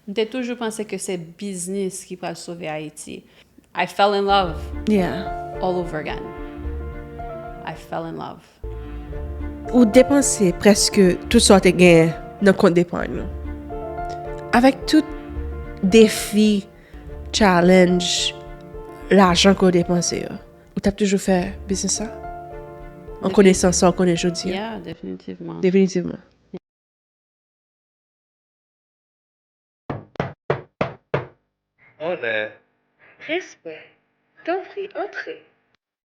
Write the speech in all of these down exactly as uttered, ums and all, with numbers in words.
M te toujou panse ke se biznis ki pral sove Ayiti. I fell in love Yeah. all over again. I fell in love. Ou depanse prèske tout sa w te genyen nan kont depany ou. Avèk tout defi, challenge, lajan ke w depanse yo, ou t ap toujou fè biznis sa? An konesan sa w konnen jodi a? Yeah, definitivman. Definitivman. Onè. Respè. Tanpri antre.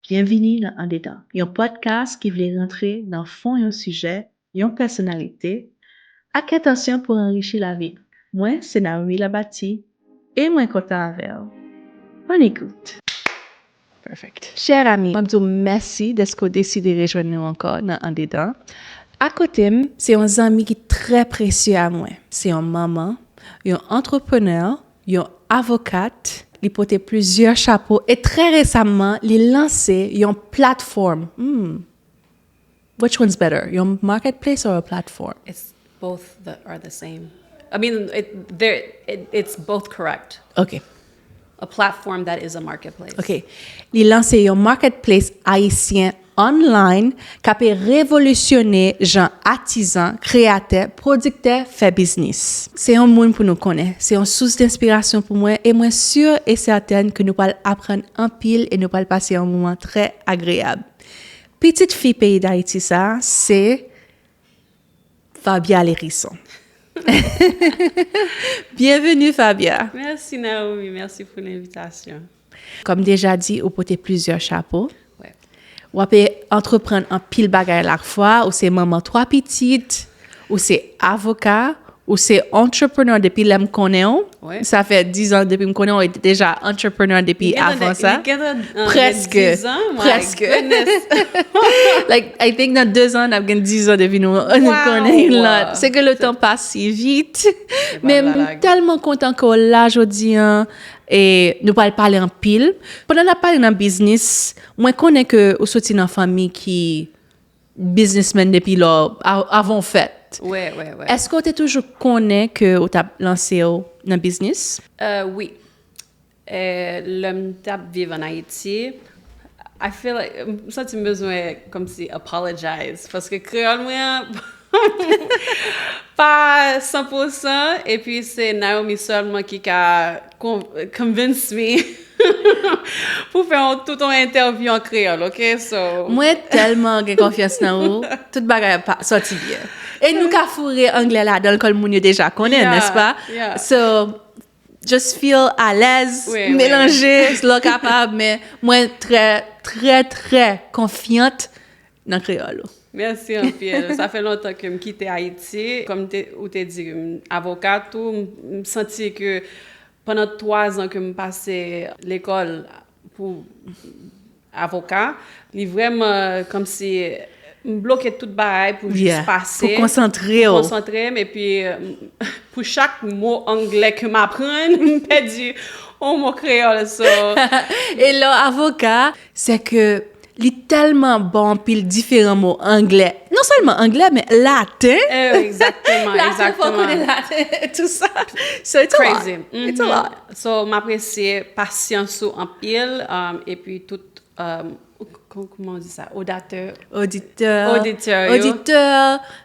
Byenvini nan Andedan, yon podcast ki vle rantre nan fon yon sijè, yon pèsonalite, ak entansyon pou anrichi lavi nou. Mwen se Naomi Labati e mwen kontan avè w. Bòn ekout! Perfect. Chè ami, m ap di w mèsi dèske w deside rejwenn nou ankò nan Andedan. Akote m, se yon zanmi ki trè presye a mwen. Se yon manman, yon antreprenè, yon avokat. Li pote plizyè chapo e trè resamman, li lanse yon platfòm. Hmm. Which one's better? Yon marketplace or a platform? It's both the, are the same. I mean, it, there, it, it's both correct. Ok. A platform that is a marketplace. Ok. Li lanse yon marketplace ayisyen online k ape revolisyone jan atizan, kreyatè, pwodiktè fè biznis. Se yon moun pou nou konnen. Se yon sous denspirasyon pou mwen e mwen si e sètèn ke nou pral aprann anpil e nou pral pase yon moman trè agreyab. Pitit fi peyi Dayiti sa, se Fabia Lhérisson. Byenveni, Fabia. Mèsi Naomi, mèsi pou lenvitasyon. Kòm deja di, ou pote plizyè chapo. Wè. W ape antreprann anpil bagay lakfwa, ou se manman twa pitit, ou se avoka, ou se entrepreneur depi lè m konnen w. Wè. Sa fè diz an depi m konnen w, ou te deja entrepreneur depi Li gentan avan de- sa. li gentan, uh, Prèske, gen diz an, my prèske. Goodness. Like, I think nan de zan, n ap gen diz an depi nou, nou Wow. konnen yon lòt. Se ke le tan pase si vit. Men m Blague. Tèlman kontan ke w la jodi an. E nou pral pale anpil. Pandan n ap pale nan biznis, mwen konnen ke ou soti nan fanmi ki biznismen depi lò, a- avan w fèt. Wè, wè, wè. Èske w te toujou konnen ke w t ap lanse w nan biznis? Uh, wi. Eh, lè m t ap viv an Ayiti, I feel like, m santi m bezwen kòmsi apologize, paske kreyòl mwen an pa san pou san, epi se Naomi sèlman ki ka con- convince me pou fè yon, tout yon entèvyou an kreyòl, ok? So, Mwen tèlman gen konfyans nan ou, tout bagay ap pa- sòti byen. E nou ka foure anglè ladan l, kòm moun yo deja konnen, Yeah, nèspa? Yeah. So, just feel alèz, Wi, wi, melanje, lè w kapab, men mwen trè, trè, trè konfyant nan kreyòl ou. Mèsi anpil. Sa fè lontan ke m kite Ayiti. Kòm te, ou te di, m avoka tou, m, m santi ke pandan twa zan ke m pase lekòl pou avoka, li vrèman kòmsi m bloke tout bagay pou jis Yeah, pase. pou konsantre w. Konsantre m, epi, euh, pou chak mo anglè ke m aprann, m pèdi yon mo kreyòl. So, E lè w avoka, se ke li tèlman ba w anpil diferan mo anglè. Non sèlman anglè, men laten. eh, exactement, Laten, fò w konnen exactement. Laten, tout sa. So it's a lot. Crazy. It's a Mhm. lot. So, m apresye pasyans ou anpil, um, epi tout, um, kòman, kòman w di sa? Odatè. Oditè. Oditè yo. Oditè,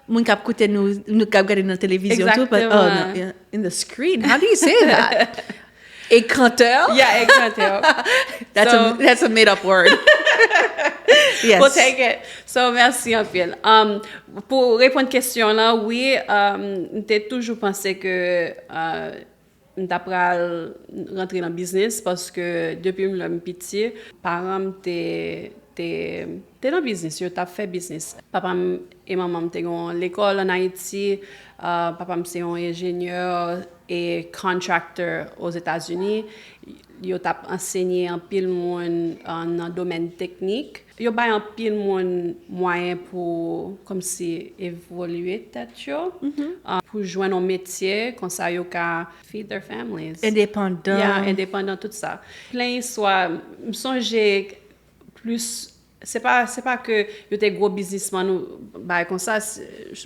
moun k ap koute nou, nou k ap gade nan televizyon tou. But, oh, Exactement. No, yeah, in the screen. How do you say that? Ekrantè? Yeah, ekrantè. That's, So- a, that's a made up word. Yes. We'll take it. So, mèsi anpil. Um, pou reponn kesyon lan, wi, um, m te toujou panse ke, uh, m ta pral rantre nan biznis paske depi m lè m piti, paran m te, te, te nan biznis, yo t ap fè biznis. Papa m e manman m te gen yon lekòl an Ayiti, uh, papa m se yon enjenyè e contractor Ozetazini. Yo t ap ansenye anpil moun, uh, nan domèn teknik. Yo bay anpil moun mwayen pou kòmsi evolye tèt yo, uh, pou jwenn yon metye, konsa yo ka feed their families. Endepandan. Yeah, endepandan, tout sa. Plen istwa, m sonje plis Se pa, se pa ke yo te gwo biznismann ou bagay konsa,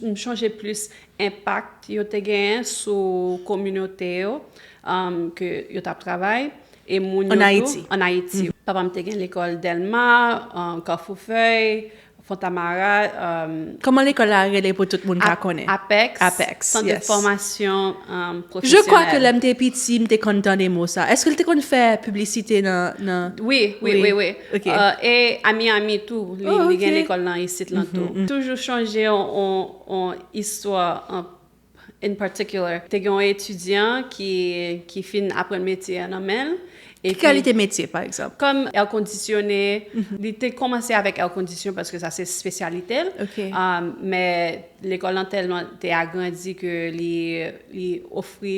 m chonje plis enpak yo te genyen sou kominote yo, um, ke yo t ap travay, e moun yo tou. An Ayiti. An Ayiti. Papa m te gen lekòl Dèlma, um, Kafou Fèy, Fontamara. Um, kòman lekòl la rele pou tout moun ka konnen? Apex. Apex, sant de fòmasyon, um, pwofesyonèl. Je crois que lè m te piti, m te konn tande mo sa. Èske l te konn fè piblisite nan, nan... Wi, wi, wi, wi. Ok. Uh, e a Miami tou, li, li gen lekòl nan isit lan tou. Toujou chonje on, on, on istwa an in particular. Te gen yon etidyan ki, ki fin aprann metye a nan men l. Ki kalite metye, pa egzanp? Kòm air conditionné, li te kòmanse avèk air condition paske sa se espesyalite l. Ok. Um, men lekòl lan tèlman te agrandi ke li, li ofri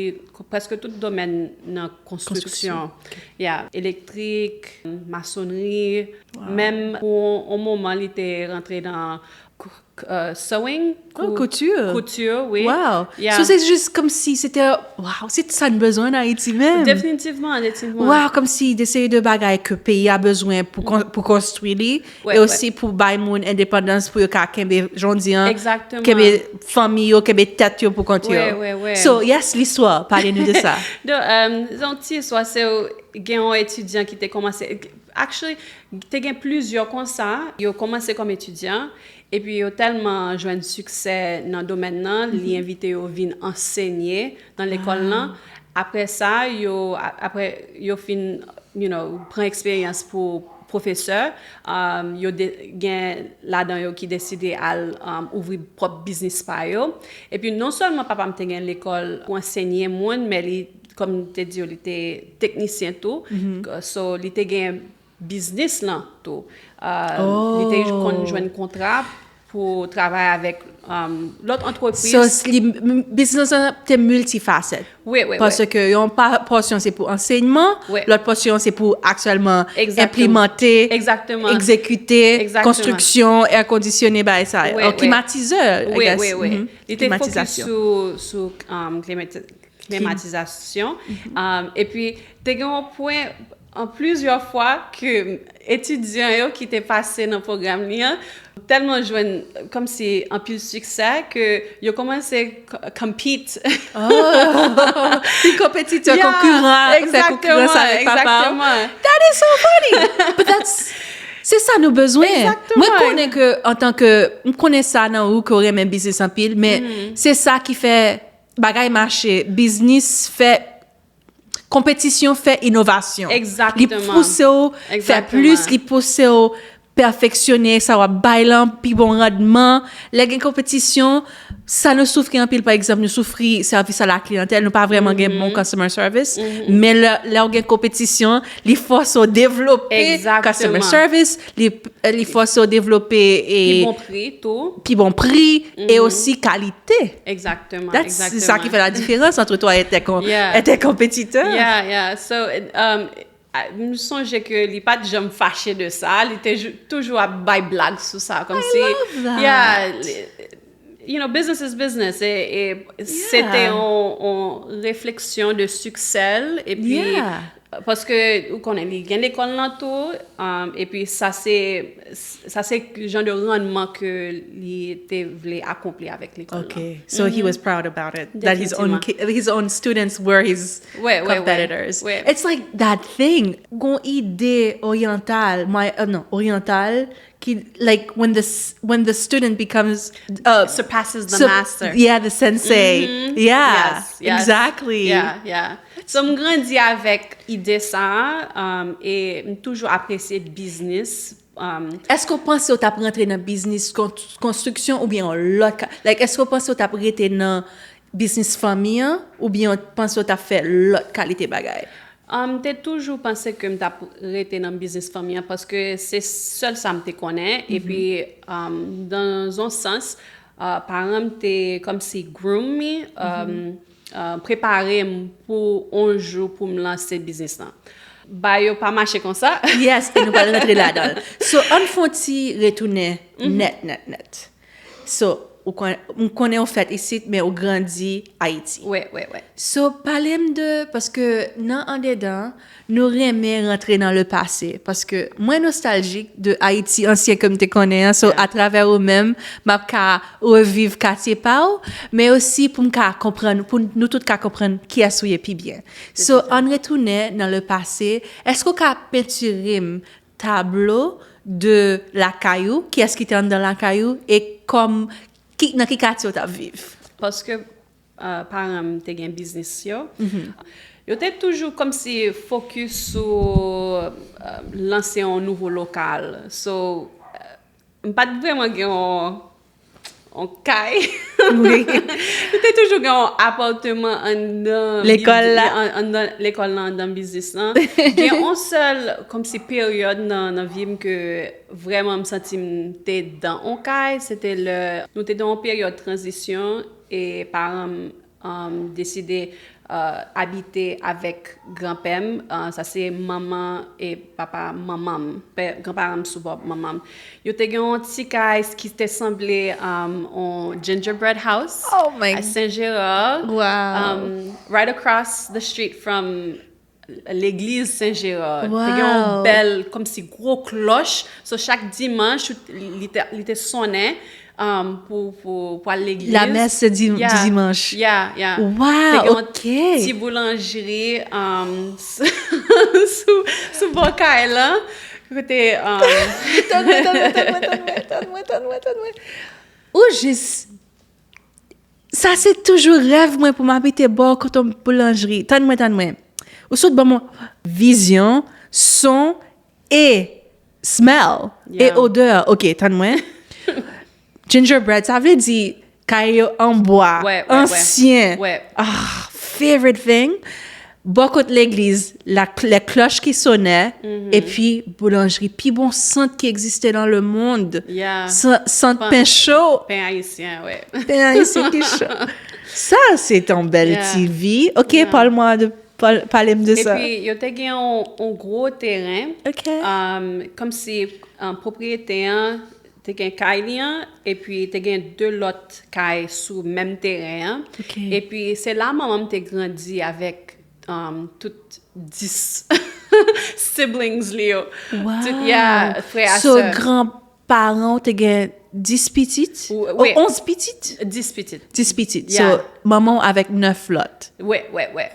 prèske tout domèn nan konstriksyon. Konstriksyon. Ok. Yeah, elektrik, masonri, menm pou yon moman li te rantre nan k-, k-, uh, sewing, kouti, wi. Wow. Yeah. So se jis kòmsi se te, wow, se sa n bezwen an Ayiti menm. Definitivman, definitivman. Wow, kòmsi de seri de bagay ke peyi a bezwen pou, pou konstwi li, e osi pou bay moun endepandans pou yo ka kenbe, jan w di an, kenbe fanmi yo, kenbe tèt yo pou kont yo. So, yes, listwa, pale nou de sa. Donk, um, se yon ti istwa, se gen yon etidyan ki te kòmanse, actually, te gen plizyè konsa, yo kòmanse kòm etidyan, epi yo tèlman jwenn siksè nan domèn nan, li envite yo vin ansenye nan lekòl lan. Apre sa, yo, a-, apre yo fin, you know, pran eksperyans pou pwofesè, um, yo de-, gen ladan yo ki deside al, um, ouvri pwòp biznis pa yo. Epi non sèlman papa m te gen lekòl pou ansenye moun, men li, kòm m te di w, li te teknisyen tou. So, li te gen biznis lan tou. Uh, li te konn jwenn kontra pou travay avèk, um, lòt antrepriz. So, li, m-, biznis lan te miltifasèt. Wi, wi, wi. Paske yon pa-, pòsyon se pou ansèyman, lòt pòsyon se pou aktyèlman enplimante, egzekite, konstriksyon, air conditionné, bagay sa yo. Klimatizè, I guess. Wi, wi, wi. Li te fokis sou, sou, um, klimati-, klimatizasyon. Um, epi, te gen yon pwen, an plizyè fwa, ke etidyan yo ki te pase nan pwogram li an, tèlman jwenn, kòmsi, anpil siksè, ke yo kòmanse k-, compete. Oh! Ti konpetitè, konkiran, fè konkirans avèk papa w. That is so funny! But that's, se sa nou bezwen. Mwen konnen ke, antanke, m konnen sa nan ou, ke w renmen biznis anpil, men se sa ki fè bagay mache, biznis fè, konpetisyon fè inovasyon. Li pouse w fè plis, li pouse w pèfeksyone sa w ap bay lan, pi bon randman. Lè gen konpetisyon, sa nou soufri anpil, pa egzanp, nou soufri sèvis a la kliyantèl, nou pa vrèman gen bon customer service. Men lè, lè w gen konpetisyon, li fòse w devlope customer service, li, li fòse w devlope, e, pi bon pri tou. Pi bon pri, e osi kalite. Egzakteman, egzakteman. Se sa ki fè la diferans ant twa entè-, entèkonpetitè. Yeah, yeah. So, um, a, m sonje ke li pa t janm fache de sa. Li te jou-, toujou ap bay blag sou sa. Kòmsi, I love that. Yeah, li, you know, business is business. E, e se te yon, yon refleksyon de siksè l. Epi, paske, ou konnen, li gen lekòl lan tou, um, epi sa se, sa se jan de randman ke li te vle akonpli avèk lekòl lan. Okay, so he was proud about it, that his own ki-, his own students were his competitors. Wi, wi, wi. It's like that thing. Gon ide oryantal, my, uh, non, oryantal, ki, like, when the s-, when the student becomes, uh, surpasses the master. Yeah, the sensei. Yeah, yes, yes. Exactly. Yeah, yeah. So, m grandi avèk ide sa a, um, e m toujou apresye biznis. Um, èske w panse w t ap rantre nan biznis kon-, konstriksyon oubyen yon lòt ka-, like, èske w panse w t ap rete nan biznis fanmi an oubyen w panse w t ap fè lòt kalite bagay? Um, m te toujou panse ke m t ap rete nan biznis fanmi an paske se sèl sa m te konnen. Epi, um, dans un sens, uh, paran m te kòmsi groom me, um, uh, prepare m pou yon jou pou m lanse biznis lan. Bagay yo pa mache konsa. Yes, e nou pral rantre ladan l. So, ann fè yon ti retounen nèt, nèt, nèt. So, Ou kon- m konnen ou fèt isit, men ou grandi Ayiti. Wè, wè, wè. So, pale m de, paske nan andedan, nou renmen rantre nan le pase. Paske mwen nostaljik de Ayiti ansyen ke m te konnen an. So, atravè ou menm, m ap ka reviv katye pa w, men osi pou m ka konprann, pou nou tout ka konprann kiyès ou ye pi byen. So, ann retounen nan le pase, èske w ka pentire m tablo de lakay ou, kiyès ki te anndan lakay ou, e kòm, ki, nan ki katye w t ap viv? Paske uh, paran m te gen biznis yo, yo te toujou kòmsi fokis sou uh, lanse yon nouvo lokal. So, uh, m pa t vrèman gen yon, yon kay. Yo te toujou gen yon apatman anndan Lekòl la. An- anndan lekòl nan, anndan biznis lan. Gen yon sèl kòmsi peryòd nan, nan vi m ke vrèman m santi m te dan yon kay, se te lè nou te dan yon peryòd tranzisyon e paran m um, deside uh, abite avèk granpè m. Uh, sa se manman e papa manman m. Pè, granparan m sou bò manman m. Yo te gen yon ti kay ki te sanble um, yon gingerbread house Oh my à Saint-Gérard. Wow. Um, right across the street from legliz Saint-Gérard. Te gen yon Wow. Bèl, kòmsi gwo klòch. So, chak dimanch, li te, li te sonnen um, pou, pou, pou al legliz. La messe di- du Yeah. dimanche. Yeah, yeah. Wow, Te gen yon ok. Ti boulanjri um, sou, sou bò kay lan. Kote. Um, Tann mwen, tann mwen, tann mwen, tann mwen, tann mwen, tann mwen, tann mwen. Ou jis. Sa se toujou rèv mwen pou m abite bò kote yon boulanjri. Tann mwen, tann mwen. Ou sot ban mwen vizyon, son e smell e Yeah. odè. Ok, tann mwen. Gingerbread, sa vle di kay yo an bwa, Wè, wè, wè. Ansyen. Wè. Ah, favorite thing. Bò kot legliz, la, lè klòch ki sonè, epi boulanjri, pi bon sant ki egziste nan le mond. Yeah. San- Sant pen cho, Pen ayisyen, wè. pen ayisyen ki cho. Sa, se yon bèl Yeah. ti vi. Ok, Yeah. pale mwen de, pale, pale m de sa. Epi, yo te gen yon, yon gwo teren. Ok. Um, kòmsi um, pwopriyetè an te gen kay li an, epi te gen de lòt kay sou menm teren an. Ok. Epi, se la manman m te grandi avèk um, tout dis siblings li yo. Wow. Tout, yeah, frè a So, sè. Granparan w te gen dis pitit? Ou- Oh, wi. onz pitit? Dis pitit. Dis pitit. Yeah. So, manman w avèk nèf lòt. Wè, wè, wè.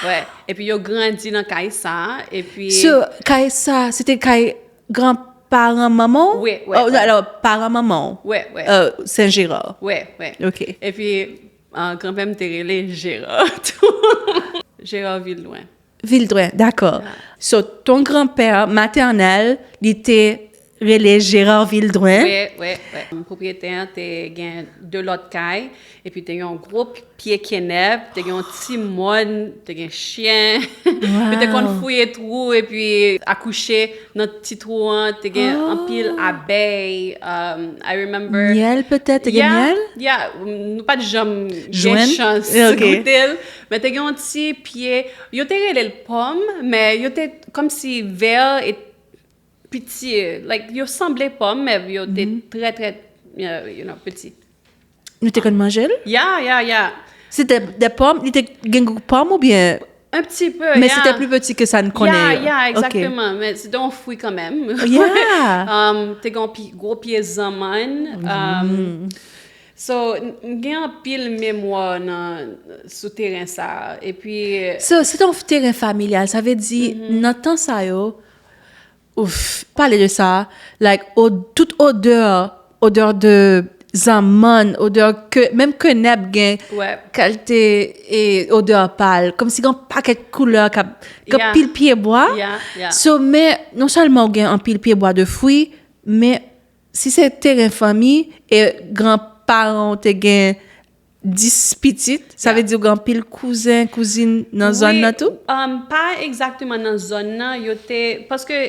Wè. Epi yo grandi nan kay sa, epi So, kay sa, se te kay granparan manman w? Wi, wi, Oh, wi. Alò, paran manman w? Wè, wè. Euh, Saint-Gérard. Wè, wè. Ok. Epi, uh, granpè m te rele Gérard tou. Gérard Vildwen. Vildwen, dakò. So, ton granpè matènèl, li te rele Gérard Vildwen. Wè, wè, wè. Pwopriyetè an te gen de lòt kay, epi te gen yon gwo pye kenèp, te gen yon ti mòn, te gen chen. Yo te konn fouye twou epi akouche nan ti twou an, te gen anpil abèy. Um, I remember. Myèl, petèt, te gen Yeah, myèl? Yeah, nou pa t janm gen Jwenn? Chans Ok. Goute l. Men te gen yon ti pye, yo te rele l pòm, men yo te kòmsi vè e piti. Like, yo sanble pòm, men yo te trè, trè, uh, you know, piti. Nou te konn manje l? Yeah, yeah, yeah. Se te de pòm, li te gen gou pòm oubyen? Un petit peu, Men yeah. Se te pli piti ke sa n konnen Yeah, yo. Yeah, Ok. Exactement. Men se te yon fwi kanmenm. Yeah. Um, te gen yon pi- gwo pye zanmann. Um, so, n- m gen anpil memwa nan sou teren sa. Epi, So, se te yon teren familyal, sa vle di, nan tan sa yo, ouf, pale de sa, like, o, tout odè, odè de zanmann, odè ke, menm kenèp gen Wè. Kalite e odè pa l, kòmsi gen yon pakèt koulè k ap, gen Yeah. Pil pye bwa. Yeah, yeah. So, men, non sèlman ou gen anpil pye bwa de fwi, men si se teren fanmi e granparan w te gen dis pitit, sa Yeah. vle di ou gen anpil kouzen, kouzin nan zòn nan tou? Um, pa egzakteman nan zòn nan, yo te, paske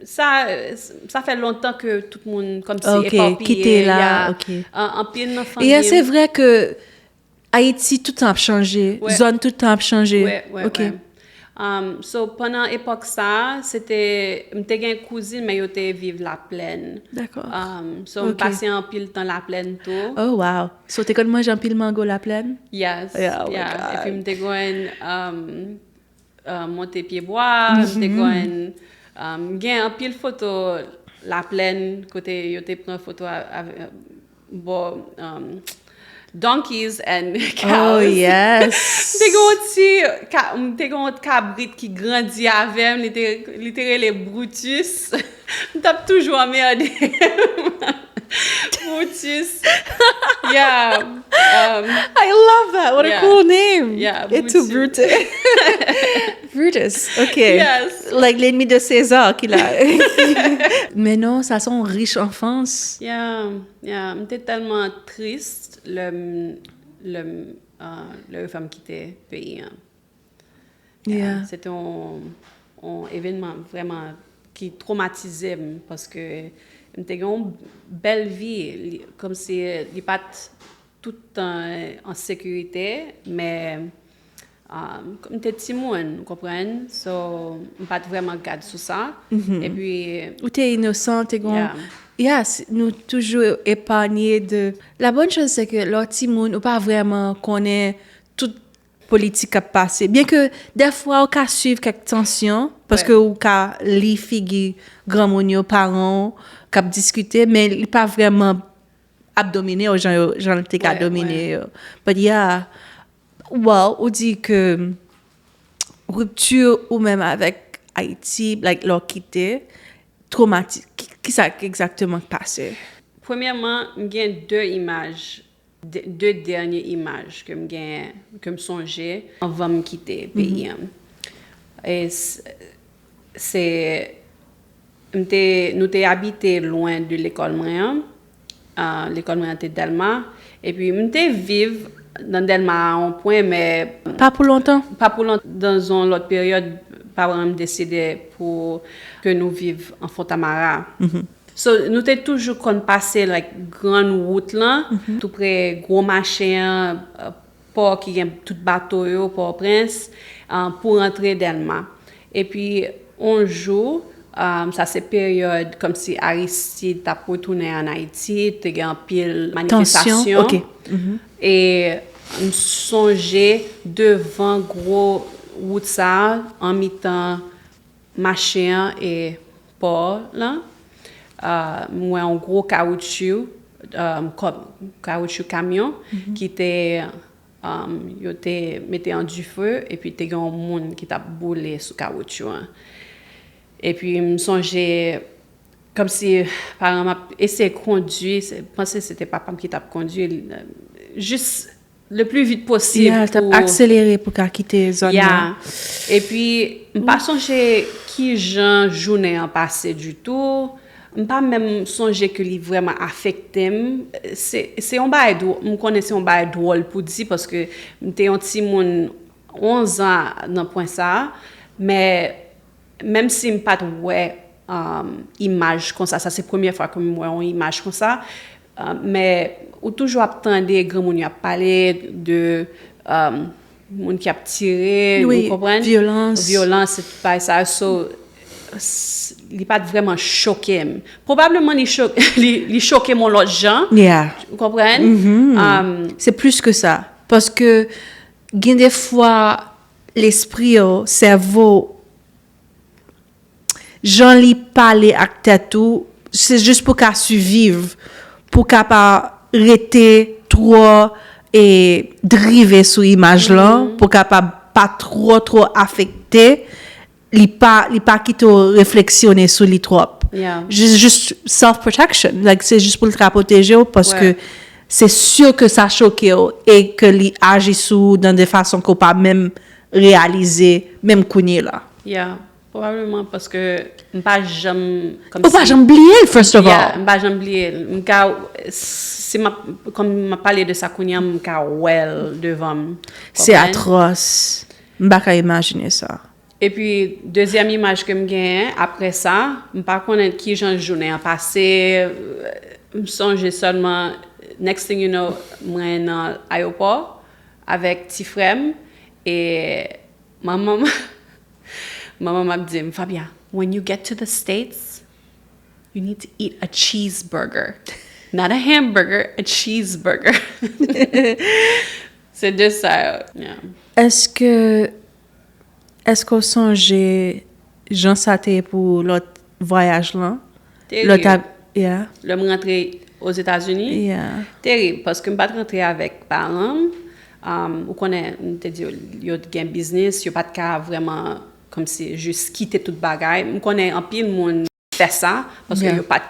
sa, sa fè lontan ke tout moun kòmsi Ok, epapiye. kite la, Yeah. Ok. An- Anpil nan fanmi. Yeah, se vre ke Ayiti tout tan ap chanje, Wè. Zòn tout tan ap chanje. Wè, wè, Ok. Wè. Um, so, pandan epòk sa, se te, m te gen kouzin, men yo te viv Laplèn. Dakò. Um, so, m Ok. pase anpil tan Laplèn tou. Oh, wow. So, te konn manje anpil mango Laplèn? Yes. Yeah, oh my Yeah. God. Epi m te konn um, uh, monte pye bwa, m te konn um, gen anpil foto Laplèn kote yo te pran foto avè bò um, donkeys and cows. Oh, yes. M te gen yon ti, ka- m te gen yon kabrit ki grandi avè m, li te, li te rele Brutus. M t ap toujou anmède. Brutus. Yeah. Um, I love that. What a Yeah. Cool name. Yeah, Et tout Brutus. Brutus. Brutus. Okay. Yes. Like l'ennemi de César ki la. Men non, sa se yon rich anfans. Yeah, yeah. M te tèlman tris lè m lè m uh, lè yo fè m kite peyi an. Yeah. Se te yon, yon evènman vrèman ki twomatize m paske m te gen yon bèl vi, li- kòmsi li pa t tout tan an sekirite, men um, m te timoun, ou konprann? So, m pa t vrèman gad sou sa. Epi, Ou te inosan, te gon. Yeah. Yes, nou toujou epanye de. La bonne chose, c'est que lè w timoun, ou pa vrèman konnen tout politik k ap pase. Byen ke dèfwa ou ka swiv kèk tansyon, paske ou ka li figi granmoun yo, paran w, k ap diskite, men li pa vrèman ap domine w jan, yo- jan l te ka Ouais, domine ouais. Yo. But yeah, well, ou di ke ripti ou menm avèk Ayiti, like, lè w kite, twomati, ki, ki sa egzakteman k pase? Premyèman, m gen de imaj, de, de dènye imaj ke m gen, ke m sonje anvan m kite peyi an. E s- se, m te, nou te abite lwen de lekòl mwen an. Ah, lekòl mwen an te Dèlma. Epi m te viv nan Dèlma a yon pwen, men Pa pou lontan. Pa pou lontan, dans yon lòt peryòd, paran m deside pou ke nou viv an Fontamara. So, nou te toujou konn pase like grann wout lan, tou pre gwo mache an, uh, pò ki gen tout bato yo, Pòtoprens, uh, pou rantre Dèlma. Epi, yon jou, um, sa se peryòd kòmsi Aristide t ap retounen ann Ayiti, te gen anpil manifestasyon. Ok. E m sonje devan gwo wout sa a, an mitan mache an e pò lan, uh, m wè yon gwo kawoutchou, um, kòm kawoutchou kamyon ki te, um, yo te mete an dife, epi te gen yon moun ki t ap boule sou kawoutchou an. Epi m sonje, kòmsi paran m ap eseye kondui, se- panse se te papa m ki t ap kondui, jis le plus vite possible. Yeah, t ap Pou- akselere pou ka kite zòn nan. Yeah. Epi, m pa sonje ki jan jounen an pase ditou. M pa menm sonje ke li vrèman afekte m. Se se yon bagay dwòl, m konnen se yon bagay dwòl pou di, paske m te yon timoun onz an nan pwen sa a, men menm si m pa t wè um, imaj konsa, sa se premyè fwa ke m wè yon imaj konsa, uh, men ou toujou ap tande granmoun yo ap pale de um, moun ki ap tire, Wi, ou konprann? Vyolans. Vyolans, se tout bagay sa. So, s- li pa t vrèman choke m. Pwobableman li, cho, li, li choke m yon lòt jan. Yeah. Ou konprann? Um, Se plis ke sa. Paske gen de fwa, lespri yo, sèvo, jan li pale ak tèt ou, se jis pou ka siviv, pou ka pa rete twò e drive sou imaj lan, pou ka pa, pa twò, twò afekte, li pa, li pa kite w refleksyone sou li twòp. Yeah. Jis, jis self-protection. Like, se jis pou l ka pwoteje w, paske Ouais. se si ke sa choke w e ke li aji sou ou nan de fason ke w pa menm reyalize, menm kounye la. Yeah, pwobableman paske m pa janm kòm Ou pa janm bliye l, first of Yeah, all. M pa janm bliye l. M ka, si m ap, kòm m ap pale de sa kounye a, m ka wè l devan m. Se Konprann? Atwòs. M pa ka imajine sa. Epi, dezyèm imaj ke m genyen apre sa, m pa konnen ki jan jounen an pase. M sonje sèlman, next thing you know, mwen nan ayewopò avèk ti frè m e manman m. Manman m ap di m, "Fabia, when you get to the States, you need to eat a cheeseburger." Not a hamburger, a cheeseburger. Se de sa, yeah. Èske, èske w sonje jan sa te ye pou lòt vwayaj lan? Terib. Lòt ab- yeah. Lè m rantre Ozetazini, Yeah. terib, paske m pa t rantre avèk paran m. Um, ou konnen, m te di yo, yo gen biznis, yo pa t ka vrèman kòmsi jis kite tout bagay. M konnen anpil moun fè sa, paske Yeah. yo pa t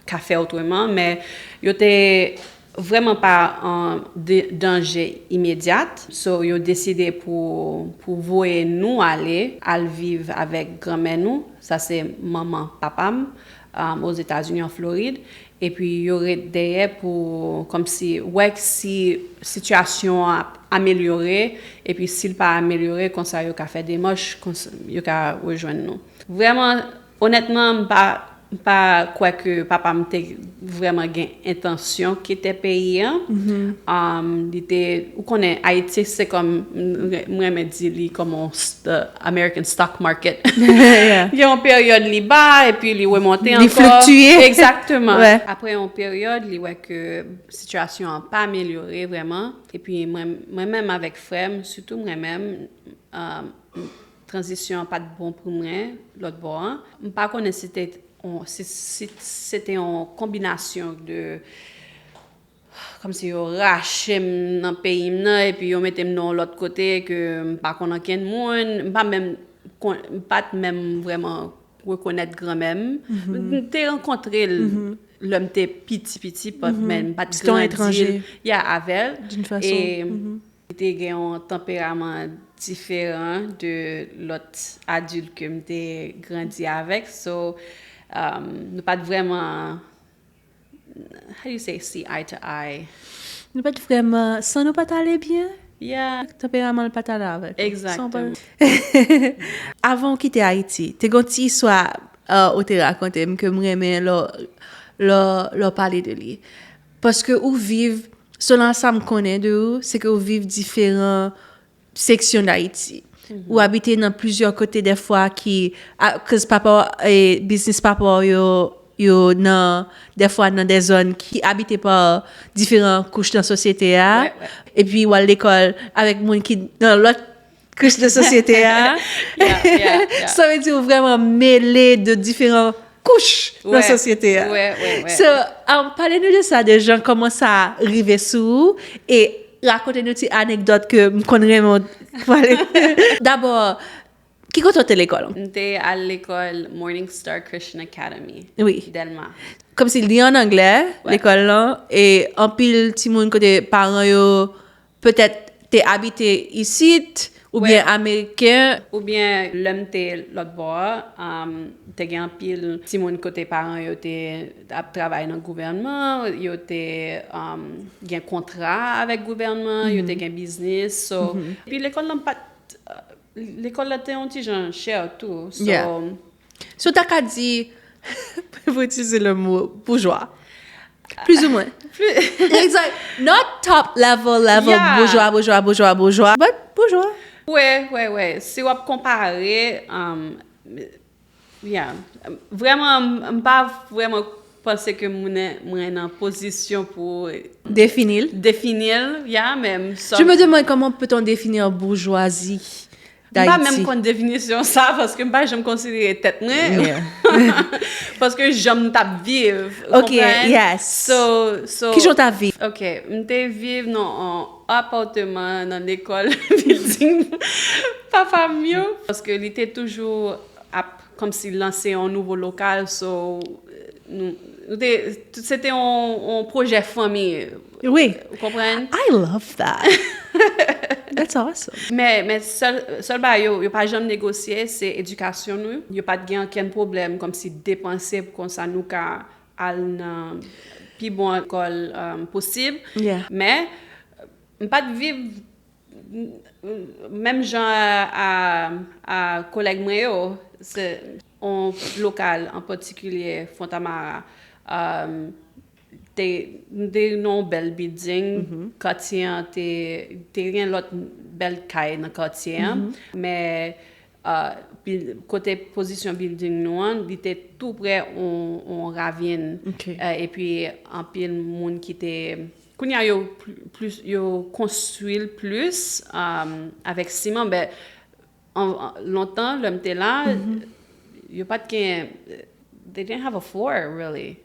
ka fè otreman, men yo te vrèman pa an de- danje imedyat. So, yo deside pou, pou voye nou ale, al viv avèk granmè nou. Sa se manman papa m, um, Ozetazini, an Florid. Epi yo ret dèyè pou kòmsi wè si sitiyasyon an ap amelyore. Epi si l pa amelyore, konsa yo ka fè demach, konsa yo ka rejwenn nou. Vrèman, onètman, m pa, m pa kwè ke papa m te vrèman gen entansyon kite peyi an. Um, li te, ou konnen, Ayiti, se kòm, m renmen di li kòm on st- American stock market. Yeah. Gen yon peryòd li ba, epi li remonte Li ankò. Fluktiye. Egzakteman. Ouais. Apre yon peryòd, li wè ke sitiyasyon an pa amelyore vrèman. Epi mwen, mwen menm avèk frè m, sitou mwen menm, um, tranzisyon an pa t bon pou mwen, lòt bò an. M pa konnen si te on- si, si se te yon konbinasyon de kòmsi yo rache m nan peyi m nan, epi yo mete m nan yon lòt kote ke m pa konn ankenn moun, m pa menm kon- m pa t menm vrèman rekonèt granmè m. M te rankontre l lè m te piti piti, pa- men m pa t Se te yon grandi etranje. Ya, avè l. D'une façon. E li te gen yon tanperaman diferan de lòt adilt ke m te grandi avèk. So, um, nou pa t vrèman, how do you say, see eye to eye? Nou pa t vrèman, san nou pa t ale byen, Yeah. Tanperaman l pa t ale avèk ou. Exactement. Avan w kite Ayiti, te gen yon ti istwa uh, ou te rakonte m ke m renmen lè w- lè w- lè w pale de li. Paske ou viv, selon sa m konnen de ou, se ke ou viv diferan seksyon d Ayiti. Ou abite nan plizyè kote dèfwa ki, a- cause papa w, e, biznis papa w yo, yo nan, dèfwa nan de zòn ki abite pa diferan kouch nan sosyete a. Ouais, ouais. Epi w al lekòl avèk moun ki nan lòt kouch nan sosyete a. Yeah, yeah, yeah. Sa vle di ou vrèman mele de diferan kouch nan Ouais. Sosyete a. Ouais, ouais, ouais. So, um, pale nou de sa, de jan kòman sa rive sou ou, e rakonte nou ti anekdòt ke m konn renmen pale. Dabò, ki kote w te lekòl? M te al lekòl Morning Star Christian Academy, Wi. Dèlma. Kòmsi li an anglè, Ouais. Lekòl lan, e anpil timoun kote paran yo petèt te abite isit, oubyen Ouais. Ameriken. Oubyen lè m te lòt bò a, um, te gen anpil timoun kote paran yo te ap travay nan gouvènman, yo te um, gen kontra avèk gouvènman, yo te gen biznis. So, epi lekòl lan pa t- lekòl la te yon ti jan chè tou. So, Yeah. So, ta ka di, pou itilize le mo boujwa, plus ou moins. It's like, not top level, level Yeah. Boujwa, boujwa, boujwa, boujwa, but boujwa. Wè, wè, wè. Si w ap konpare, um, yeah. Vrèman, m- m pa vrèman panse ke mwen, mwen nan pozisyon pou Defini l. Defini l, yeah, men m Je me demande comment peut-on définir bourgeoisie M pa d'Haïti. Menm konn definisyon sa, paske m pa janm konsidere tèt mwen. Yeah. Paske jan m t ap viv. Ok, Konprann? Yes. So, so, Kijan w t ap viv? Ok, m te viv nan yon apatman nan lekòl building papa m yo. Paske li te toujou ap kòmsi lanse yon nouvo lokal, so nou, nou te, se te yon, yon pwojè fanmi. Wi. Ou konprann? I love that. That's awesome. Men, men sèl, sèl bagay yo, yo pa janm negosye, se edikasyon nou. Yo pa t gen ankenn pwoblèm kòmsi depanse pou konsa nou ka al nan pi bon lekòl um, posib. Yeah. Men, m pa t viv menm jan a, a, a kolèg mwen yo, se yon lokal an patikilye, Fontamara, um, te, te nan yon bèl building, katye an te, te gen lòt bèl kay nan katye an, men uh, bil- kote pozisyon building nou an, li te tou prè on, on ravin. Ok. Uh, epi anpil moun ki te, kounye a yo pl- plis, yo konstwi l plis um, avèk siman, but an- an- lontan lè m te la, yo pa t gen, they didn't have a floor really,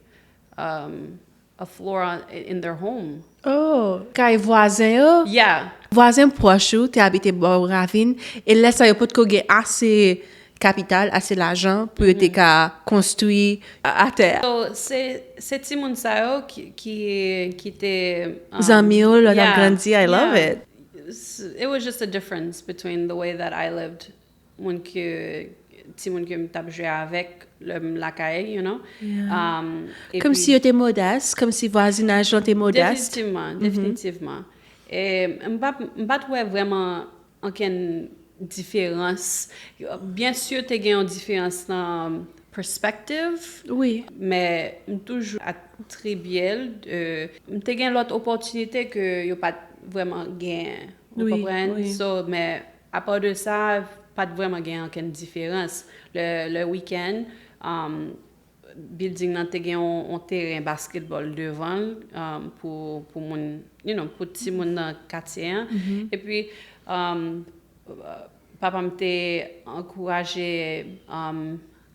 um, a floor on, in their home. Oh, kay vwazen yo? Yeah. Vwazen pwòch ou te abite bò ravin, e lè sa yo potko gen ase kapital, ase lajan pou yo te ka konstwi a- atè a. So, se se timoun sa yo ki ki, ki te um, Zanmi yo lè n ap yeah, grandi, I love yeah. It. It's- it was just a difference between the way that I lived, moun ke timoun ke m t ap jwe avèk lè m lakay, you know. Yeah. Um, Kòm si yo te modès, kòm si vwazinaj lan te modès. Definitivman, definitivman. E m pa m pa t wè vrèman ankenn diferans. Byen si te gen yon diferans nan perspective, Wi. men m toujou atribye l, euh, m te gen lòt opòtinite ke yo pa t vrèman gen. Ou Wi, konprann? Wi. So, men apa de sa, pa t vrèman gen ankenn diferans. Le, le weekend, um, building nan te gen yon, yon teren basketball devan l, um, pou, pou moun, you know, pou timoun nan katye an. Epi, um, papa m te ankouraje, um,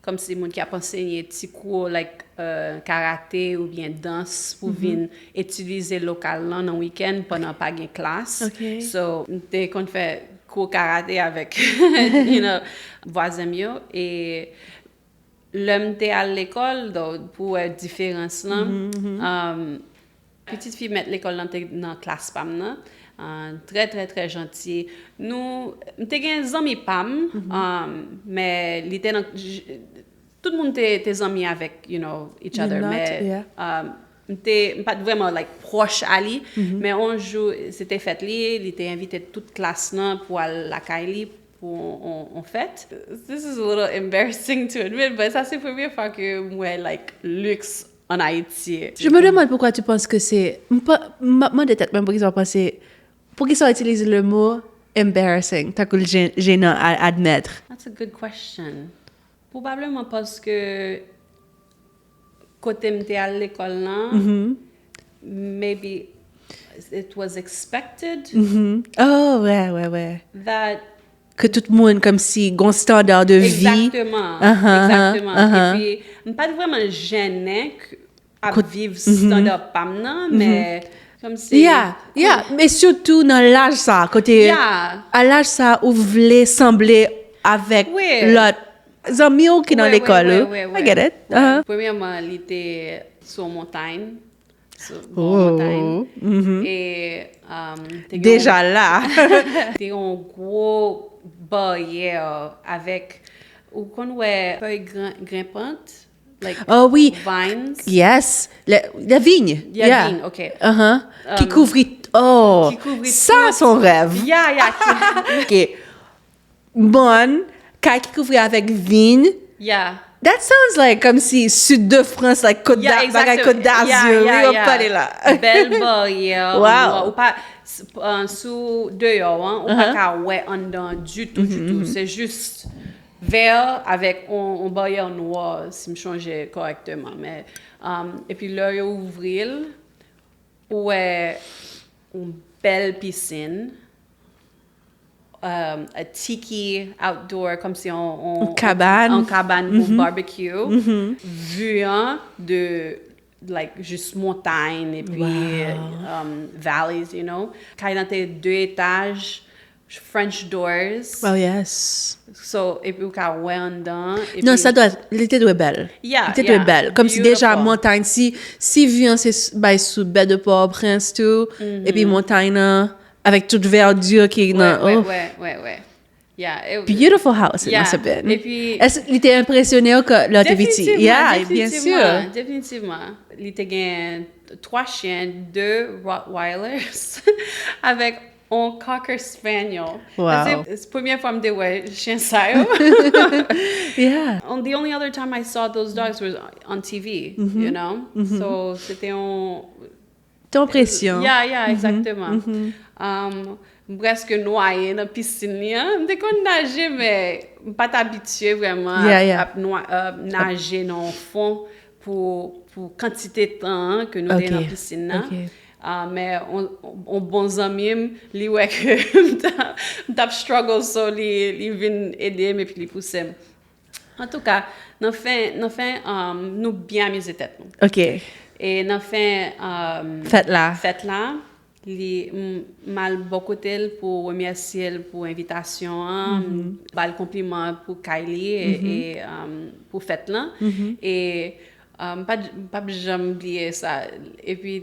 kòmsi moun ki ap ansenye ti kou, like, uh, karate oubyen dans pou vin itilize lokal lan nan weekend pandan pa gen klas. Ok. So, m te konn fè kou karate avèk, you know, vwazen m yo. E lè m te al lekòl, pou wè diferans lan, um, pitit fi mèt lekòl lan te nan klas pa m nan. Uh, trè, trè, trè janti. Nou, m te gen zanmi pa m, um, men li te nan, j- tout moun te, te zanmi avèk, you know, each Youn other. lòt, Men yeah. um, m te, m pa t vrèman, like, pwòch a li, men yon jou, se te fèt li, li te envite tout klas nan pou al lakay li pou on, on fèt. This is a little embarrassing to admit, but sa se premye fwa ke m wè, like, luxe an Ayiti. Je me demande pourquoi tu penses que c'est. M pa- m ap mande tèt mwen poukisa w panse. Poukisa w itilize le mot embarrassing, tankou l jen- jenan à admettre? That's a good question. Probablement parce que kote m te al lekòl lan, maybe it was expected Oh, ouais, ouais, ouais. that Que tout moun, comme si, gon standard de vie. Exactement. Uh-huh, Exactement. uh-huh. Epi, m pa t vrèman jennen k- ap viv standard pa m nan, men kòmsi. Yeah, yeah. Men sitou nan laj sa, kote Yeah. a laj sa ou vle sanble avèk Wi. lòt zanmi w ki nan Wi, wi, lekòl wi, ou. wi, I wi. get it. Wi. Uh-huh. Premyèman, li te sou yon montay. Sou Oh, yon montay. Mhm. E um, te gen Deja la. te yon gwo baryè avèk, ou konn wè fèy gren- grenpant, like Oh wi. Vines. Yes. Le, le vigne. Yeah, vigne, ok. Uh-huh. Ki Um, kouvri. Oh. Ki kouvri Sa tout. Son rèv. Yeah, yeah, ki- Ok. Mòn, kay ki kouvri avèk vigne. yeah. That sounds like comme si sud de France, like Côte Yeah, d'A- bagay exactly. Côte d'Azur, Yeah, wi, yeah, yo yeah. Pale la. Bèl baryè. Wow. Ou pa s- uh, sou deyò an, ou pa Uh-huh. ka wè anndan ditou, ditou. Se jis vè avèk on, on baryè nwa, si m chonje kòrèkteman. Men, um, epi lè yo ouvri l, ou wè on bèl pisin, um, a tiki outdoor, kòmsi on, on, On kabann. On kabann pou barbecue. View an de, like, jis montay epi um, valleys, you know. Kay lan te de etaj, French doors. Oh yes. So, epi ou ka wè anndan. Epi, Non, sa dwe, li te dwe bèl. Yeah, Li te dwe yeah. Bèl. Comme si déjà Beautiful. Montay, si, si view an se s- bay sou bè de Port-au-Prince tou, Mm-hmm. epi montay nan, avèk tout verdure ki nan. Ouais, Oh. Ouais, ouais, ouais. Yeah, it- Beautiful house it Yeah. Must have been. Epi- Est-ce li te impresyone w ke lè w te piti? Definitivman, Yeah, bien sûr. Definitivman. Li te gen twa chen, de Rottweilers, avèk on Cocker Spaniel. Wow. Se, se premye fwa m te wè chen sa yo. Yeah. On, the only other time I saw those dogs was on T V, Mm-hmm. You know? So, se te yon Te yon presyon. Yeah, yeah, Mm-hmm. Exactement. Um, M prèske nwaye nan pisin li an. M te konn naje, men m pa t abitye vrèman ap, Yeah, yeah. ap nwa- euh, naje nan yon fon pou, pou kantite tan an ke nou te Ok, nan pisin nan. ok. Ah, men on, on bon zanmi m, li wè ke m t ap- m t ap struggle, so li, li vin ede m epi li pouse m. Antouka, nan fen, nan fen, um, nou byen amize tèt nou. Ok. E nan fen um, Fèt la. Fèt la, li m- m al bò kote l pou remèsye l pou envitasyon an, m ba l konpliman pou kay li e, e, um, pou fèt lan. E um, m pa j- m p ap janm bliye sa. Epi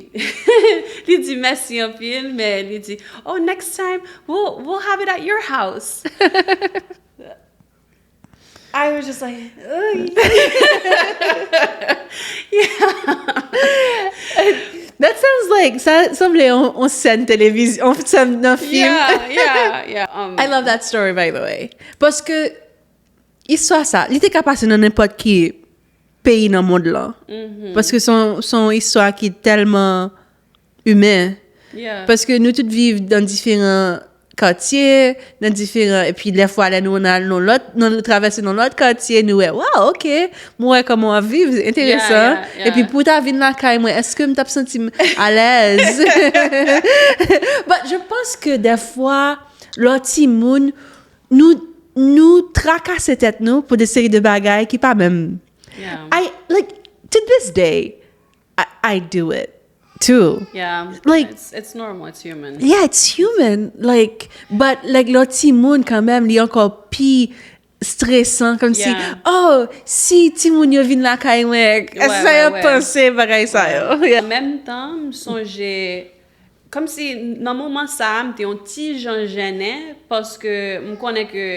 li di mèsi anpil, men li di, "Oh, next time we'll, we'll have it at your house." I was just like, "Ugh." Yeah. That sounds like, sa sanble yon, yon sèn televizyon, yon sèn nan fim. Yeah, yeah, yeah. Um, I love that story, by the way. Paske istwa sa, li te ka pase nan nenpòt ki peyi nan mond lan. Paske se yon, se yon istwa ki tèlman imen. Yeah. Paske nou tout viv nan diferan katye, nan diferan, epi dèfwa lè nou al nan lòt, nan travèse nan lòt katye, nou wè, wow, ok, mwen wè kòman w ap viv, enteresan. Yeah, yeah, yeah. Epi pou w ta vin lakay mwen, èske m t ap santi m alèz? But je pense que dèfwa, lè w timoun, nou, nou trakase tèt nou pou de seri de bagay ki pa menm. Yeah. I, like, to this day, I, I do it too. Yeah. Like- it's, it's normal, it's human. Yeah, it's human. Like, but like, lè w timoun kanmenm, li ankò pi stresan, kòmsi, Yeah. Oh, si timoun yo vin lakay mwen, Ouais, sa yo ouais, ouais. Panse bagay sa yo. Yeah. An menm tan, m sonje, kòmsi nan moman sa a, m te yon ti jan jennen, paske m konnen ke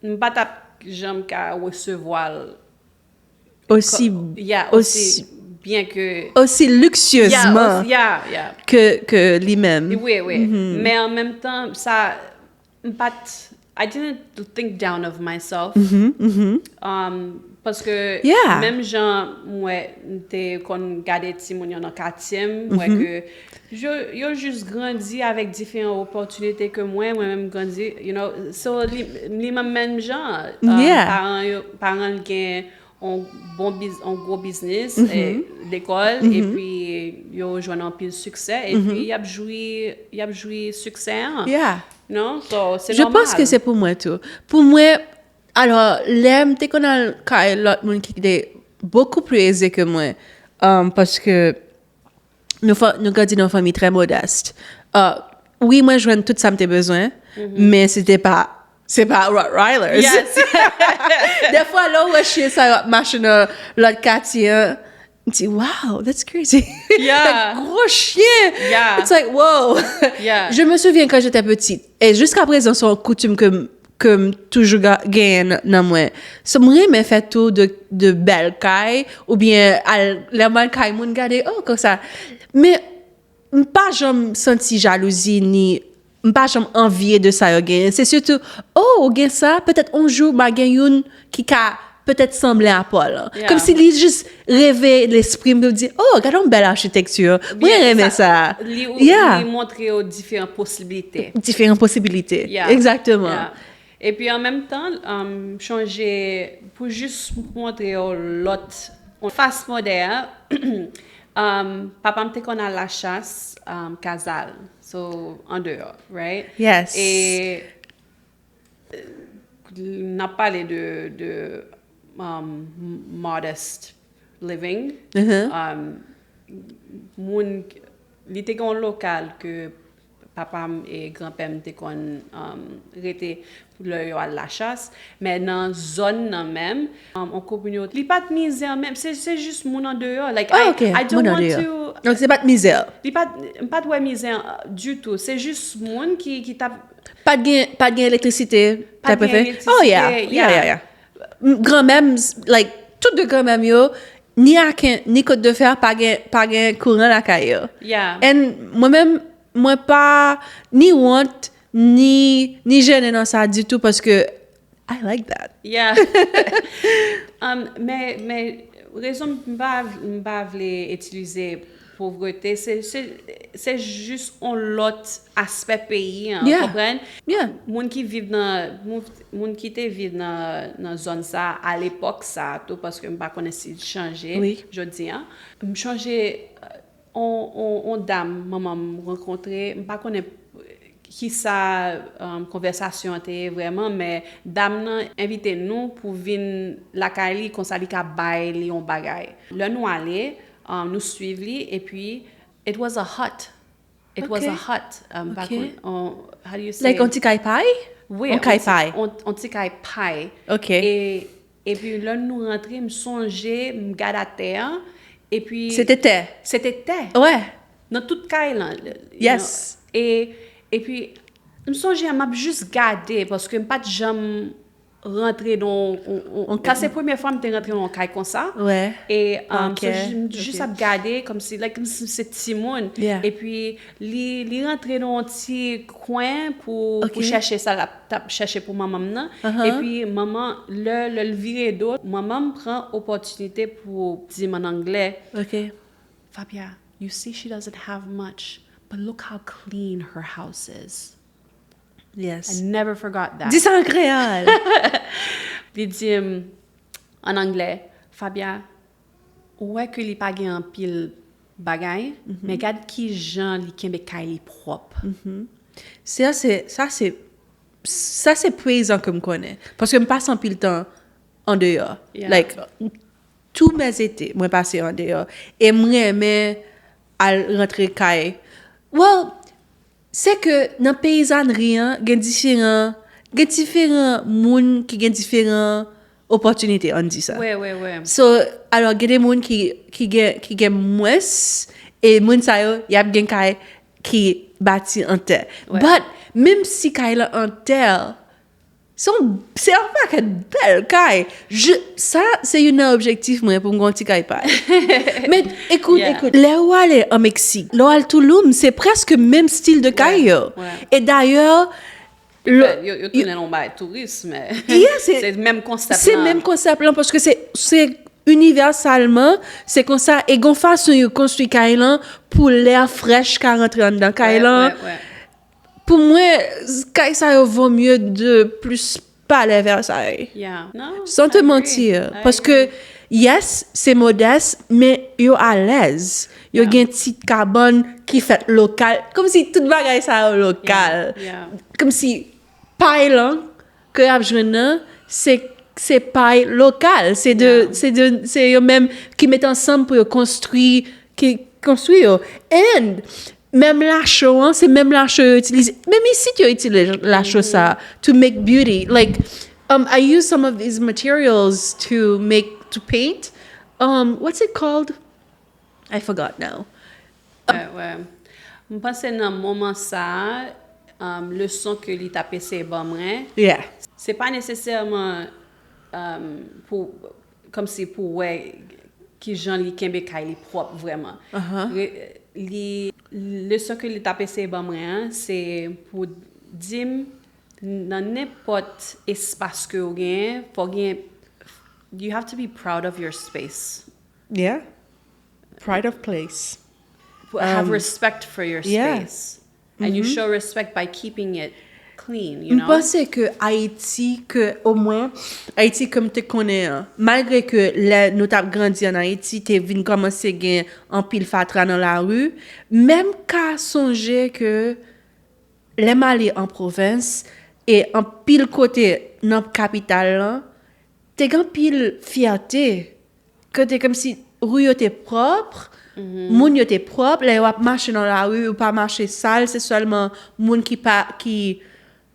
m pa t ap janm ka resevwa l Osi, yeah, osi, osi byen ke osi liksyezman yeah, yeah, yeah. ke, ke li menm. Wi, wi. Men an menm tan, sa, m pa t, I didn't think down of myself. Um, paske Yeah. Menm jan m wè, m te konn gade timoun yo nan katye m, m wè ke yo, yo jis grandi avèk diferan opòtinite ke mwen, mwen menm grandi, you know, so li, li menm, menm jan, um, Yeah. Paran yo, paran l gen on bon biz, on gwo biznis, eh, lekòl, epi yo jwenn anpil siksè, epi y ap jwi, y ap jwi siksè an. Yeah. Non? So, se Je nòmal. Pense que c'est pour moi tout. Pour moi, alors, lè m te konn al kay lòt moun ki te beaucoup plus aisé que moi, um, paske nou, fa- nou grandi nan yon fanmi trè modès. Uh, wi, mwen jwenn tout sa m te bezwen, men se te pa, se pa Rottweilers. Yes. Dèfwa, lè w wè chen sa yo ap mache nan lòt katye an, m di, wow, that's crazy. Yeah. Gwo chen. Yeah. It's like, wow. Yeah. Je me souviens quand j'étais petite. Et jusqu'à présent, c'est une coutume que, que m toujou ga- genyen nan, nan mwen. So, m renmen fè tou de, de bèl kay, oubyen al, lè m al kay moun gade, oh, konsa. Men, m pa janm santi jalouzi, ni m pa janm anvye de sa yo genyen. Se sitou, oh, ou gen sa, petèt on jou, m a gen youn ki ka petèt sanble a Paul. Yeah. Kòmsi li jis reve lespri m, pou m di, oh, gade yon bèl achitekti. Mwen renmen sa. Li, Yeah. Li montre yo diferan posiblite. Diferan posibilite. Yeah. Egzakteman. Yeah. Epi an menm tan, um, chonje pou jis montre yo lòt fas modèn, um, papa m te konn al lachas, um, kazal. So, an deyò, right? Yes. E n ap pale de, de um, modest living. Mhm. Um, moun, li te gen yon lokal ke papa m e granpè m te konn, um, rete lè yo al lachas. Men nan zòn nan menm, um, on kominote, li pa t mizè menm. Se, se jis moun an deyò. Like, Oh, I, ok. I don't Moun an want deyò. To, Donk, se pa t mizè. Li pa t, m pa t wè mizè, uh, ditou. Se jis moun ki, ki t ap Pa t gen, pa t gen elektrisite. Pa t Type of gen thing. Oh, yeah. elektrisite, Yeah, yeah. yeah, yeah. M- Granmè m, like, tout de granmè m yo, ni aken, ni kot de fè, pa gen, pa gen kouran lakay yo. Yeah. And mwen menm, mwen pa ni wont, ni, ni jennen nan sa ditou, paske I like that. Yeah. Um, men, men rezon m pa, m pa vle itilize Povrete, se, se, se jis yon lòt aspè peyi an, Yeah. Konprann? Yeah. Moun ki viv nan, moun, moun ki te viv nan, nan zòn sa a lepòk sa a tou, paske m pa konnen si l chanje Wi. jodi an. M chonje, euh, on, on, on dam manman m rankontre, m pa konnen kisa, um, konvèsasyon an te ye vrèman, men dam nan envite nou pou vin lakay li, konsa li ka bay li yon bagay. Lè nou ale, um, nou swiv li, epi it was a hut. It was Ok. A hut. Um, pa Ok. konn, on, how do you say? Like, yon ti kay pay? Wi, Yon kay ti- pay. On, on ti kay pay. Ok. E, epi lè nou rantre, m sonje, m gade atè an, epi Se te tè. Se te tè. Wè. Nan tout kay lan. Yes. E, epi, m sonje m ap jis gade, paske m pa t janm rantre nan on, on, on, sa se premye fwa m te rantre nan yon kay konsa. Wè. E um, Ok, so, j- m jis ok. Ap gade kòmsi like, m se timoun. Yeah. Epi li, li rantre nan yon ti kwen pou, Ok. Pou chèche sa l ap t ap chèche pou manman m nan. Uh-huh. Epi manman, lè, lè l vire do, manman m pran opòtinite pou di m an anglè, Ok. Fabia, you see she doesn't have much, but look how clean her house is. I Yes. Never forgot that. Di sa an kreyòl. Li di m an anglè, Fabia, ou wè ke li pa gen anpil bagay, men gad ki jan li kenbe kay li pwòp. Sa se, sa se, sa se peyizan ke m konnen. Paske m pase anpil tan an deyò. Yeah. Like, tou mèzete, mwen pase an deyò. E m renmen al rantre kay. Well, se ke nan peyizanri an, gen diferan, gen diferan moun ki gen diferan opòtinite, ann di sa. Wè, wè, wè. So, alò, gen de moun ki, ki gen, ki gen mwens, e moun sa yo, y ap gen kay ki bati an tè. Wè. But, menm si kay la an tè, se yon, se yon pakèt bèl kay. Je, sa, se youn nan objektif mwen pou m gen yon ti kay pay. Men, ekout, Yeah. Ekout, lè ou ale an Meksik, lè ou al Tulum, se prèske menm stil de kay yo. Wè. E dayè, Yo, yo tounen yon bagay touris, men Yeah, se- se menm konsèp Se lan. Menm konsèp lan, paske se, se inivèsalman, se konsa, e gon fason yo konstwi kay lan pou lè frèch ka rantre anndan kay Wè, lan. Wè, wè. Pou mwen, kay sa yo vo mye de plis palè Vèsay. Yeah. Non, San te I agree. manti, I paske, agree. Yes, se modès, men yo alèz. Yo Yeah. Gen ti kabann ki fèt lokal. Kòmsi tout bagay sa yo lokal. Yeah, yeah. Kòmsi pay lan ke y ap jwenn nan, se, se pay lokal. Se de, Yeah. Se de, se yo menm ki met ansanm pou yo konstwi, ki konstwi yo. And menm lacho an, se menm lacho yo itilize. Menm isit yo itilize lacho sa to make beauty. Like, um, I use some of these materials to make, to paint. Um, what's it called? I forgot now. Wè, wè. M panse nan moman sa a, um, leson ke li t ap eseye ban mwen, Yeah. se pa nesesèman, um, pou, kòmsi pou wè ki jan li kenbe kay li pwòp vrèman. Uh-huh. Re- li, leson ke li t ap eseye ban mwen an, se pou di m nan nenpòt espas ke ou genyen, fò gen, you have to be proud of your space. Yeah. Pride of place. Have Um, respect for your yeah. Space. And you show respect by keeping it clean, you M know? Panse ke Ayiti, ke omwen, Ayiti ke m te konnen an, malgre ke lè nou t ap grandi an Ayiti, te vin kòmanse gen anpil fatra nan lari, men m ka sonje ke lè m ale an pwovens, e anpil kote nan kapital lan, te gen anpil fyète. Kote kòmsi ri yo te pwòp, moun yo te pwòp, lè yo ap mache nan lari, yo pa mache sal, se sèlman moun ki pa, ki,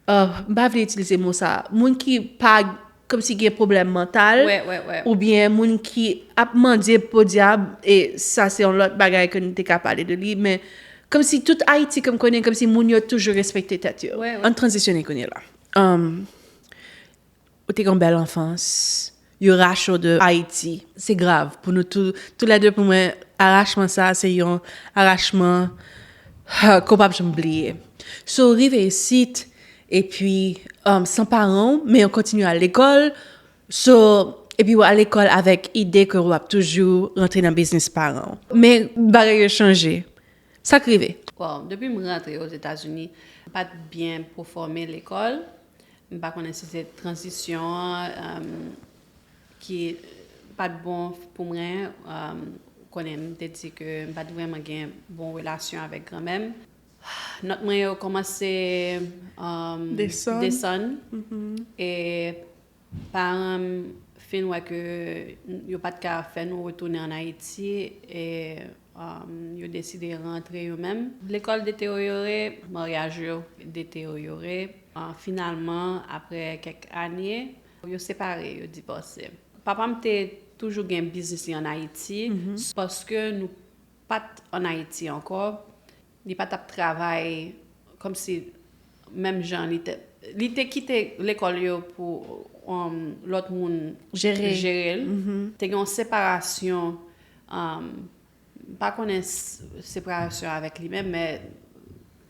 uh, m pa vle itilize mo sa, moun ki pa, kòmsi gen pwoblèm mantal, Wè, wè, wè. Oubyen moun ki ap mandye podyab, e sa se yon lòt bagay ke nou te ka pale de li, men kòmsi tout Ayiti ke m konnen, kòmsi moun yo toujou respekte tèt yo. Wè, wè. Ann tranzisyone kounye la. Um, ou te gen yon bèl anfans, yo rache w de Ayiti. Se grav pou nou tou, toulède pou mwen, arachman sa, se yon arachman, ha, ke w p ap janm bliye. So, ou rive isit, epi, um, san paran w, men w kontinye al lekòl. So, epi w al lekòl avèk ide ke w ap toujou rantre nan biznis paran w. Men bagay yo chanje. Sa k rive? Well, depi m rantre Ozetazini, m pa t byen pefòme lekòl. M pa konnen si se tranzisyon an um, ki pa t bon pou mwen. Um, konnen m te di ke m pa t vrèman gen bon relasyon avèk granmè m. Nòt mwen yo kòmanse um, Desann. Desann. E paran m fin wè ke yo pa t ka fè nou retounen ann Ayiti e um, yo deside rantre yo menm. Lekòl deteryore, maryaj yo deteryore. Uh, finalman, apre kèk ane, yo separe, yo divòse. Papa m te toujou gen biznis li ann Ayiti, paske nou pa t ann Ayiti ankò, li pa t ap travay kòmsi menm jan li te li te kite lekòl yo pou um, lòt moun Jere. Jere l. Te gen yon separasyon, um, m pa konnen s- separasyon avèk li menm, men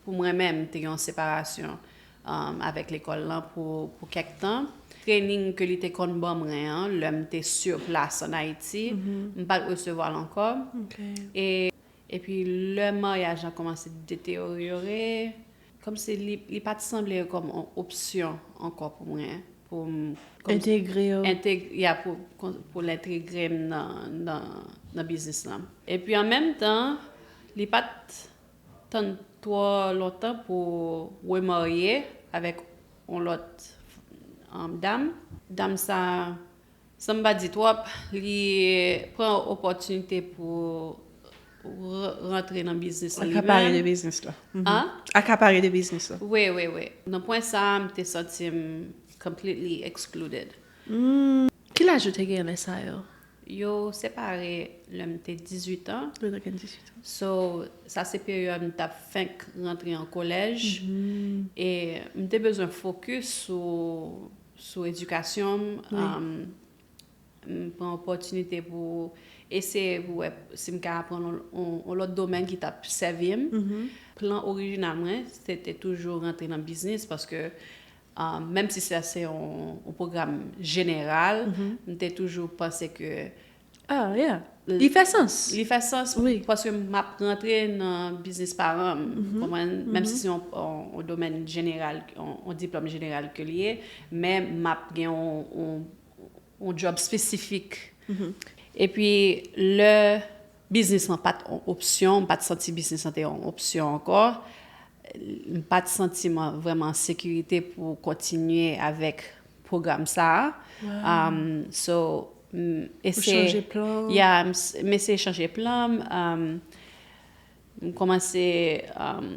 pou mwen menm, te gen yon separasyon um, avèk lekòl lan pou, pou kèk tan. Training ke li te konn ban mwen an, lè m te sur plas ann Ayiti, m pa t resevwa l ankò. Ok. E epi lè maryaj la kòmanse deteryore, kòmsi li, li pa t sanble kòm yon opsyon ankò pou mwen, pou m kòm- Entegre yo. Enteg, ya, pou, pou l entegre m nan, nan, nan biznis lan. Epi an menm tan, li pa t tann twò lontan pou remarye avèk yon lòt um, dam. Dam sa, san m pa di twòp, li pran opòtinite pou r- rantre nan biznis li Akapare de menm. Biznis la. An? Akapare de biznis la. Wi, wi, wi. Nan pwen sa, m te santi m completely excluded. Ki laj ou te gen lè sa yo? Yo separe lè m te dizuit an. Lè w te gen dizuit an. So, sa se peryòd m t ap fenk rantre an kolèj. E m te bezwen fokis sou, sou edikasyon m. Um, m pran opòtinite pou eseye pou wè si m ka aprann yon, yon, yon lòt domèn ki t ap sèvi m. Plan orijinal mwen, se te toujou rantre nan biznis paske, um, menm si sa se yon, yon pwogram jeneral, m te toujou panse ke Ah, yeah. Li fè sans. Li fè sans Wi. Paske m ap rantre nan biznis paran m. Konprann? Menm si se yon, yon, yon domèn jeneral, yon, yon diplòm jeneral ke li ye, men m ap gen yon, yon, yon job espesifik. Epi lè biznis lan pa t yon opsyon, m pa t santi biznis lan te yon opsyon ankò, m pa t santi mwen vrèman an sekirite pou kontinye avèk pwogram sa a. Um, so, m eseye chanje plan. Ya, m s- m eseye chanje plan. M, um, m kòmanse um,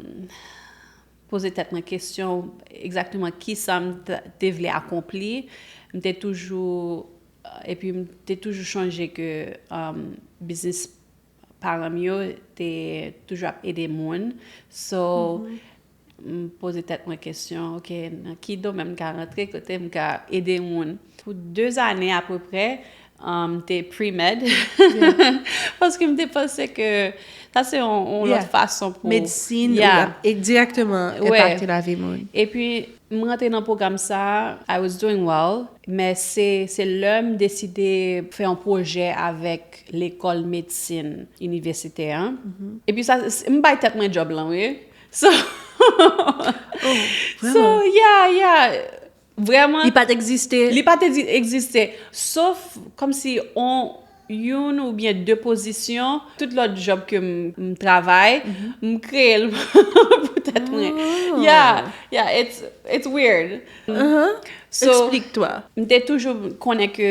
poze tèt mwen kesyon egzakteman ki sa m t- te vle akonpli. M te toujou, epi m te toujou chonje ke um, biznis paran m yo te toujou ap ede moun. So, m poze tèt mwen kesyon, ok, nan ki domèn m ka rantre kote m ka ede moun. Pou de zane apeprè, um, m te pre-med. Paske m te panse ke sa se yon, yon Yeah. lòt fason pou Medsin, Yeah. ou ap e direktman Ouais. enpakte lavi moun. Epi, m rantre nan pwogram sa a, I was doing well, men se, se lè m deside fè yon pwojè avèk lekòl medsin inivèsitè an. Epi sa, s- m bay tèt mwen djòb lan, wi. So, so, yeah, yeah. Vrèman, Li pa t egziste. Li pa te di egziste. Sof kòmsi on youn oubyen de pozisyon, tout lòt job ke m, m travay, m kreye l pou tèt mwen. Yeah, yeah, it's, it's weird. So, Explique-toi. M te toujou konnen ke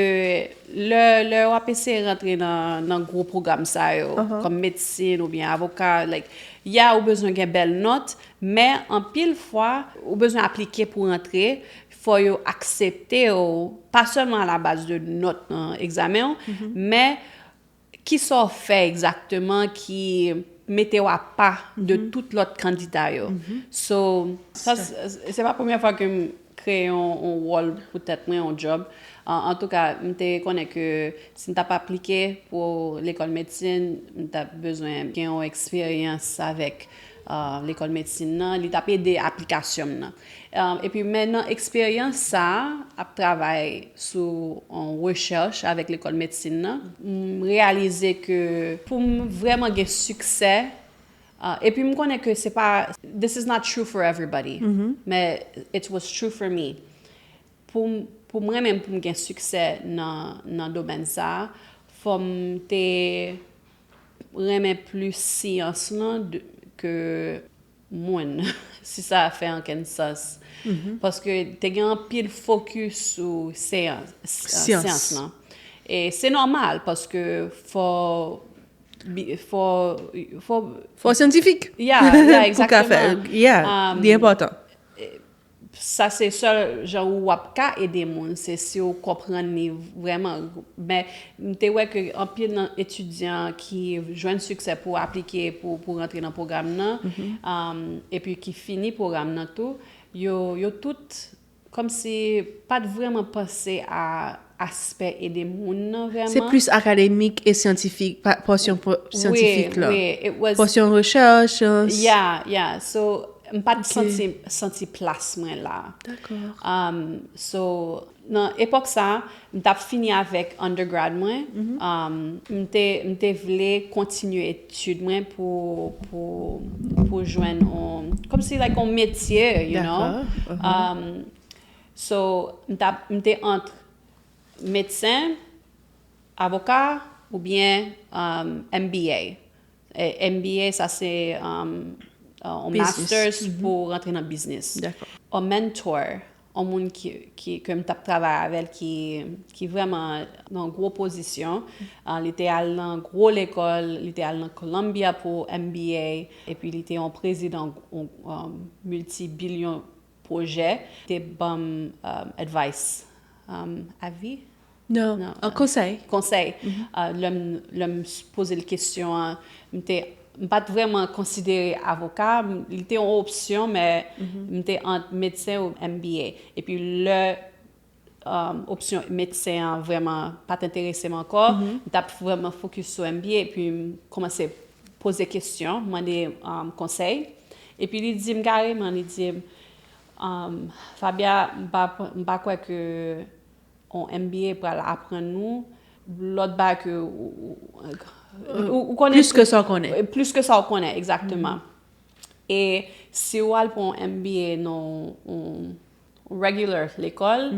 lè, lè w ap eseye rantre nan, nan gwo pwogram sa yo, kòm medsin oubyen avoka, like, ya, ou bezwen gen bèl nòt, men anpil fwa, ou bezwen aplike pou rantre, fò yo aksepte w, pa sèlman a la baz de nòt nan egzamen w, men ki sa w fè egzakteman ki mete w apa de tout lòt kandida yo. So, sa, se se pa premyè fwa ke m kreye yon, yon wòl pou tèt mwen, yon job. An, antouka, m te konnen ke si m t ap aplike pou lekòl medsin, m t ap bezwen gen yon eksperyans avèk uh, lekòl medsin nan, li t ap ede aplikasyon m nan. Uh, epi men nan eksperyans sa a, ap travay sou yon rechèch avèk lekòl medsin nan, m reyalize ke pou m vrèman gen siksè, uh, epi m konnen ke se pa, this is not true for everybody, men it was true for me. Pou m, pou mwen menm, pou m gen siksè nan, nan domèn sa a, fò m te renmen plis syans lan de, ke moun, si sa fè ankenn sans. Paske te gen anpil fokis sou seyans, syans lan. E se nòmal, paske fò, fò, fò, fò syantifik. Yeah, yeah, exactement. Yeah, li enpòtan. Sa se sèl jan ou ap ka ede moun, se si w konprann li vrèman. Men m te wè ke anpil nan etidyan ki jwenn siksè pou aplike, pou, pou rantre nan pwogram nan, um, epi ki fini pwogram nan tou, yo, yo tout kòmsi pa t vrèman panse a aspè ede moun nan vrèman. Se plis akademik e syantifik, pòsyon syantifik la. Pòsyon rechèch. Yeah, yeah. So, m pa t santi, santi plas mwen la. Dakò. Um, so, nan epòk sa, m t ap fini avèk undergrad mwen. Um, m te, m te vle kontinye etid mwen pou, pou, pou jwenn on, kòmsi, like, on metye, you know. Um, so, m t ap, m te ant medsen, avoka, oubyen, um, M B A. E, M B A, sa se, um, uh, on masters pou rantre nan biznis. On mentor, on moun ki, ki, ke m t ap travay avè l, ki, ki vrèman nan gwo pozisyon. Uh, li te al nan gwo lekòl, li te al nan Columbia pou M B A, epi li te yon prezidan yon, um, miltibilyon pwojè. Li te ban m, um, advice, um, avi? Non, an konsèy. Konsèy. Uh, lè m, lè m poze l kesyon an, m te, m pa t vrèman konsidere avoka. Li te yon opsyon, men m te ant medsen ou M B A. Epi lè, um, opsyon medsen an vrèman pa t enterese m ankò, m t ap vrèman fokis sou M B A, epi m kòmanse poze kesyon, mande, um, konsèy. Epi li di m kareman, li di m, um, Fabia, m pa, m pa kwè ke yon M B A pral aprann nou lòt bagay ke ou, ou, ou, ou konnen plis ke sa w konnen. Plis ke sa w konnen, egzakteman. E si w al pran yon M B A nan yon regular lekòl,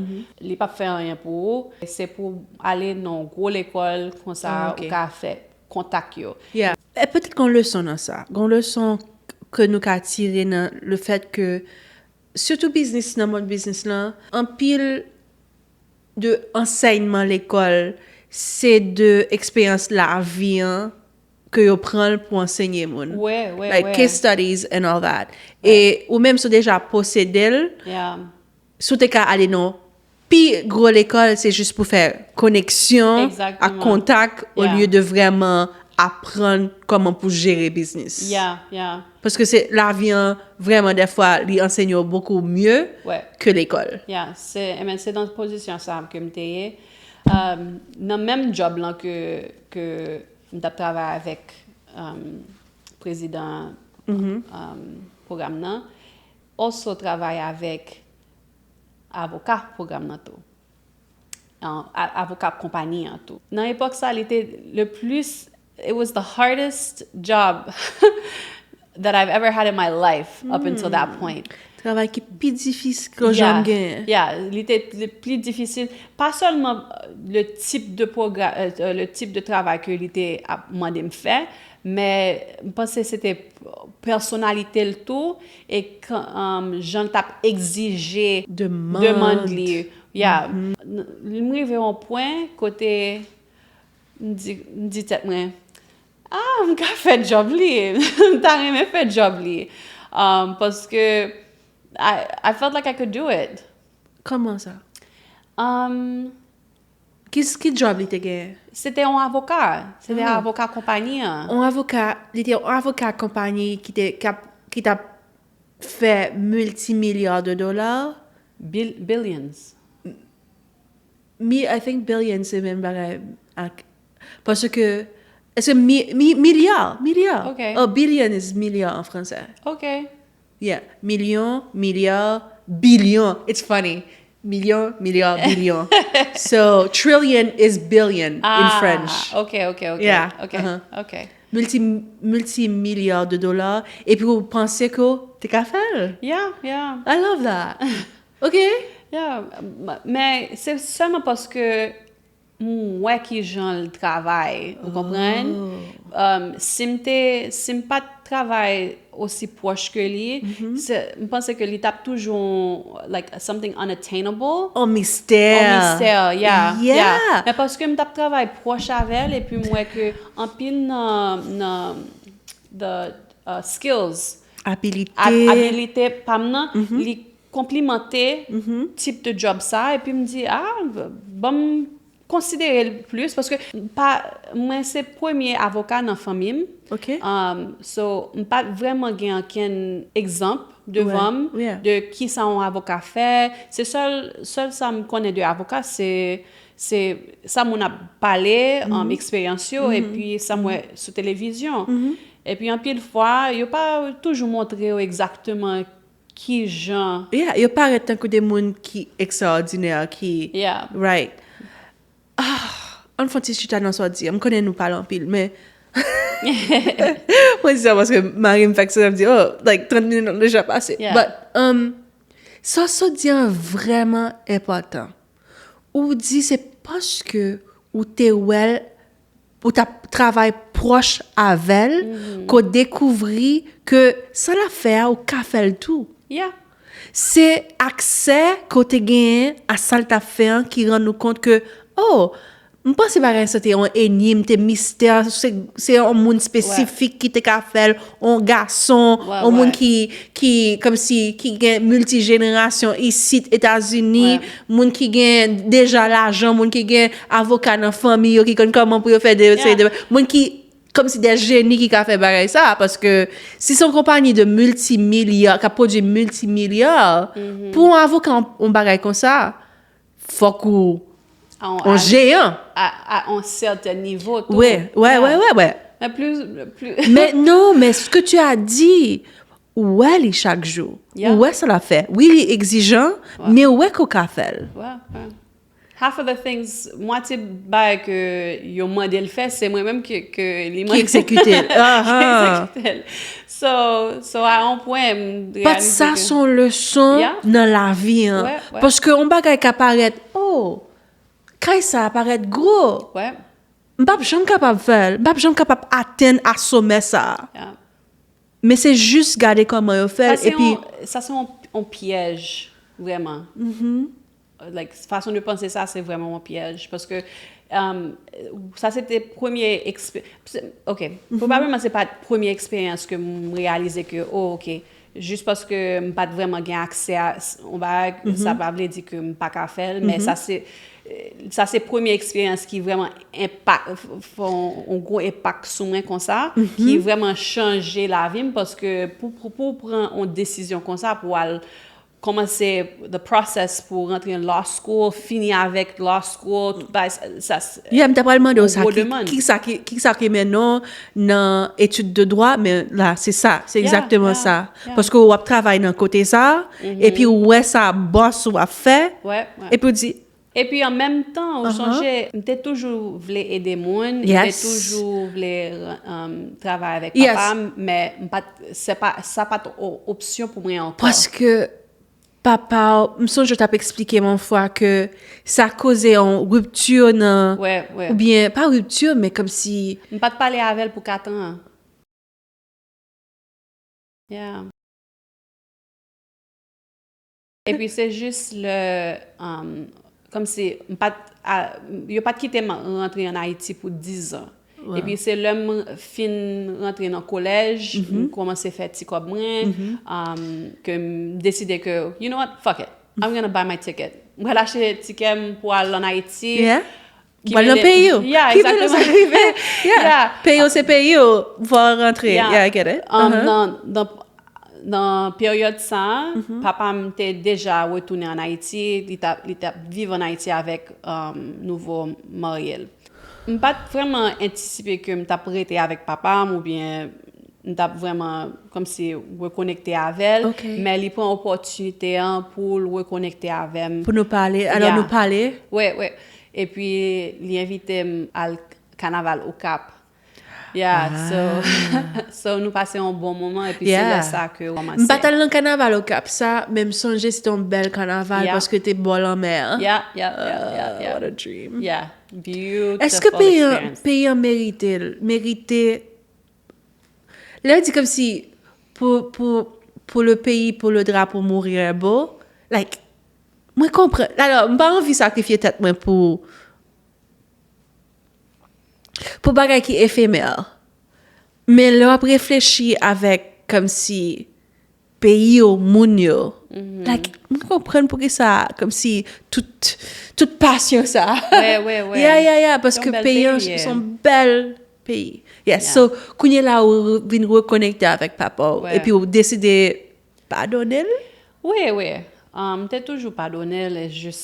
li p ap fè anyen pou ou. Se pou w ale nan yon gwo lekòl, konsa ou ka fè kontak yo. Yeah. E petèt gen yon leson nan sa. Gen yon leson ke nou ka tire nan le fèt ke, sitou biznis, nan mond biznis lan, anpil de ansèyman lekòl, se de eksperyans lavi an ke yo pran l pou ansenye moun. Like case studies and all that. E ou menm si w deja posede l, si w te ka ale nan pi gwo lekòl, se jis pou fè koneksyon ak kontak, olye de vrèman aprann kòman pou jere biznis. Yeah, yeah. Paske se lavi an, vrèman, dèfwa, li ansenye w bokou mye ke lekòl. Yeah, se, e men, se nan pozisyon sa ke m te ye. Um, nan menm djòb lan ke, ke m t ap travay avèk, um, prezidan, um, pwogram nan, also travay avèk avoka pwogram nan tou. An, a-, avoka konpayi an tou. Nan epòk sa, li te le plis, it was the hardest job that I've ever had in my life up until that point. Travay ki pi difisil ke w janm genyen. Yeah, li te le pli difisil. Pa sèlman, euh, le tip de pwogra-, euh, euh, le tip de travay ke li te ap mande m fè, men m panse se te pèsonalite l tou, e kan, um, jan l t ap egzije demann li. Yeah. M rive yon pwen kote m di, m di tèt mwen, ah, m ka fè djòb li. M ta renmen fè djòb li. Um, paske I, I felt like I could do it. Kòman sa? Um, ki, ki djòb li te genyen? Se te yon avoka. Se te avoka konpayi an. Yon avoka, li te yon avoka konpayi ki te, k ap, ki t ap fè miltimilya de dola. Bil-, billions. Mi, I think billion se menm bagay ak, paske Èske mi, mi, milya, milya. Ok. Oh, billion is milya an fransè. Ok. Yeah. Milyon, milya, bilyon. It's funny. Milyon, milya, bilyon. So, trillion is billion in Ah, French. Ok, ok, ok. Yeah, Ok, uh-huh. ok. Multi, multimilya de dola. Epi ou panse ke w te ka fè l. Yeah, yeah. I love that. Ok? Yeah, m- men se sèlman paske m wè ki jan l travay, ou konprann? Um, si m te, si m pa t travay osi pwòch ke li, se- m panse ke li t ap toujou like something unattainable. On mistè. On mistè, yeah, Yeah. yeah. Men paske m t ap travay pwòch avè l, epi m wè ke anpil nan, nan the uh, skills, Abilite. ab- abilite pa m nan, li konplimante tip de job sa, epi m di, ah, ban m konsidere l plis, paske pa, mwen se premye avoka nan fanmi m. Ok. Um, so, m pa t vrèman gen ankenn egzanp devan m Ouais, yeah. de ki sa yon avoka fè. Se sèl, sèl sa m konnen de avoka, se, se sa moun ap pale, um, eksperyans yo, epi sa m wè sou televizyon. Epi anpil fwa, yo pa toujou montre yo egzakteman ki jan. Yeah, yo parèt tankou de moun ki ekstraòdinè, ki... Yeah. Right. Ah, ann fè yon ti chita nan sa w di a. M konnen nou pale anpil, men... Mwen di sa paske mari m fèk sou m di, oh, like, trant minit lan deja pase. Yeah. But, um, sa w sot di an vrèman enpòtan. Ou di se paske ou te wè l, ou t ap travay pwòch avè l, ke w dekouvri ke sa l ap fè a, ou ka fè l tou. Yeah. Se aksè ke w te genyen a sa l t ap fè an ki rann ou kont ke, oh, m panse bagay sa te yon enyim, te mistè, se, se yon moun espesifik ki te ka fè l, yon gason, Ouais, yon moun ouais. ki, ki, kòmsi, ki gen miltijenerasyon isit Etazini, Ouais. moun ki gen deja lajan, moun ki gen avoka nan fanmi yo, ki konn kòman pou yo fè de, Yeah. de moun ki kòmsi de jeni ki ka fè bagay sa, paske si se yon konpayi de miltimilya, k ap pwodui miltimilya, pou yon avoka, yon, yon bagay konsa, fòk ou A on- yon jeyan. A, a on sèten nivo tou. Wè, wè, Yeah. wè, wè, wè. Men plis, plis. Men non, men ce que tu as dit, ou wè li chak jou. Yeah. Ou wè sa l ap fè. Wi, li egzijan, men ou wè ke w ka fè l. Wè, wè. Half of the things, mwatye bagay ke yo mande l fè, se mwen menm ke, ke li Ki egzekite l. Ki Ahan. egzekite l. So, so a yon pwen, m But sa ke- se yon leson Yeah. nan lavi an. Wè, wè. Paske yon bagay ka parèt, oh, kay sa a parèt gwo. Wè, M p ap janm kapab fè l. M p ap janm kapab atenn a somè sa a. yeah. Men se jis gade kòman yo fè Sa l. se Epi, yon, sa se yon, yon pyèj, vrèman. Like, fason de panse sa, se vrèman yon pyèj. Paske, um, sa se te premye ekspe- se- ok, pwobableman se pa premye eksperyans ke m reyalize ke, oh, ok, jis paske m pa t vrèman gen aksè a s- yon bagay, sa pa vle di ke m pa ka fè l, men sa se, sa se premye eksperyans ki vrèman enpak, f- fè yon, yon gwo enpak sou mwen konsa, ki vrèman chanje lavi m, paske pou, pou, pou w pran yon desizyon konsa, pou w al kòmanse the process pou w rantre an law school, fini avèk law school, tout bagay sa, sa, sa, yeah, m ta pral mande w yon sa, gwo ki, demann. Ki sa ki, ki sa ki mennen w nan etid de dwa, men la, se sa, se Yeah, egzakteman yeah, sa. Yeah. Paske w ap travay nan kote sa, epi ou wè sa bòs ou ap fè, Wè, wè. Epi w di, Epi an menm tan, ou Uh-huh. sonje, m te toujou vle ede moun, m te Yes. toujou vle um, travay avèk Yes. papa m, men m pa t- se pa, sa pa t o- opsyon pou mwen ankò. Paske papa w, m sonje w t ap eksplike m yon fwa ke sa koze yon ripti nan, Wè, wè. Oubyen, pa ripti, men kòmsi M pa t pale avè l pou kat an. Yeah. Epi se jis lè, um, kòmsi m pa t, a, yo pa t kite m rantre an Ayiti pou diz an. Epi se lè m fin rantre nan kolèj, m kòmanse fè ti kòb mwen, um, ke m deside ke, you know what, fuck it, I'm gonna buy my ticket. M pral achte tikè m pou al an Ayiti. Yeah. Ki Pral nan mele- peyi w. Yeah, Ki mele sa exactement. rive. Yeah. Yeah. Peyi w se peyi w. Fò w rantre. Yeah. Yeah, I get it. Um, Uh-huh. nan, nan, nan peryòd sa, papa m te deja retounen an Ayiti, li t ap, li t ap viv an Ayiti avèk um, nouvo marye l. M pa t vrèman antisipe ke m t ap rete avèk papa m oubyen m t ap vrèman kòmsi rekonekte avè l, Ok. Men li pran opòtinite an pou l rekonekte avè m. Pou nou pale. Alò Yeah. nou pale. Wi, wi. Epi li envite m al kanaval Okap. Yeah, so, so nou pase yon bon moman epi se Yeah. lè sa ke w M kòmanse. pa t al nan kanaval Okap sa, men m sonje se te yon bèl kanaval Yeah. paske te bò lanmè a. Yeah, yeah, yeah, yeah, yeah. What a dream. Yeah, beautiful Èske peyi an experience. Peyi an merite l? Merite. Lè yo di kòmsi pou, pou, pour le pays, pour le drapeau, mourir est beau. Like, mwen konpran. Alò, m pa anvi sakrifye tèt mwen pou pou bagay ki efemè. Men lè w ap reflechi avèk kòmsi peyi yo, moun yo, like, mwen konprann poukisa kòmsi tout, tout pasyon sa. Wè, wè, wè. Yeah, yeah, yeah, paske Yon bèl peyi an peyi, se yon bèl peyi. Yes, so kounye la ou re- vin rekonekte avèk papa w Wè. Epi ou deside padone l. Wi, wi. Um, m te toujou padone l, jis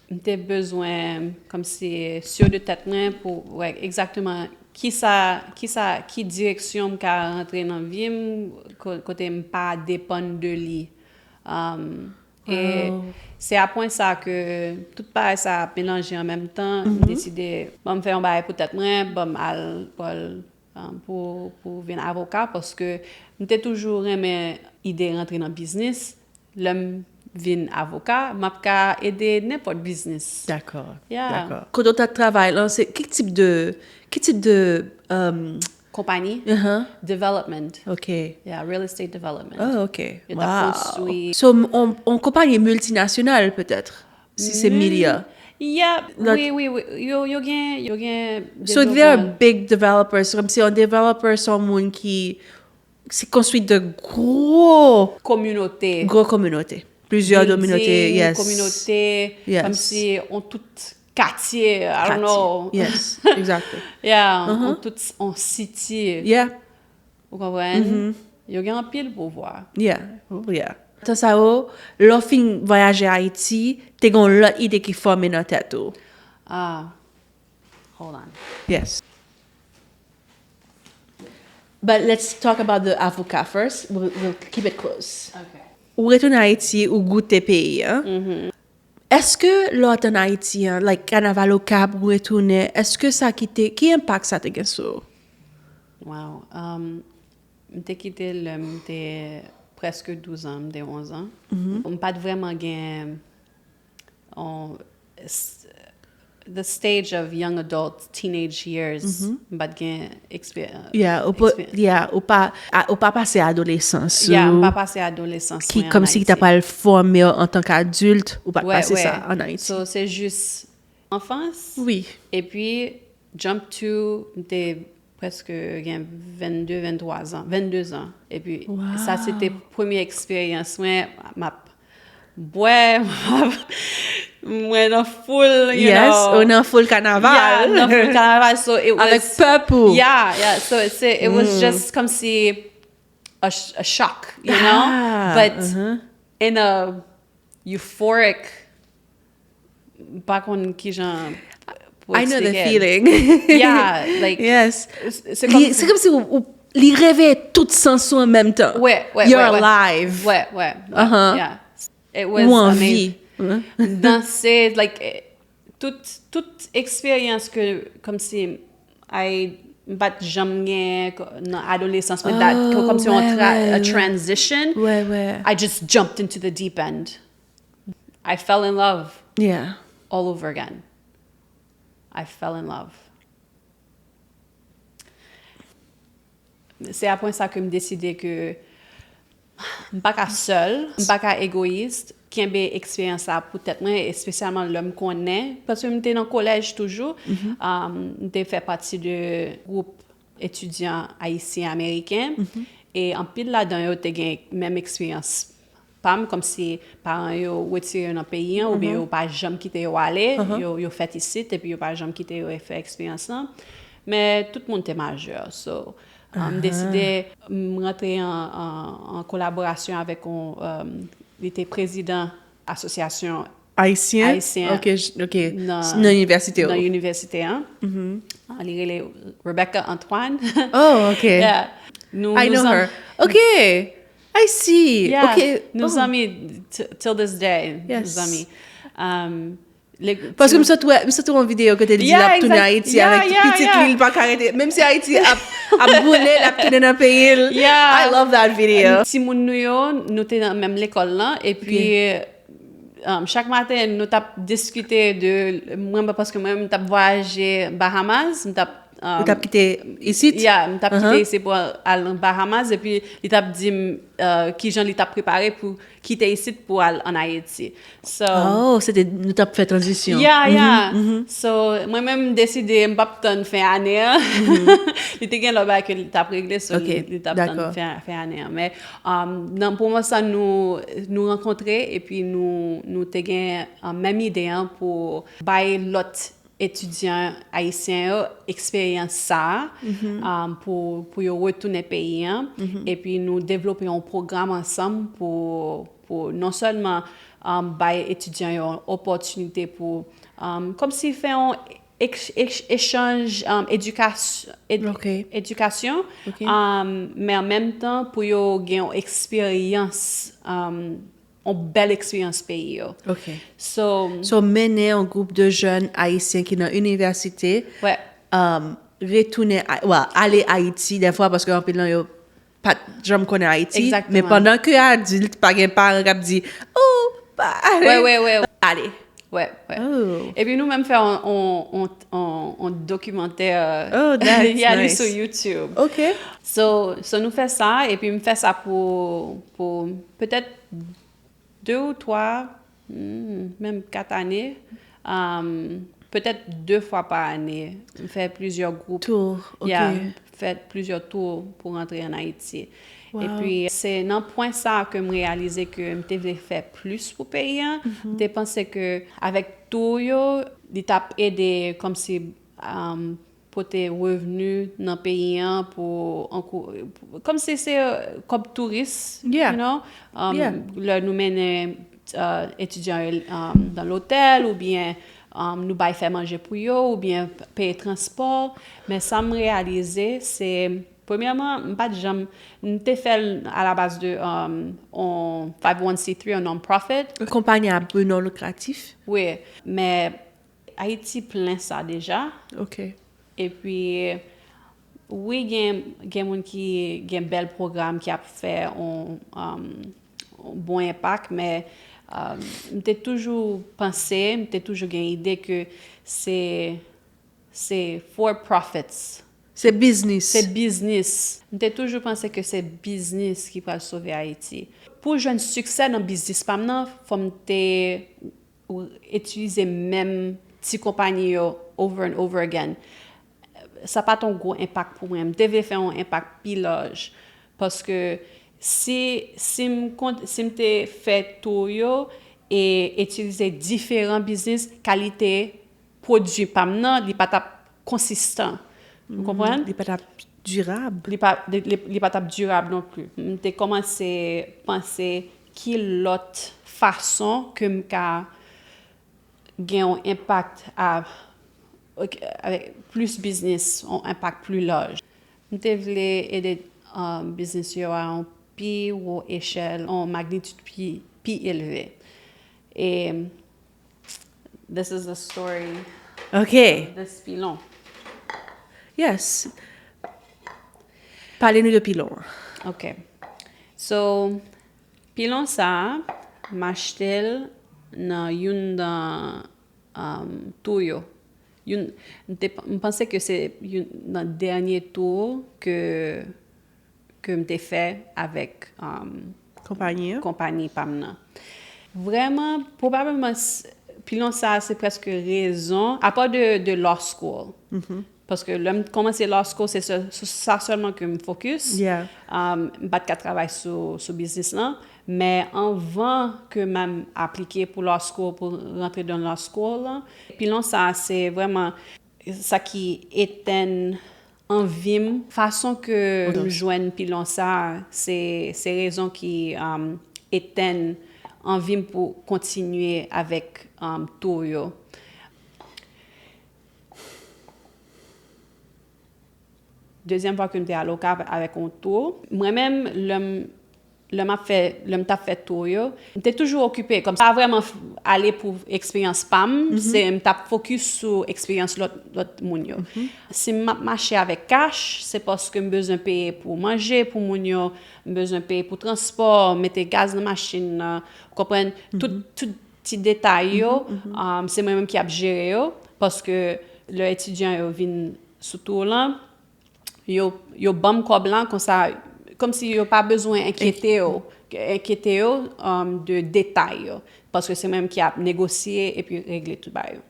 m te bezwen kòmsi sur de tèt mwen pou wè egzakteman kisa, kisa, ki direksyon m ka rantre nan vi m, ko- kote m pa depann de li. Um, e se apre sa ke tout bagay sa ap melanje an menm tan, m deside, bon, m fè yon bagay pou tèt mwen, bon, m al pral um, pou, pou vin avoka, paske m te toujou renmen ide rantre nan biznis. Lè m vin avoka, m ap ka ede nenpòt biznis. Dakò. Yeah. Dakò. Kote w t ap travay lan, se ki tip de, ki tip de um, Konpani, uh-huh. Development. Ok. Yeah, real estate development. Oh, ok. Yo t ap Wow. konstwi. So, on, on konpani miltinasyonal petèt, si se milya. Yeah, Lot- wi, wi, wi. Yo, yo gen, yo gen So, they are devlopman. Big developers. Kòm se yon developer, se yon moun ki se konstwi de gwo, Kominote. Gwo kominote. Plizyè kominote, Building, yes. Kominote, Yes. Kòmsi on tout katye, I don't know. Yes, exactly. Yeah, on tout, on city. Yeah. Ou konprann? Yo gen anpil pouvwa. Yeah. Oh, yeah. Tan sa yo, lè w fin vwayaje Ayiti, te gen yon lòt ide ki fòme nan tèt ou. Ah, hold on. Yes. But let's talk about the avoka first. We'll, we'll keep it close. Okay. Ou retounen Ayiti, ou goute peyi an. Èske lè w t ann Ayiti an, like kanaval Okap, ou retounen, èske sa ki te, ki enpak sa te gen sou ou? Wow. Um, m te kite lè m te prèske douz an, m te onz an. M pa t vrèman gen on, s- the stage of young adult, teenage years, m pa t gen eksperyans. Yeah, ou pa, yeah, ou pa, a- ou pa pase adolesans. Yeah, m ou- pa pase adolesans Ki mwen kòm an si ki ta Ayiti. Pral fòme w antan kadult, ou pa t Wè, pase wè. Sa an Ayiti. So, se jis anfans. Wi. Epi, jump to, m te prèske gen vennde, venntwa zan, vennde zan. Epi, sa se te premye eksperyans mwen, m ap bwè, m ap, mwen nan foul, you Yes, know. Ou nan foul kanaval. Yeah, nan foul kanaval, so it was Avèk pèp ou. Yeah, yeah, so it's, it was just kòmsi a, sh- a shock, you know? Ah, But uh-huh. In a euphoric, m pa konn kijan pou I know the eksplike. Feeling. Yeah, like, Yes. Se Li- kòm Se kòm si ou, ou- li reveye tout sans ou an menm tan. Wè, wè, You're wè, wè. Alive. Wè, wè, wè, Uh-huh. Yeah. It was Ou anvi. Amazing. Danse, like, eh, tout, tout eksperyans ke, kòmsi, I, m pa t janm gen ko- nan adolesans mwen, that, Oh, kòmsi yon wè, tra- wè, a wè. Transition, Wè, wè. I just jumped into the deep end. I fell in love Yeah. All over again. I fell in love. Se apre sa ke m deside ke m pa ka sèl, m pa ka egoyis, kenbe eksperyans la pou tèt mwen, espesyalman lè m konnen, paske m te nan kolèj toujou, um, m te fè pati de gwoup etidyan ayisyen ameriken, e anpil ladan yo te gen menm eksperyans pa m, kòmsi paran yo retire yo nan peyi an, oubyen yo pa janm kite yo ale, yo, yo fèt isit, epi yo pa janm kite yo fè eksperyans lan. Men tout moun te majè, so, um, m deside m rantre an, an, an kolaborasyon avèk yon, um, li te prezidan asosyasyon Ayisyen? Ayisyen. Ok, ok. Nan inivèsite. Nan inivèsite an. Li rele Rebecca Antoine. Oh, ok. Yeah. Nou, I know her. Ok. I see. Yeah. Ok. Nou zanmi till this day. Nou zanmi. Um, Paske m sot wè, m sot wè yon videyo kote li di l ap tounen Ayiti avèk pitit li, li pa ka rete. Menm si Ayiti ap ap boule, l ap tounen nan peyi l. Yeah. I love that video. Timoun nou yo, nou te nan menm lekòl lan, epi um, chak maten nou t ap diskite de mwen, paske mwen m t ap vwayaje Bahamas, m t ap um, Ou t ap kite isit? Yeah, m t ap kite isit pou al nan Bahamas, epi li t ap di m uh, kijan li t ap prepare pou kite isit pou al an Ayiti. So, Oh, se te nou t ap fè tranzisyon. Yeah, yeah. So, mwen menm m deside m p ap tann fen ane an. Li te gen lòt bagay ke li t ap regle, so li t ap tann fen ane an. Men um, nan moman sa nou nou rankontre epi nou nou te gen um, menm ide an pou bay lòt etidyan ayisyen yo eksperyans sa a um, pou pou yo retounen peyi an epi nou devlope yon pwogram ansanm pou pou non sèlman um, bay etidyan yo opòtinite pou um, kòmsi fè yon echanj um, edikasyon Ok. edikasyon Ok. um, men an menm tan pou yo gen yon eksperyans um, yon bèl eksperyans peyi yo. Ok. So, So, mennen yon gwoup de jèn ayisyen ki nan inivèsite, wè. um, retounen, a- well, ale Ayiti dèfwa paske anpil nan yo pa t janm konnen Ayiti. Exactement. Men pandan ke adilt, pa gen paran k ap di, oh, pa ale. Wè, wè, wè. Ale. Wè, wè. Oh. Epi nou menm fè yon, yon, yon, yon, yon dokimantè Oh, that's y a li nice. Sou YouTube. Ok. So, so nou fè sa, epi m fè sa pou, pou petèt de ou twa, hmm, menm kat ane. Um, petèt de fwa pa ane, m fè plizyè gwoup. Tour, ok. Yeah, fè plizyè tour pou rantre an Ayiti. Wow. Epi se nan pwen sa ke m reyalize ke m te vle fè plis pou peyi an. M te panse ke avèk tour yo, li t ap ede kòmsi um, pote revni nan peyi an pou ankou kòmsi se kòb touris, Yeah. You know? Um, Yeah. Lè nou mennen uh, etidyan yo um, nan lotèl oubyen um, nou bay fè manje pou yo oubyen peye transpò. Men sa m reyalize se premyèman m pa t janm m te fè l a la baz de um, on five oh one c three, on non-profit. Konpayi a bi non likratif. Wi, men Ayiti plen sa deja. Ok. Epi wi, gen gen moun ki gen bèl pwogram ki ap fè on um, bon enpak, men um, m te toujou panse, m te toujou gen ide ke se se for profits. Se biznis. Se biznis. M te toujou panse ke se biznis ki pral sove Ayiti. Pou jwenn siksè nan biznis pa m nan, fò m te itilize menm ti konpayi yo over and over again. Sa pa t yon gwo enpak pou mwen. M te vle fè yon enpak pi laj. Paske si, si, m, kont, si m te fè tou yo e itilize diferan biznis, kalite pwodui pa m nan, li pa t ap konsistan. Ou konprann? Li pa t ap dirab. Li pa, li, li, li pa t ap dirab non pli. M te kòmanse panse ki lòt fason ke m ka gen yon enpak a, avèk plis biznis, yon enpak pli laj. M te vle ede um, biznis yo a yon pi wo echèl, yon magnitid pi, pi elve. E this is the story Ok. This pilon. Yes. Pale nou de pilon an. Ok. So, pilon sa a, m achte l nan youn nan um, tour yo. Youn, m, te, m panse ke se youn nan dènye tour ke, ke m te fè avèk um, Konpayi an. Konpayi pa m nan. Vrèman, pwobableman, s- pilon sa a se prèske rezon, apa de, de law school. Paske lè m kòmanse law school, se sèl- sou sa sèlman ke m fokis. Yeah. Um, m pa t ka travay sou, sou biznis lan. Men anvan ke m aplike pou law school, pou rantre nan law school lan, pilon sa a se vrèman sa ki etenn anvi m. Fason ke m jwenn pilon sa a, se, se rezon ki um, etenn anvi m pou kontinye avèk um, tour yo. Dezyèm fwa ke m te al Okap avèk yon tour, mwen menm, lè m lè m ap fè, lè m t ap fè tour yo, m te toujou okipe. Kòm sa pa vrèman ale pou eksperyans pa m, se m t ap fokis sou eksperyans lòt, lòt moun yo. Si m ap mache avèk kach, se paske m bezwen peye pou manje pou moun yo, m bezwen peye pou transpò, mete gaz nan machin nan, ou konprann? Tout, tout ti detay yo, um, se mwen menm ki ap jere yo, paske lè etidyan yo vin sou tour lan, yo, yo ban m kòb lan konsa, kòmsi yo pa bezwen enkyete yo, enkyete yo um, de detay yo. Paske se mwen menm ki ap negosye epi regle tout bagay yo.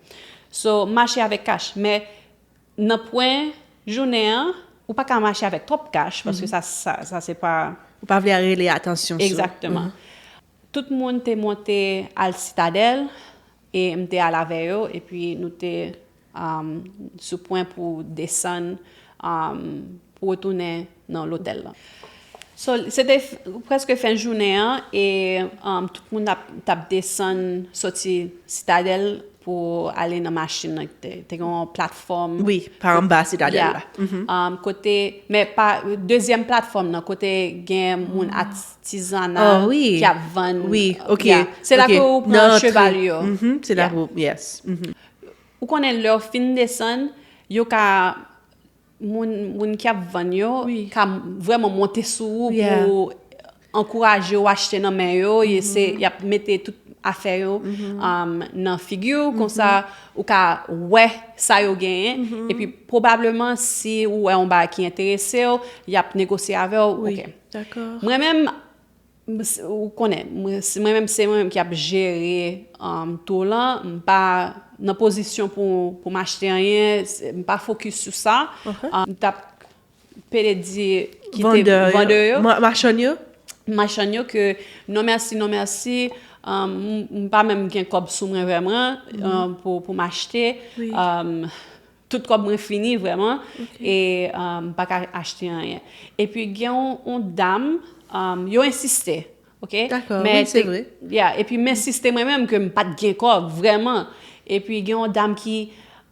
So, m mache avèk kach. Men nan pwen jounen an, ou pa ka mache avèk twòp kach, paske sa, sa, sa se pa. Ou pa vle rele atansyon sou. Egzakteman. Tout moun te monte al Sitadèl, e m te al avè yo, epi nou te um, sou pwen pou desann, um, pou retounen nan lotèl lan. So, se te f- prèske fen jounen an, e um, tout moun ap, t ap desann, soti Sitadèl pou ale nan machin nan. Te, te gen yon platfòm. Wi, pa anba Sitadèl la. Um, kote, men pa, dezyèm platfòm nan, kote gen moun atizana ki ap vann. Wi, ok. Se la ke ou pran cheval yo. Se la pou, yes. Ou konnen lè w fin desann, yo ka, moun, moun ki ap vann yo, ka vrèman monte sou ou pou ankouraje w achte nan men yo, e se, y ap mete tout afè yo um, nan figi w, konsa ou ka wè sa yo genyen, epi pwobableman si ou wè yon bagay ki enterese w, y ap negosye avè w, ok. Mwen menm, ou konnen, mwen, se mwen menm, se mwen menm ki ap jere um, tour lan, m pa nan pozisyon pou, pou m achte anyen, m pa fokis sou sa. Um, m t ap pede di kite vandè yo, machann yo, machann yo ke non mèsi, non mèsi, um, m pa menm gen kòb sou mwen vrèman um, pou, pou m achte. Um, tout kòb mwen fini vrèman, e um, m pa ka achte anyen. Epi gen yon, yon dam, um, yo ensiste, ok? Dakò, wi, se vre. Yeah, epi m ensiste mwen menm ke m pa t gen kòb vrèman. Epi gen yon dam ki,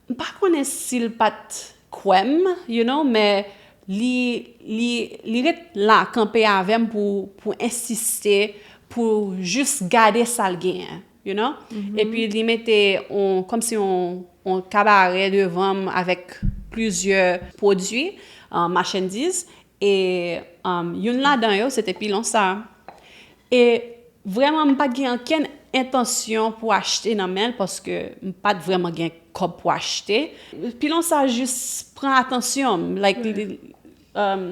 m pa konnen si l pa t kwè m, you know, men li, li, li ret la kanpe avè m pou, pou ensiste, pou jis gade sa l genyen, you know? Epi li mete on, kòmsi on, on kabarè devan m avèk plizyè pwodui, uh, machandiz, e um, youn ladan yo, se te pilon sa. E vrèman, m pa t gen okenn entansyon pou achte nan men l, paske m pa t vrèman gen kòb pou achte. Pilon sa jis pran atansyon m. Like, li, um,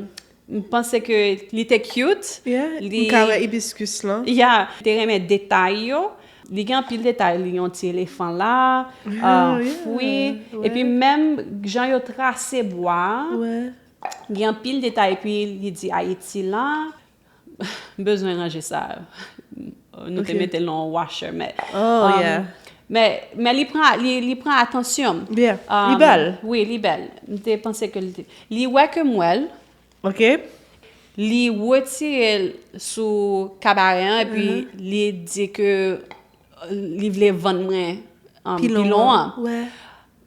m panse ke li te cute. Yeah, m ka wè ibiskus lan. Yeah, te renmen detay yo. Li gen anpil detay, li yon ti elefan la, uh, fwi, epi menm jan yo trase bwa a, gen anpil detay, epi li di Ayiti la, m bezwen ranje sa. Nou te mete l nan yon washer, men, um, men, men li pran, li, li pran atansyon m. Li bèl. Wi, li bèl. M te panse ke li te, li wè ke m wè l. Ok. Li retire l sou kabarè an, epi li di ke li vle vann mwen um, pilon an.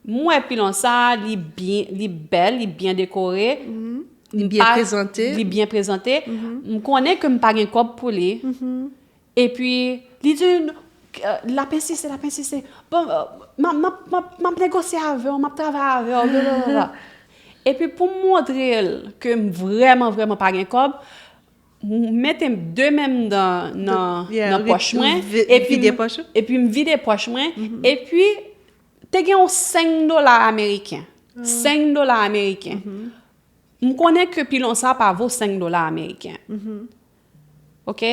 M wè pilon sa, li byen, li bèl, li byen dekore. Li byen prezante. Li byen prezante. M konnen ke m pa gen kòb pou li. Epi, li di, l ap ensiste, l ap ensiste. Bon, m ap negosye avè w, m ap travay avè w, blablabla. Epi, pou m montre l ke m vrèman, vrèman pa gen kòb, m mete de men m nan, nan, nan pòch mwen, epi m vide pòch mwen, epi te gen yon senk dola ameriken. Senk dola ameriken. M konnen ke pilon sa pa vo senk dola ameriken. Ok?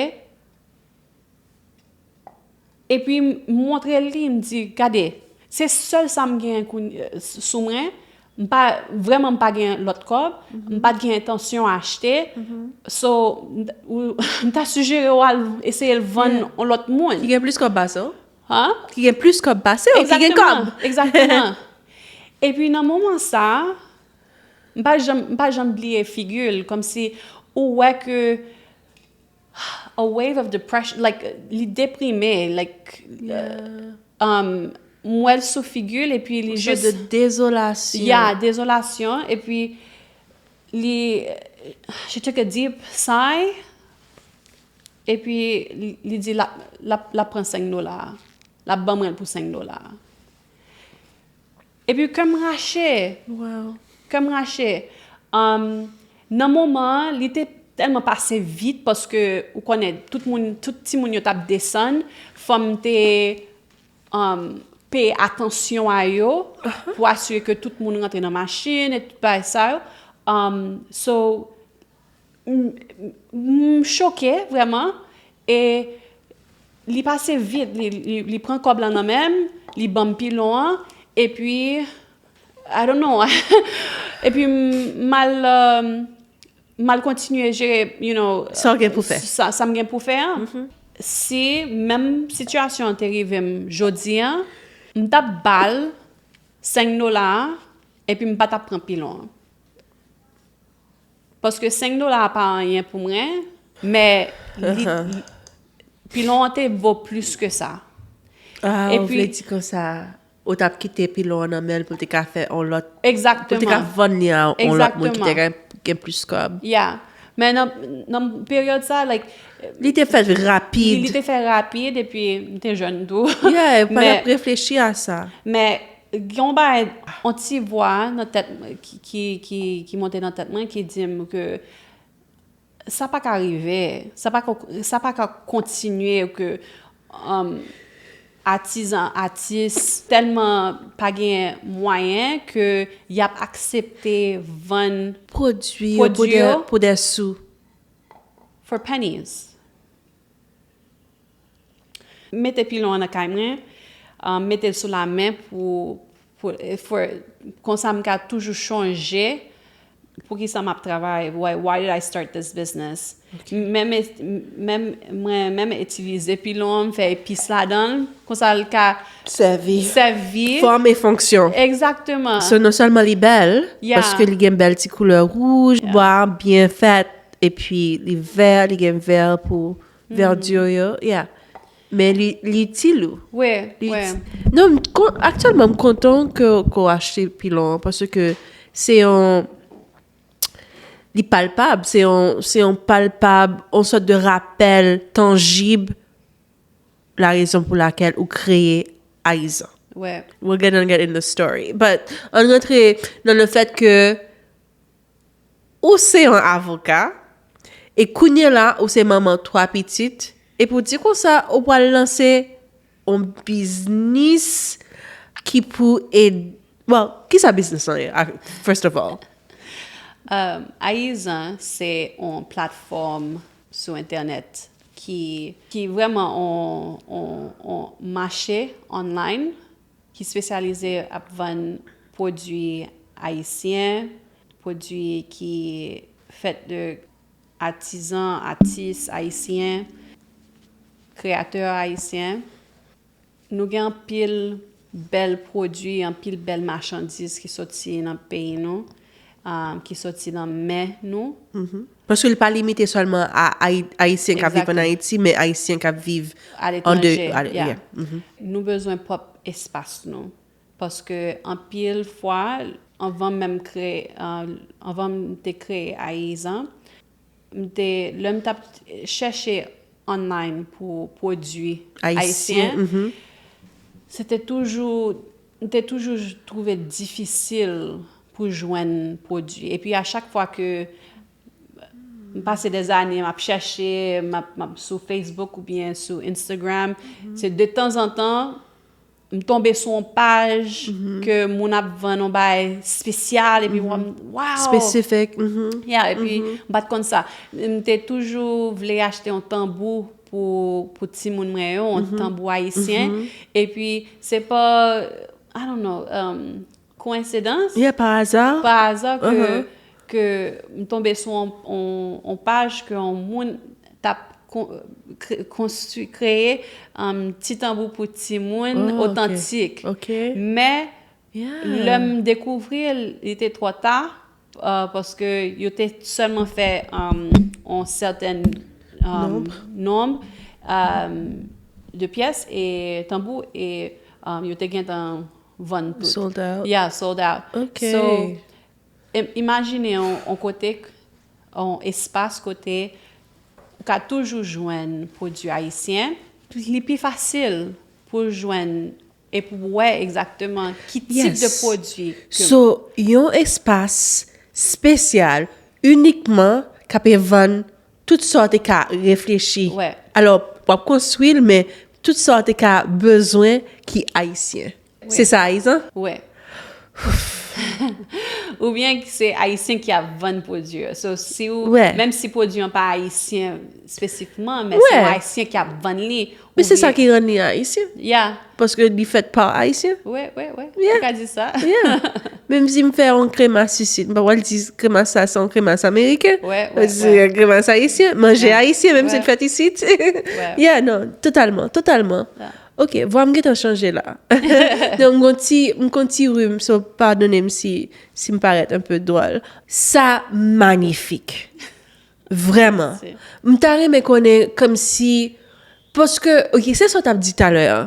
Epi m montre li, m di, gade, se sèl sa m gen sou mwen, m pa, vrèman m pa gen lòt kòb, m pa t gen entansyon achte, so, m ta sijere w al eseye l vann yon lòt moun. Ki gen plis kòb pase w? Ki gen plis kòb pase w, ki gen kòb. Egzakteman. Epi nan moman sa, m pa janm, m pa janm bliye figi l, kòmsi ou wè ke a wave of depression, like, li deprime, like, Yeah. um, m wè l sou figi l, epi li Yon sòt jis de dezolasyon. Ya, dezolasyon, epi li, she took a deep sigh, epi li, li di l ap, l ap, l ap pran senk dola, l ap ban mwen l pou senk dola. Epi kè m rache, Wow. kè m rache. Um, nan moman an, li te tèlman pase vit paske ou konnen tout moun, tout timoun yo t ap desann, fò m te um, peye atansyon a yo pou asire ke tout moun rantre nan machin e tout bagay sa yo. Um, so, m, m choke vrèman e li pase vit, li, li, li pran kòb lan nan men m, li ban m pilon an, epi, I don't know, epi m, m al, um, m al kontinye jere, you know, Sa w gen pou fè. Sa, sa m gen pou fè an. Si menm sitiyasyon an te rive m jodi an, m t ap ba l senk dola a, epi m pa t ap pran pilon an. Paske senk dola a pa anyen pou mwen, men li, li- pilon an te vo plis ke sa. Ah, ou Epi- vle di konsa, ou t ap kite pilon an nan men l pou l te ka fè on lòt, pou l te ka Egzakteman. Vann li a on lòt moun ki te Egzakteman. Gen, gen plis kòb. Yeah. Men nan, nan peryòd sa, like, Li te fèt li, li rapid. Te fè rapid, epi m te jèn tou. Yeah, pa Men- t ap reflechi a sa. Men gen yon bagay, yon ti vwa nan tèt mwen ki, ki, ki, ki monte nan tèt mwen, ki di m ke sa pa ka rive, sa pa ka, sa pa ka kontinye ke um, atizan, atis tèlman pa gen mwayen ke y ap aksepte vann Pwodui yo pou Pwodui de, yo. Pou de sou. For pennies. Mete pilon an nan kay mwen, um, mete l sou lamen pou, pou, for, konsa m ka toujou chonje poukisa m ap travay, why, why did I start this business? Menm, menm, mwen menm itilize pilon an, m fè epis ladan l, konsa l ka Sèvi. Sèvi. Fòm e fonksyon. Egzakteman. So non sèlman li bèl, Yeah. Paske li gen bèl ti koulè wouj, bwa byen fèt, epi li vè, li gen vè pou vèdi yo, yeah. Men li, li itil ou. Wi, Li wi. ti- Non, m kon- aktyèlman, m kontan ke, ke w achte pilon an, paske se yon, li palpab, se yon, se yon palpab, yon sòt de rapèl tanjib, la rezon pou lakèl ou kreye Ayizan. Wi. We're gonna get in the story. But, ann rantre nan le fèt ke ou se yon avoka, e kounye la, ou se manman twa pitit, e pou di konsa, ou pral lanse yon biznis ki pou ed, well, kisa biznis lan ye, a- first of all? Um, Ayizan se yon platfòm sou entènèt ki, ki vrèman yon, yon, yon mache online ki espesyalize ap vann pwodui ayisyen, pwodui ki fèt de atizan, atis ayisyen, kreyatè ayisyen. Nou gen anpil bèl pwodui, anpil bèl machandiz ki soti nan peyi nou, um, ki soti nan men nou. Paske li pa limite sèlman a Ayi- Ayisyen k ap viv an Exactly. Ayiti, men Ayisyen k ap viv A an de letranje, a le- yeah. Yeah. Mhm. Nou bezwen pwòp espas nou. Paske anpil fwa, anvan menm kreye, uh, anvan m te kreye Ayizan, m te, lè m t ap chèche online pou pwodui Ayisyen, ayisyen, mhm. se te toujou, m te toujou twouve difisil pou jwenn pwodui. Epi a chak fwa ke m pase dèzane, m ap chèche, m ap, m ap sou Facebook oubyen sou Instagram, se de tanzantan, m tonbe sou yon paj ke moun ap vann yon bagay espesyal, epi m, wow! Spesifik. Mhm. Yeah, epi m pa t konn sa. M te toujou vle achte yon tanbou pou, pou timoun mwen yo, yon tanbou ayisyen. Epi se pa, I don't know, um, koensidans. Yeah, pa aza. Pa aza ke, Uh-huh. ke m tonbe sou yon, yon, yon paj ke yon moun t ap kon- kre- konstwi, kreye, um, ti tanbou pou timoun Oh, ok. Otantik. Ok. Men, Yeah. lè m dekouvri l, li te twò ta, uh, paske yo te sèlman fè, um, yon sètèn, um, nonb, um, de pyès e tanbou e um, yo te gentan vann tout. Sold out. Yeah, sold out. Ok. So, im- imajine yon, yon kote, yon espas kote ou ka toujou jwenn pwodui ayisyen. Li pi fasil pou jwenn e pou wè egzakteman ki tip Yes. de pwodui ke So, yon espas espesyal inikman k ap vann tout sa w te ka reflechi. Wè. Alò, w ap konstwi l, men tout sa w te ka bezwen ki ayisyen. Se sa, Ayizan? Wè. Oubyen se ayisyen ki ap vann pwodui yo. So, si ou, Wè. Menm si pwodui an pa ayisyen espesifikman, men se Wè. Yon ayisyen ki ap vann li. Men se sa oubyen- ki rann li ayisyen. Yeah, Paske li fèt pa ayisyen. wè, wè, wè. Yeah. Ou ka di sa. Yeah. Menm si m fè yon kremas isit, m pa pral di kremas sa se yon kremas ameriken. Wè, wè, Se yon kremas ayisyen, manje ayisyen, menm si l fèt isit. Yeah, non, totalman, totalman. Yeah. Ok, vwa m gentan chanje la. Donk, m gon ti, m gon ti rim, so padone m si, si m parèt un peu dròl. Sa manifik. Vrèman. Mèsi. M ta renmen konnen kòmsi, paske, ok, se sa w t ap di talè a.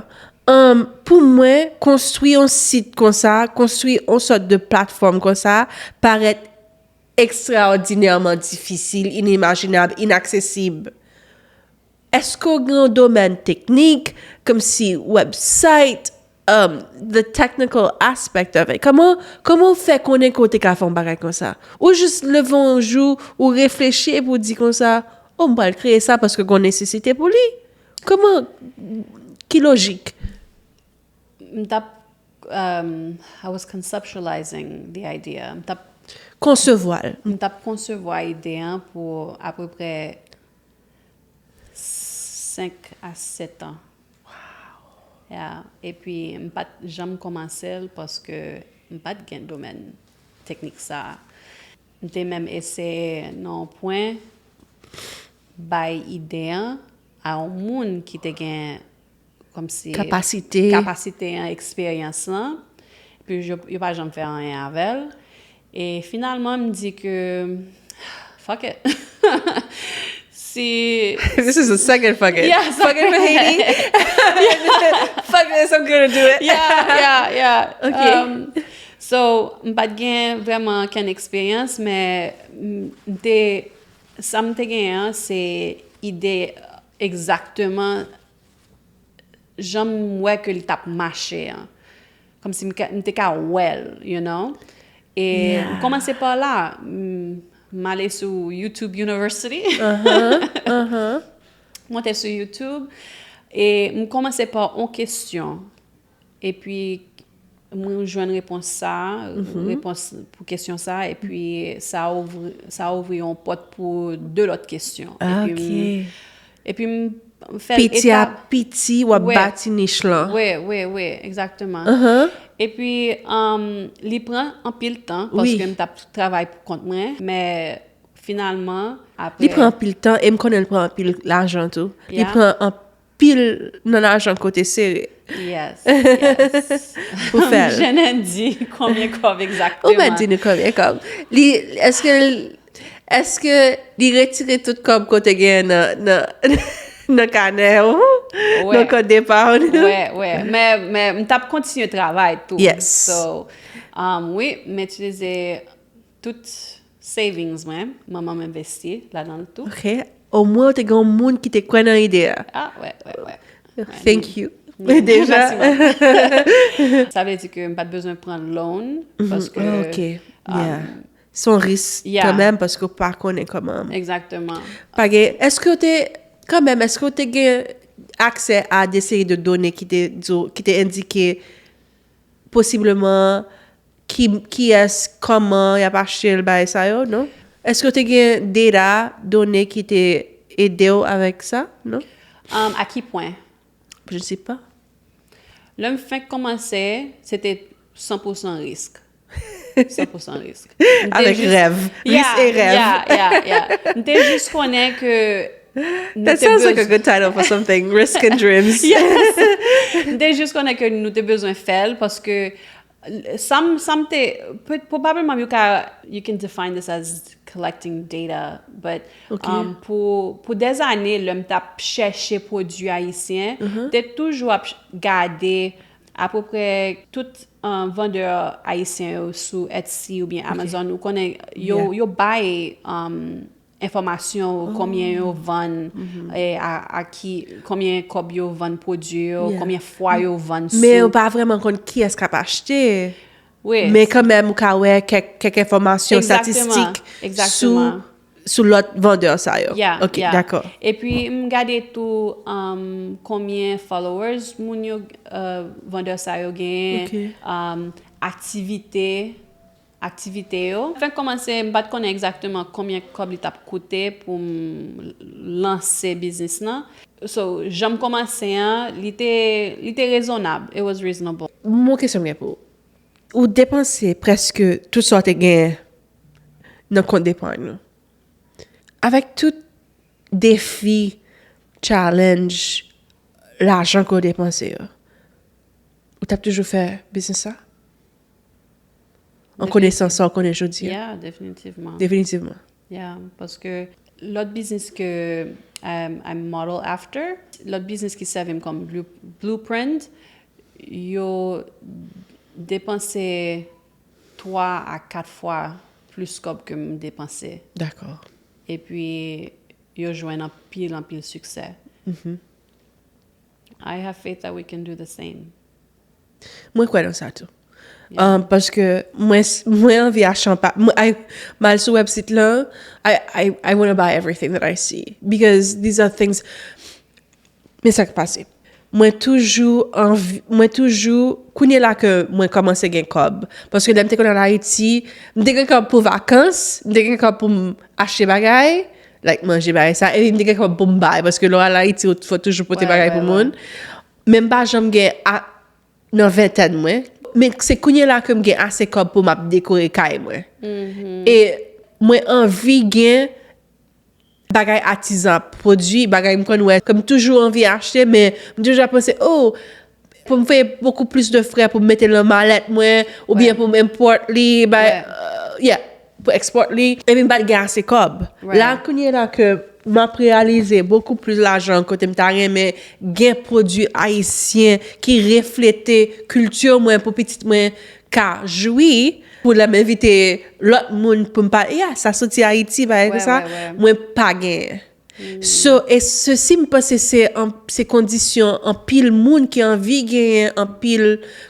Um, pou mwen, konstwi yon sit konsa, konstwi yon sòt de platfòm konsa, parèt ekstraòdinèman difisil, inimajinab, inaksesib. Èske w gen yon domèn teknik, kòmsi website, um, the technical aspect of it? Kòman, kòman w fè konnen ke w te ka fè yon bagay konsa? Ou jis leve yon jou, ou reflechi epi w di konsa, oh, m pral kreye sa paske gen nesesite pou li. Kòman, ki lojik? M t ap, um, I was conceptualizing the idea. M t ap, Konsevwa l. M t ap konsevwa ide an pou apeprè senk a sèt an. Yeah. Epi, m pa t janm kòmanse l paske m pa t gen domèn teknik sa a. M te menm eseye nan yon pwen bay ide an a yon moun ki te gen kòmsi Kapasite. Kapasite an, eksperyans lan. Epi yo, yo pa janm fè anyen avè l. E finalman, m di ke, fuck it. Si This is the second fuck it. Yeah, so- Fuck it for Haiti. Fuck this, I'm gonna do it. Yeah, yeah, yeah. Ok. Um, so, m pa t gen vrèman okenn eksperyans, men m, m te, sa m te genyen an, se ide egzakteman jan m wè ke li t ap mache an. Kòmsi m ka, m te ka wè l, you know? E m kòmanse pa la, m, m ale sou YouTube University. Monte sou YouTube, e m kòmanse pa yon kesyon. Epi, mwen jwenn repons sa, repons pou kesyon sa, epi sa ouvri, sa ouvri yon pòt pou de lòt kesyon. Epi m, epi m fè l Piti a etap. Piti, w ap Wè. Bati nich lan. Wi, wi, wi, egzakteman. Epi, um, li pran anpil tan, Wi. Paske m t ap travay pou kont mwen, men finalman, apre. Li pran anpil tan, e m konnen l pran anpil lajan tou. Li Yeah. Pran anpil nan lajan kote sere. Yes, yes. Pou fè l. Je ne di konbyen kòb egzakteman. Ou mèt di nou konbyen kòb. Li, èske l, èske li retire tout kòb kote gen nan, nan, nan kanè ou? Wè. Nan kòd depa ou? Wè, wè. Men, men m t ap kontinye travay tou. Yes. So, um, wi, m itilize tout savings mwen, manman m envesti ladan l tou. Ok. Omwen ou te gen yon moun ki te kwè nan ide a. Ah, wè, wè, wè. Thank you. Deja. Mèsi, manman. Sa vle di ke m pa t bezwen pran loan, paske, Ok. um, Yeah. Se yon risk Yeah. kanmenm paske w pa konnen kòman. Egzakteman. Pa gen, èske w te, kanmenm, èske w te gen aksè a de seri de done ki te di w, ki te endike posibleman ki, kiyès, kòman y ap achte l, bagay sa yo, non? Èske w te gen data, done ki te ede w avèk sa, non? Um, a ki pwen? Je sais pas. Lè m fenk kòmanse, se te san pou san risk. San pou san risk. M te Avèk jis- rèv. Risk Yeah, e rèv. Yeah, yeah, yeah. M te jis konnen ke nou That te sounds like a bez- good title for something. Risk and dreams. Yes. M te jis konnen ke nou te bezwen fè l paske sa m, sa m te, pe- probableman you ka, you can define this as collecting data, but um, pou, pou dèzane, lè m t ap chèche pwodui ayisyen, te toujou ap ch- gade apeprè tout um, vandè ayisyen yo sou Etsy oubyen Amazon, ou konnen yo, yo bay um, enfòmasyon, konbyen yo vann, e, a, a ki, konbyen kòb yo vann pwodui yo, konbyen fwa yo vann sou. Men ou pa vrèman konn kiyès k ap achte. Wi. Men kanmenm, ou ka wè kèk, kèk enfòmasyon, statistik sou, sou lòt vandè sa yo. Yeah, ok, dakò. Epi, m gade tou um, konbyen followers moun yo, uh, vandè sa yo genyen, um, aktivite, aktivite yo. Fenk kòmanse, m pa t konnen egzakteman konbyen kòb li t ap koute pou m lanse biznis lan. So, jan m kòmanse an, li te, li te rezonab. It was reasonable. Yon kesyon m gen pou ou. Ou depanse prèske tout sa w te genyen nan kont depany ou. Avèk tout defi, challenge, lajan ke w depanse yo, ou t ap toujou fè biznis sa? An konesan sa w konnen jodi a? Yeah, definitivman. Definitivman. Yeah, paske lòt biznis ke um, I model after, lòt biznis ki sèvi m kòm blu- blueprint, yo depanse twa a kat fwa plis kòb ke m depanse. Dakò. Epi, yo jwenn anpil, anpil siksè. I have faith that we can do the same. Mwen kwè nan sa tou. Um, paske mwen, mwen anvi achte anpil. Mwen, I, m al sou website lan, I, I, I want to buy everything that I see. Because these are things, men sa k pase. Mwen toujou anvi, mwen toujou, kounye la ke mwen kòmanse gen kòb. Paske lè m te konn al Ayiti, m te gen kòb pou vakans, m te gen kòb pou m achte bagay, like manje bagay sa, epi m te gen kòb pou m bay. Paske lè w al Ayiti, ou fò toujou pote bagay pou moun. Men m pa janm gen a, nan ventèn mwen. Men se kounye la ke m gen ase kòb pou m ap dekore kay mwen. E mwen anvi gen bagay atizan ap pwodui, bagay m konn wè, ke m toujou anvi achte, men m toujou ap panse, oh, pou m fè bokou plis de frè pou m mete l nan malèt mwen, oubyen pou m import li, bay, uh, yeah, pou export li, epi m pa t gen ase kòb. La, kounye la ke m ap reyalize bokou plis lajan kote m ta renmen gen pwodui ayisyen ki reflete kilti mwen pou pitit mwen ka jwi, pou lè m envite lòt moun pou m pale, yeah, sa soti Ayiti, bagay konsa, mwen pa genyen. So, e se si m panse se an- se kondisyon anpil moun ki anvi genyen anpil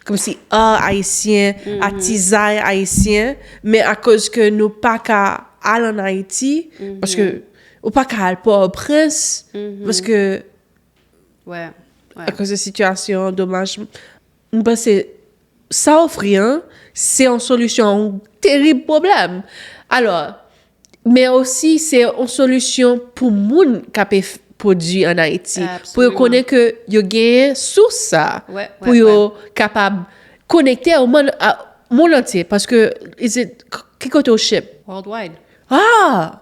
kòmsi art ayisyen, atizay ayisyen, men akoz ke nou pa ka al ann Ayiti, paske ou pa ka al Pòtoprens, paske akoz de sitiyasyon, domaj, m panse sa ofri an, se yon solisyon a yon terib pwoblèm. Alò, men osi se yon solisyon pou moun k ap pwodui ann Ayiti, pou yo konnen ke yo genyen sous sa, pou yo kapab konekte au monde, a, mond antye, paske is it, ki kote w ship? Worldwide. Ah!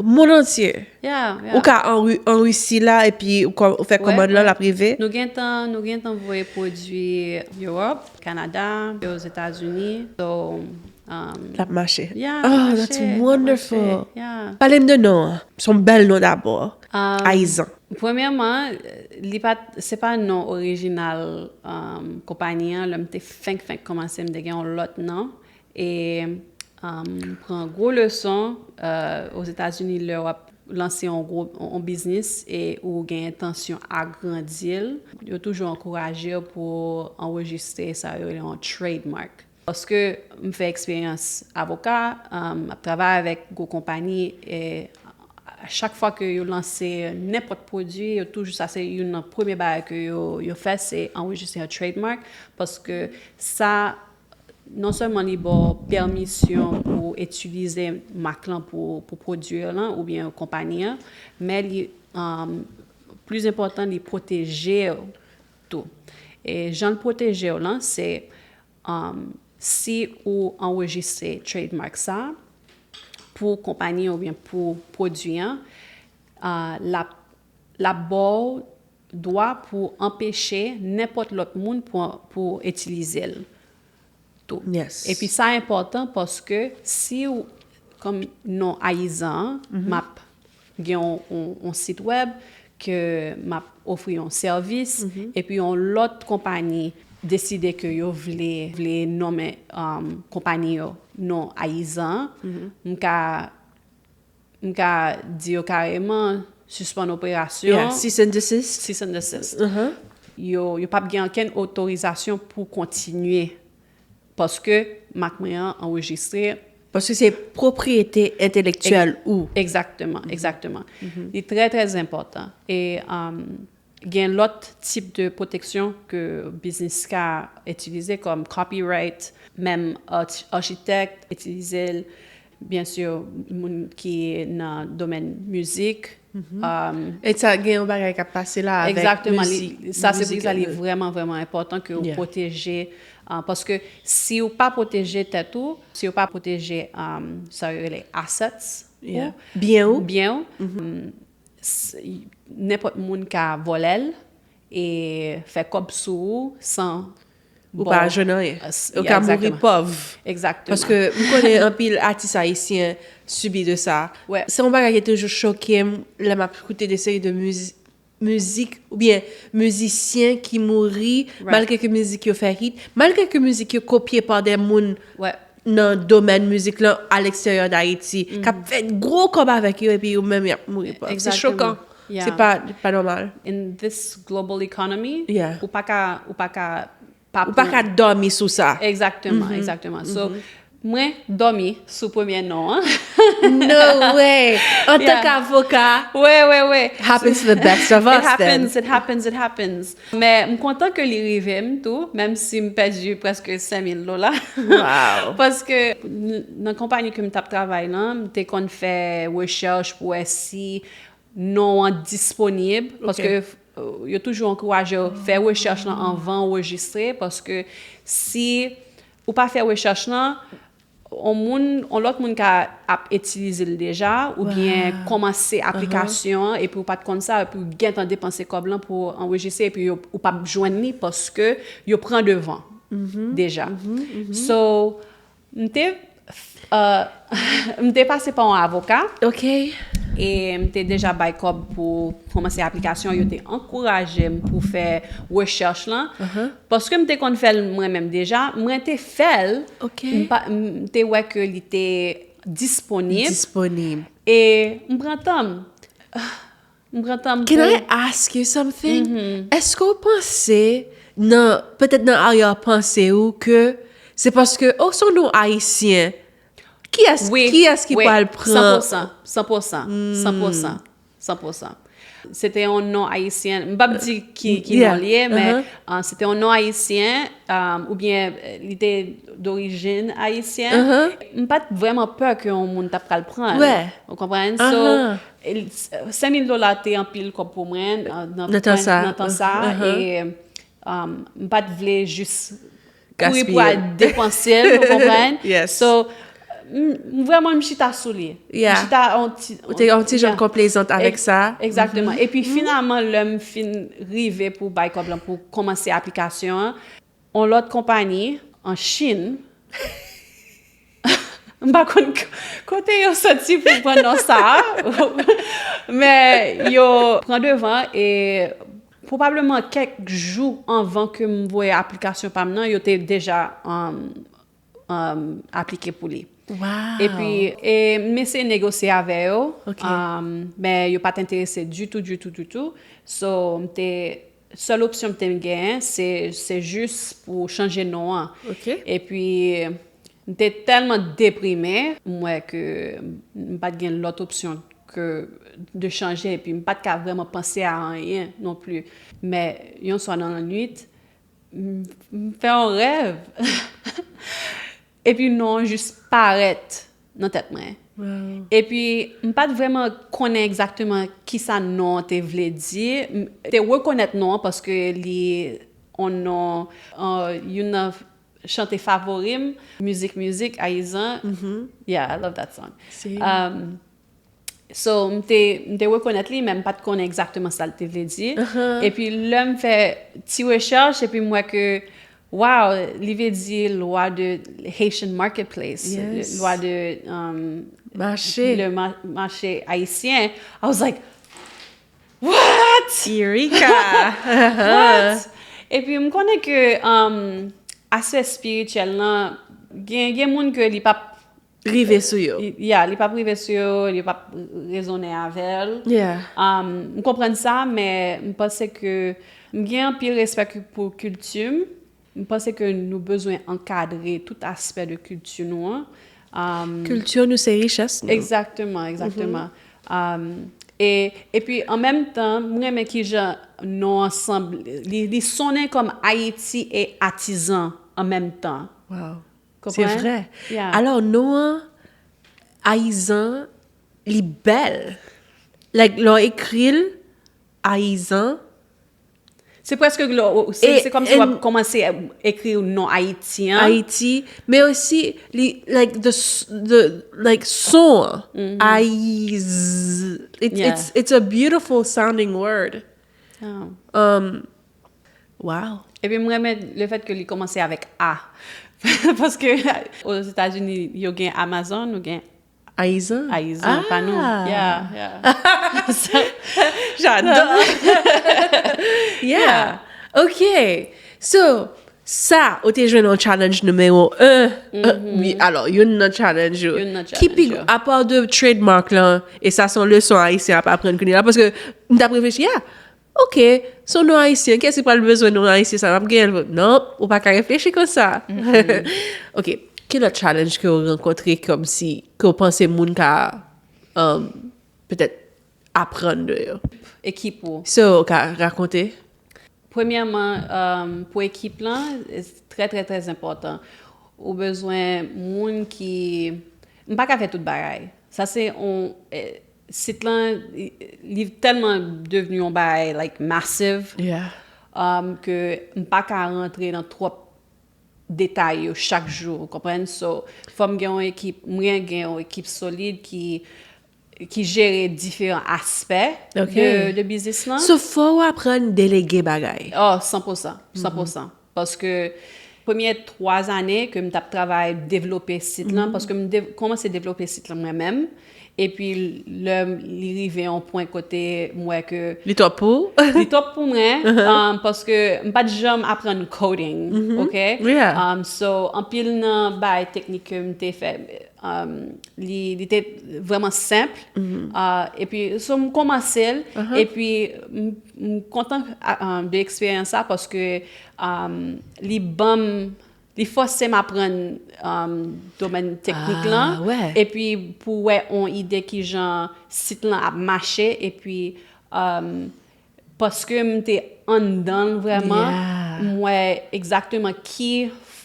Mond antye. Ou ka an Ri- an Risi la, epi ou kò- ou fè kòmand lan, l ap rive. Nou gentan, nou gentan voye pwodui Europe, Canada, Ozetazini. So, um, l ap mache. Yeah, oh, that's wonderful. Pale m de non an. Se yon bèl non dabò. Um, Ayizan. Premyèman, li pa t- se pa non orijinal, um, konpayi an. Lè m te fenk fenk kòmanse, m te gen yon lòt non. E, um, pran gwo leson, uh, Ozetazini, lè w ap lanse yon gwo, yon biznis e ou gen entansyon agrandi l, yo toujou ankouraje w pou anrejistre sa yo rele yon trademark. Paske m fè eksperyans avoka, um, ap travay avèk gwo konpayi, e chak fwa ke yo lanse nenpòt pwodui, yo toujou, sa se youn nan premye bagay ke yo, yo fè, se anrejistre yon trademark, paske sa non sèlman li ba w pèmisyon pou w itilize mak lan pou, pou pwodui lan oubyen konpayi an, men li, um, plis enpòtan, li pwoteje w tou. E jan l pwoteje w lan, se, um, si ou anrejistre trademark sa pou konpayi an oubyen pou pwodui an, uh, l ap, l ap ba w dwa pou anpeche nenpòt lòt moun pou, pou itilize l tou. Epi sa enpòtan paske si w, kòm non Ayizan an, m ap gen yon, yon, yon sit wèb ke m ap ofri yon sèvis, epi yon lòt konpayi deside ke yo vle, vle nonmen, um, konpayi yo non Ayizan an, m ka, m ka di yo kareman sispann operasyon. Yeah, cease and desist. Cease and desist. Uh-huh. Yo, yo p ap gen okenn otorizasyon pou kontinye paske mak mwen an anrejistre. Paske se pwopriyete entelektyèl ou. Egzakteman, egzakteman. Li trè, trè enpòtan. E um, gen lòt tip de pwoteksyon ke biznis ka itilize, kòm copyright, menm arch- achitèk itilize l, byen si, moun ki nan domèn mizik. Um, E sa gen yon bagay k ap pase la avèk Egzakteman. mizik. Sa se Mizik, pou sa li euh, vrèman, vrèman enpòtan ke w Yeah. pwoteje. Uh, paske si w pa pwoteje tèt ou, si w pa pwoteje um, sa yo rele assets, Yeah. ou, Byen ou. byen ou, um, s- nenpòt moun ka vòlè l e fè kòb sou ou san Ou pa jwenn anyen. As- Ou yeah, ka mouri egzakteman. Pòv. Egzakteman. Paske m konnen anpil atis ayisyen sibi de sa. Ouais. Se yon bagay ki toujou choke m lè m ap koute de seri de mizi- mizik oubyen mizisyen ki mouri Right. malgre ke mizik yo fè hit, malgre ke mizik yo kopye pa de moun Ouais. nan domèn mizik lan aleksteryè Dayiti k ap fè gwo kòb avèk yo epi yo menm y ap mouri pòv. Se Egzakteman. Chokan. Yeah. Se pa, pa nòmal. In this global economy, Yeah. ou pa ka, ou pa ka pa Ou pa ka dòmi sou sa. Egzakteman, egzakteman. So, mwen dòmi sou premye non an. No way. An Yeah. tan k avoka, Wè, wè, wè. happens to the best of It us then. Happens, it happens, it happens. Men m kontan ke li rive m tou, menm si m pèdi prèske senk mil dola. Wow. Paske n- nan konpayi ke m t ap travay lan, m te konn fè rechèch pou wè si non an disponib. Paske uh, yo toujou ankouraje w fè rechèch lan anvan anrejistre, paske si ou pa fè rechèch lan, on moun, on lòt moun ka ap itilize l deja, oubyen Wow. kòmanse aplikasyon an, epi ou pa t konn sa, epi ou gentan depanse kòb lan pou anrejistre, epi yo, ou p ap jwenn li paske yo pran devan deja. So, m te, uh, m te pase pa yon avoka. Ok. E m te deja bay kòb pou kòmanse aplikasyon, yo te ankouraje m pou fè rechèch lan. Paske m te konn fè l mwen menm deja, mwen te fè l. Ok. M pa- m te wè ke li te disponib. Disponib. E m pran tan m. M pran tan m Can pou I ask you something? Èske w panse nan, petèt nan aryè panse ou ke se paske, oh, se yon non ayisyen? Kiyès Wi, kiyès ki wi, pral pran? San pou san, san pou san, san pou san, san pou san. Se te yon non ayisyen. M p ap di ki, ki Yeah. Non l ye, men Uh-huh. uh, se te yon non ayisyen, um, oubyen eh, li te dorijin ayisyen. Uh-huh. M pa t vrèman pè ke yon moun t ap pral pran l. Wè. Ou konprann? So, Uh-huh. el- senk mil dola te anpil kòb pou mwen uh, nan Nan tan pwen- sa. Nan tan sa. Uh-huh. E um, m pa t vle jis kouri Gaspiye. Pou al depanse l, ou konprann? Yes. So, m- m- vrèman, m chita sou li. Yeah. M chita on ti, Ou te yon ti jan yeah. konplezant avèk Ex- sa? Egzakteman. Epi finalman, lè m fin rive pou bay kòb lan, pou kòmanse aplikasyon an, on lòt konpayi an Chin, m pa konn k- kote yo soti pou pran non sa a, men yo pran devan e pwobableman kèk jou anvan ke m voye aplikasyon pa m nan, yo te deja um, um, aplike pou li. Wow. Epi, e, m eseye negosye avè yo, Ok. um, men yo pa t enterese ditou, ditou, ditou. So, m te, sèl opsyon m te genyen, se, se jis pou chanje non an. Ok. Epi, m te tèlman deprime, m wè ke m pa t gen lòt opsyon ke de chanje, epi m pa t ka vrèman panse a anyen non pli. Men, yon swa nan lannwit, m m fè yon rèv. Epi non an jis parèt nan tèt mwen. Wow. Epi, m pa t vrèman konnen egzakteman kisa non an te vle di. M te rekonèt non an paske li on non uh, youn nan chante favori m, Mizik Mizik Ayizan. Yeah, I love that song. Same. Um, so, m te, m te rekonèt li, men m pa t konnen egzakteman sa l te vle di. Epi, lè m fè ti rechèch, epi m wè ke Wow, li vle di lwa de Haitian marketplace, Yes. lwa de um, Mache. le ma- marché haïtien. I was like, what? Eureka! What? Epi m konnen ke um, aspè espirityèl lan, gen, gen moun ke li p ap Rive sou yo. Ya, li p ap rive sou yo, li p ap rezonnen avè l. Yeah. Um, m konprann sa, men m panse ke m gen anpil respè ki- pou kilti m. M panse ke nou bezwen ankadre tout aspè de kilti nou an. Um, Kilti nou se richès nou. Egzakteman, egzakteman. Um, e, epi an menm tan, m renmen kijan non an sanble, li, li sonnen kòm Ayiti e atizan an menm tan. Wow. Konprann? Se vre. Yeah. Alò, non an, ayizan, li bèl. Like, lè w ekri l, ayizan, Se prèske lè w- se E- se kòm si w and- ap kòmanse ekri non Ayiti an. Ayiti, men osi, li, like, the, s- the, like, son an, ayiz. It's, Yeah. it's, it's a beautiful sounding word. Ah. Um, wow. Epi m renmen le fèt ke li kòmanse avèk A. Paske Ozetazini, yo gen Amazon, nou gen Ayizan? Ayizan, pa nou. Ah. Yeah, yeah. J'adore. Yeah. Ok. So, sa, ou te jwenn yon challenge nimewo en. Wi, alò, youn nan challenge yo. Youn nan Ki pi, challenge yo. Apa de trademark lan, e sa se yon leson ayisyen ap aprann kounye la, paske m t ap reflechi, yeah, ok, se yon non ayisyen, kiyès ki pral bezwen non ayisyen sa, m ap genyen l. Non, ou pa ka reflechi konsa. Ok, ki lòt challenge ke w rankontre kòmsi, ke w panse moun ka, um, petèt, aprann de yo? Ekip ou. So, ou ka rakonte? Premyèman, um, pou ekip lan, e trè, trè, trè enpòtan. Ou bezwen moun ki. M pa ka fè tout bagay. Sa se on. Eh, sit lan, li, li tèlman devni yon bagay, like, massive, Yeah. um, ke m pa ka rantre nan twòp detay yo chak jou, ou konprann? So, fò m gen yon ekip, mwen gen yon ekip solid ki, ki jere diferan aspè Ok. de, de biznis lan. So, fò w aprann delege bagay. Oh, san pou san, san pou san. Paske premye twa zane ke m t ap travay devlope sit lan, paske m dev- kòmanse devlope sit lan mwen menm. Epi lè m- li rive yon pwen kote m wè ke Li twòp pou ou? Li twòp pou mwen, um, paske m pa t janm aprann coding, ok? Yeah. Um, so, anpil nan bagay teknik ke m te fè, um, li, li te vrèman senp. Uh, epi, so, m kòmanse l, epi m, m kontan, uh, um, de eksperyans sa paske um, li ban m, li fòse m aprann um, domèn teknik lan. Ah, wè. Epi pou wè on ide ki jan sit lan ap mache, epi um, paske m te anndan l vrèman, Yeah. m wè egzakteman ki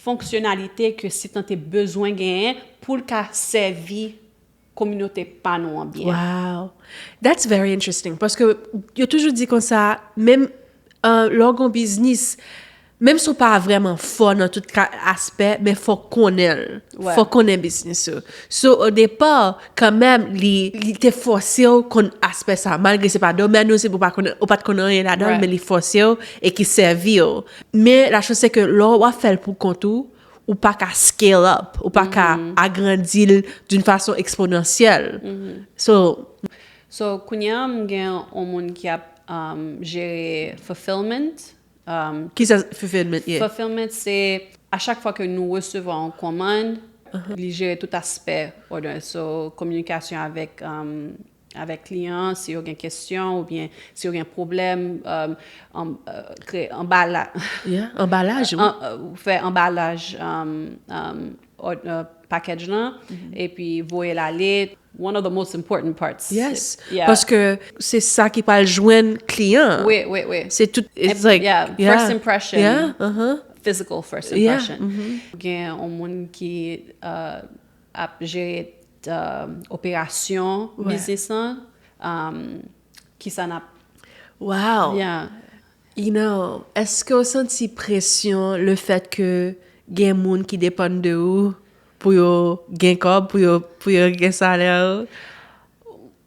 fonksyonalite ke sit lan te bezwen genyen pou l ka sèvi kominote pa nou an byen. Wow. That's very interesting. Paske yo toujou di konsa, menm uh, lè w gen yon biznis, menm si w pa vrèman fò nan tout ka- aspè, men fò w konnen l. Ouais. Fò w konnen biznis ou. So, o depa, kanmenm, li, li te fòse w konn aspè sa, malgre se pa domèn ou, se pou pa konnen, ou pa t konn anyen ladan l, Right. men li fòse w e ki sèvi w. Men, la chose se ke lè w ap fè l pou kont ou, ou pa ka scale up, ou pa ka agrandi l d'une façon exponentielle. So, So, kounye a, m gen yon moun ki ap um, jere fulfillment. Um, ki sa fulfillment ye? Fulfillment, se a chak fwa ke nou resevwa yon kòmann, li jere tout aspè order. So, kominikasyon avèk, um, avèk kliyan, si yo gen kesyon, oubyen si yo gen pwoblèm, um, an- euh, kreye anbala- Yeah, anbalaj, wi. an- euh, fè anbalaj um, um, ord- euh, package lan, epi voye l ale. One of the most important parts. Yes. Yeah. Paske se sa ki pral jwenn kliyan. Wi, wi, wi. Se tout, it's Em- like, yeah, first impression. Yeah, uh-huh. Physical first Yeah, impression. Gen yon moun ki uh, ap jere uh, operasyon Ouais. biznis lan. Um, ki sa n ap. Wow. Yeah. You know, èske w santi presyon le fèt ke gen moun ki depann de ou pou yo gen kòb, pou yo, pou yo gen salè ou?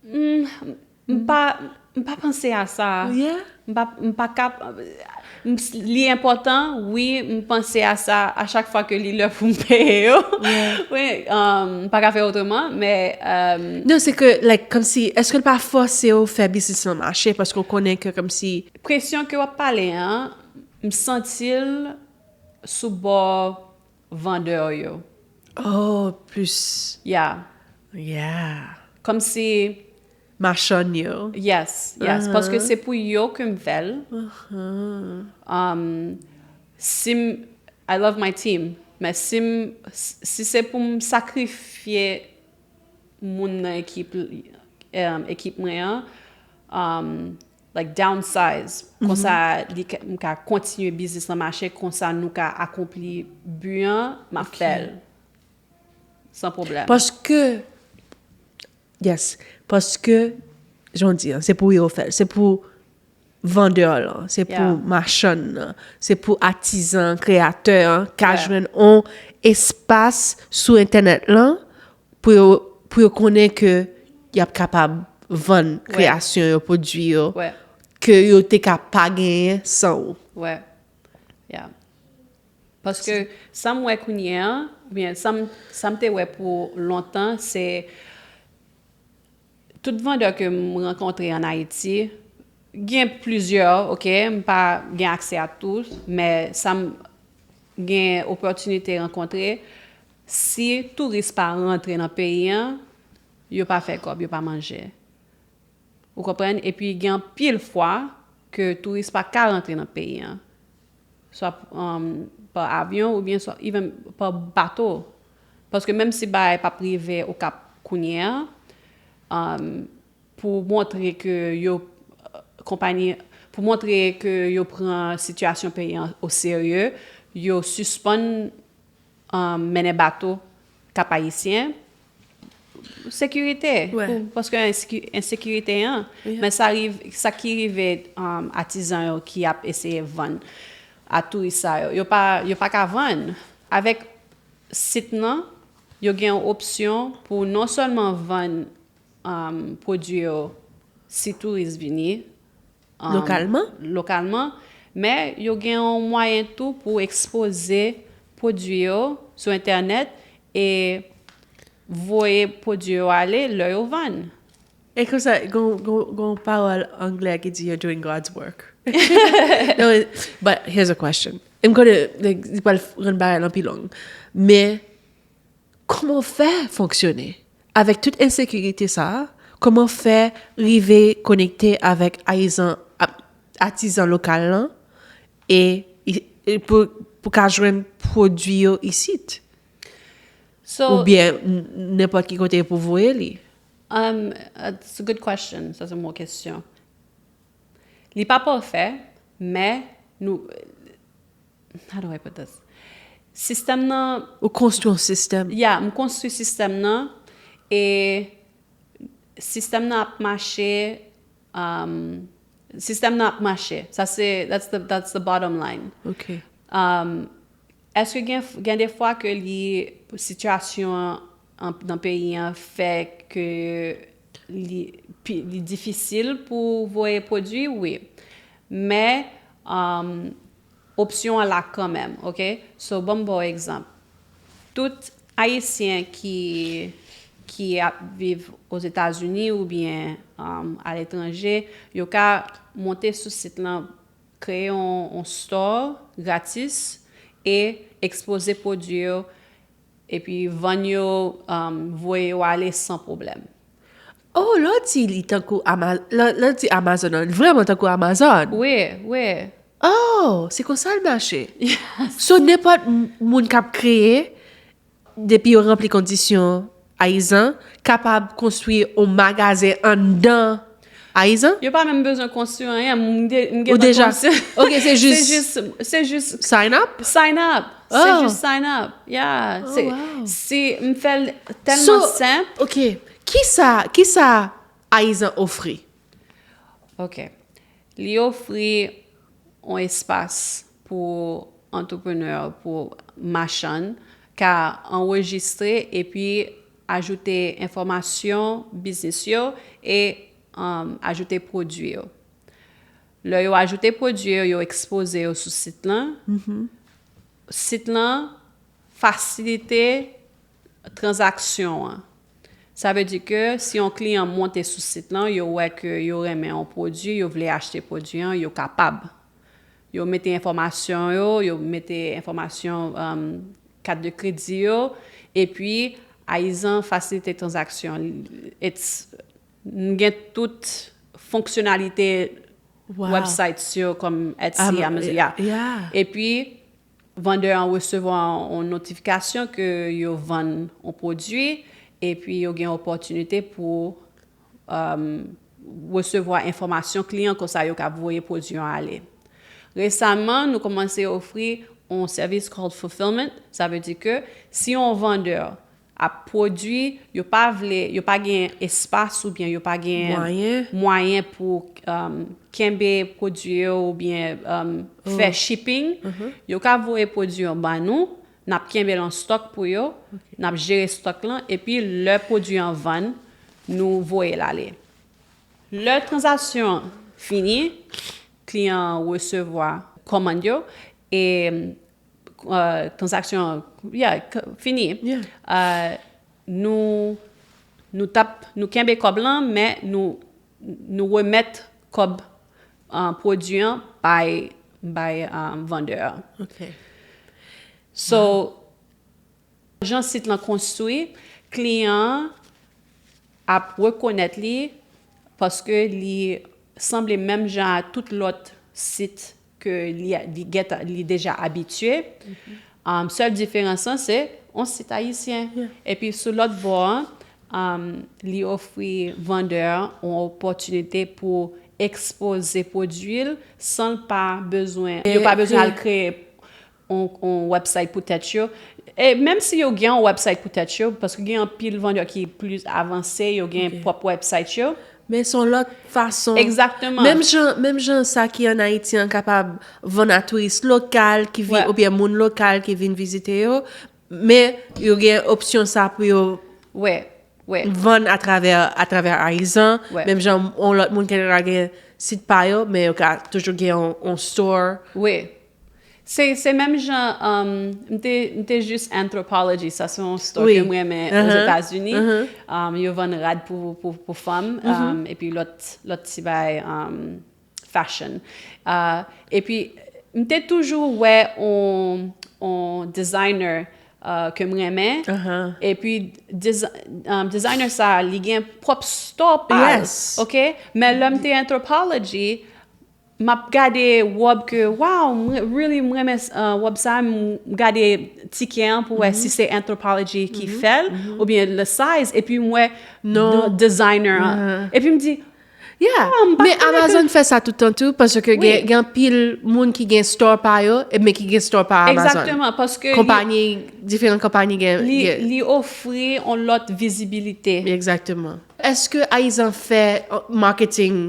M pa, m pa panse a sa. Yeah. M pa, m pa ka, M s- li enpòtan, wi, m panse a sa a chak fwa ke li lè pou m peye yo. Wi, um, m pa ka fè otreman, men um, Non, se ke, like, kòmsi, èske l pa fòse w fè biznis lan mache paske w konnen ke kòmsi presyon ke w ap pale an, m santi l sou bò vandè yo. Oh, plis. Yeah. Yeah. Kòmsi, Machann yo. Yes, yes. Paske se pou yo ke m fè l. Um, si m, I love my team. Men si m, si se pou m sakrifye moun nan ekip, um, ekip mwen an, um, like downsize. Konsa, li ka- m ka kontinye biznis lan mache, konsa nou ka akonpli bi an, m ap fè l. San pwoblèm. Paske, yes, paske, jan w di an, se pou yo fè l. Se pou vandè lan, se pou Yeah. machann nan, se pou atizan, kreyatè an, ka Yeah. jwenn on espas sou entènèt lan pou yo, pou yo konnen ke y ap kapab vann kreyasyon yo, pwodui yo, Wè, ke yo te ka pa genyen san ou. wè. Yeah. Paske sa m wè kounye an, oubyen sa m, sa m te wè pou lontan, se tout vandè ke m rankontre an Ayiti, gen plizyè, oke, m pa gen aksè a tout, men sa m gen opòtinite rankontre, si touris pa rantre nan peyi an, yo pa fè kòb, yo pa manje. Ou konprann? Epi gen anpil fwa ke touris pa ka rantre nan peyi an. Swa um, pa avyon oubyen swa even pa bato. Paske menm si bagay p ap rive Okap kounye a, um, pou montre ke yo, konpayi, pou montre ke yo pran sitiyasyon peyi an o serye, yo sispann um, mennen bato Kap Ayisyen, sekirite, Wè. pou- paske enseki- ensekirite an, men sa, rive, sa ki rive um, atizan yo ki ap eseye vann a touris sa yo, yo pa, yo pa ka vann. Avèk sit nan, yo gen yon opsyon pou non sèlman vann um, pwodui yo si touris vini um, Lokalman? Lokalman, men yo gen yon mwayen tou pou ekspoze pwodui yo sou entènèt e voye pwodui yo ale lè yo vann. E konsa, gon, gon, gon pawòl anglè ki di you're doing God's work. No, but here's a question. M konnen, like, li pral rann bagay lan pi long. Men, kòman w fè fonksyone? Avèk tout ensekirite sa a, kòman w fè rive konekte avèk ayizan, ap- atizan lokal lan e, e pou, pou ka jwenn pwodui yo isit? So, Oubyen n- nenpòt ki kote pou voye li? Um, it's a good question. Sa se yon bon kesyon. Li pa pafè, men nou, how do I put this? Sistèm nan, Ou konstwi yon sistèm. Yeah, m konstwi sistèm nan e sistèm nan ap mache, um, sistèm nan ap mache. Sa se, that's the, that's the bottom line. Ok. Um, èske gen, gen de fwa ke li, sitiyasyon an, an, nan peyi an fè ke li, pi- li difisil pou voye pwodui? Wi. Men, um, opsyon an la kanmenm, oke? So, ban m ba w egzanp. Tout Ayisyen ki, ki ap viv Ozetazini oubyen um, aletranje, yo ka monte sou sit lan, kreye yon, yon store gratis e ekspoze pwodui yo, epi vann yo, um, voye yo ale san pwoblèm. Oh, lè w di li tankou Ama- lè, lè w di Amazon an, li vrèman tankou Amazon. Wi, wi. Oh, se konsa l mache. So, nenpòt m- moun k ap kreye, depi yo ranpli kondisyon ayizan, kapab konstwi yon magazen anndan ayizan? Yo pa menm bezwen konstwi anyen. M de- m Ou gentan deja. konstwi. Ok, se jis Se jis, se jis sign up? Sign up. Se Oh. Jis sign up. Yeah. Se, Wow. se, m fè l tèlman So, senp. Ok, kisa, kisa ayizan ofri? Ok. Li ofri yon espas pou antreprenè, pou machann, ka anrejistre epi ajoute enfòmasyon biznis yo e um, ajoute pwodui yo. Lè yo ajoute pwodui yo, yo ekspoze yo sou sit lan. Sit lan fasilite tranzaksyon an. Sa vle di ke si yon kliyan monte sou sit lan, yo wè ke yo renmen yon pwodui, yo vle achte pwodui an, yo kapab. Yo mete enfòmasyon yo, yo mete enfòmasyon, um, kat de kredi yo, epi Ayizan fasilite tranzaksyon. It's, n gen tout fonksyonalite Wow. Websites yo kòm Etsy, Am- Amazon, yeah, yeah. Yeah. Epi, vandè an resevwa yon notifikasyon ke yo vann yon pwodui, epi yo gen opòtinite pou um, resevwa enfòmasyon kliyan, konsa yo ka voye pwodui an ale. Resaman, nou kòmanse ofri yon sèvis called fulfillment. Sa vle di ke si yon vandè ap pwodui, yo pa vle, yo pa gen espas oubyen yo pa gen Mwayen. Mwayen pou um, kenbe pwodui yo oubyen um, fè shipping, yo ka voye pwodui yo ban nou, n ap kenbe l an stòk pou yo, n ap jere stòk lan, epi lè pwodui an vann, nou voye l ale. Lè tranzaksyon an fini, kliyan an resevwa kòmand yo, e uh, tranzaksyon an, yeah, k- fini. Yeah. Uh, nou, nou tap, nou kenbe kòb lan, men nou, nou remèt kòb uh, pwodui an bay, bay uh, vandè an. Ok. So, jan sit lan konstwi, kliyan an ap rekonèt li paske li sanble menm jan a tout lòt sit ke li, li, gentan, li deja abitye. Um, sèl diferans lan se yon sit ayisyen. Epi sou lòt bò an, um, li ofri vandè an yon opòtinite pou ekspoze pwodui l san l pa bezwen, yo pa bezwen al kreye yon, yon website pou tèt yo. E menm si yo gen yon website pou tèt yo, paske gen anpil vandè ki plis avanse, yo gen pwòp website yo. Men se yon lòt fason. Egzakteman. Menm jan, menm jan sa ki an Ayiti an kapab vann a touris lokal ki vin, Ouais. oubyen moun lokal ki vin vizite yo, men yo gen opsyon sa pou yo Wè, wè. vann atravè, atravè Ayizan. Ouais. Menm jan yon lòt moun ki ta gen sit pa yo, men yo ka toujou gen yon, yon store. Wi. Se, se menm jan, um, m te, m te jis Anthropologie, sa se yon store Wi. Ke m renmen Uh-huh. Ozetazini. Uh-huh. Um, yo vann rad pou, pou, pou fanm, Mm-hmm. um, epi lòt, lòt ti bagay, um, fashion. Uh, epi, m te toujou wè on, on designer uh, ke m renmen. Uh-huh. Epi, desi- um, designer sa, li gen pwòp store pa l. Yes. Ok? Men lè m te Anthropologie, m ap gade wòb ke, wow, m re- really, m renmen uh, wòb sa, m gade tikè an pou wè Mm-hmm. si se Anthropologie ki fè l, oubyen le size, epi m wè Non. de- designer an. Uh-huh. Epi m di, Yeah. Ah, m pa Men konnen Amazon ke- fè sa tout tan tou, paske Wi. gen, gen anpil moun ki gen store pa yo, e men ki gen store pa Amazon. Egzakteman, paske li, Konpayi, diferan konpayi gen, li, gen. Li ofri on lòt vizibilite. Egzakteman. Èske Ayizan fè uh, marketing?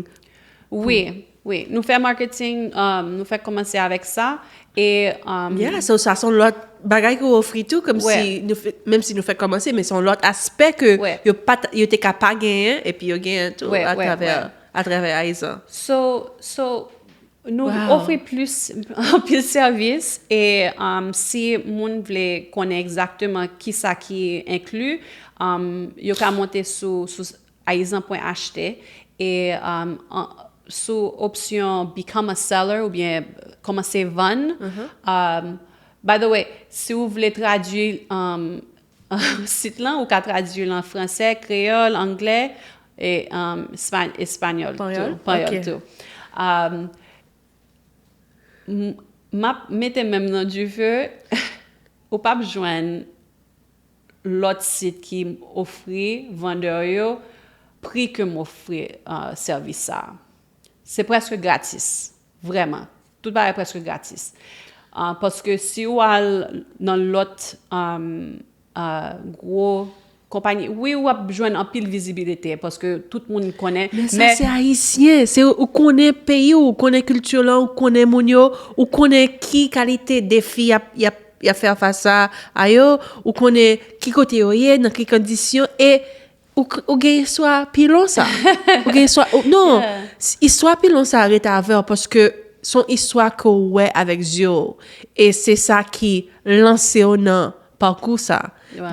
Wi, wi. Nou fè marketing, um, nou fè kòmanse avèk sa. E, um, Yeah, so sa se yon lòt bagay ke w ofri tou, kòm Wè. si nou fè, menm si nou fè kòmanse, men se yon lòt aspè ke Wè. yo pa t- yo te ka pa genyen, epi yo genyen tou Wè, wè, atravè, wè. Atravè Ayizan. So, so nou Wow. Ofri plis, anpil sèvis, e um, si moun vle konnen egzakteman kisa ki enkli, um, yo ka monte sou, sou ayizan pwen achte e um, an, sou opsyon Become a Seller oubyen kòmanse vann. Um, by the way, si w vle tradui um, sit lan, ou ka tradui l an fransè, kreyòl, anglè, e um, espa- espanyòl Panyòl? tou. Panyòl Ok. Tou. Um, m- m ap mete men m nan dife, ou p ap jwenn lòt sit ki ofri vandè yo pri ke m ofri uh, sèvis sa. Se prèske gratis, vrèman. Tout bagay prèske gratis. Uh, paske si w al nan lòt um, uh, gwo konpayi, wi, w ap jwenn anpil vizibilite paske tout moun konnen. Men sa se ayisyen, se ou konnen peyi w, ou konnen kilti w lan, ou konnen moun yo, ou konnen ki kalite defi y ap, y ap, y ap fè fas a, a yo, ou konnen ki kote yo ye, nan ki kondisyon, e Ou, k- ou gen istwa pi lon sa. Ou gen istwa. Ou, non, s- istwa pi lon sa rete avè w paske se yon istwa ke w wè avèk zye w. E se sa ki lanse w nan pakou sa.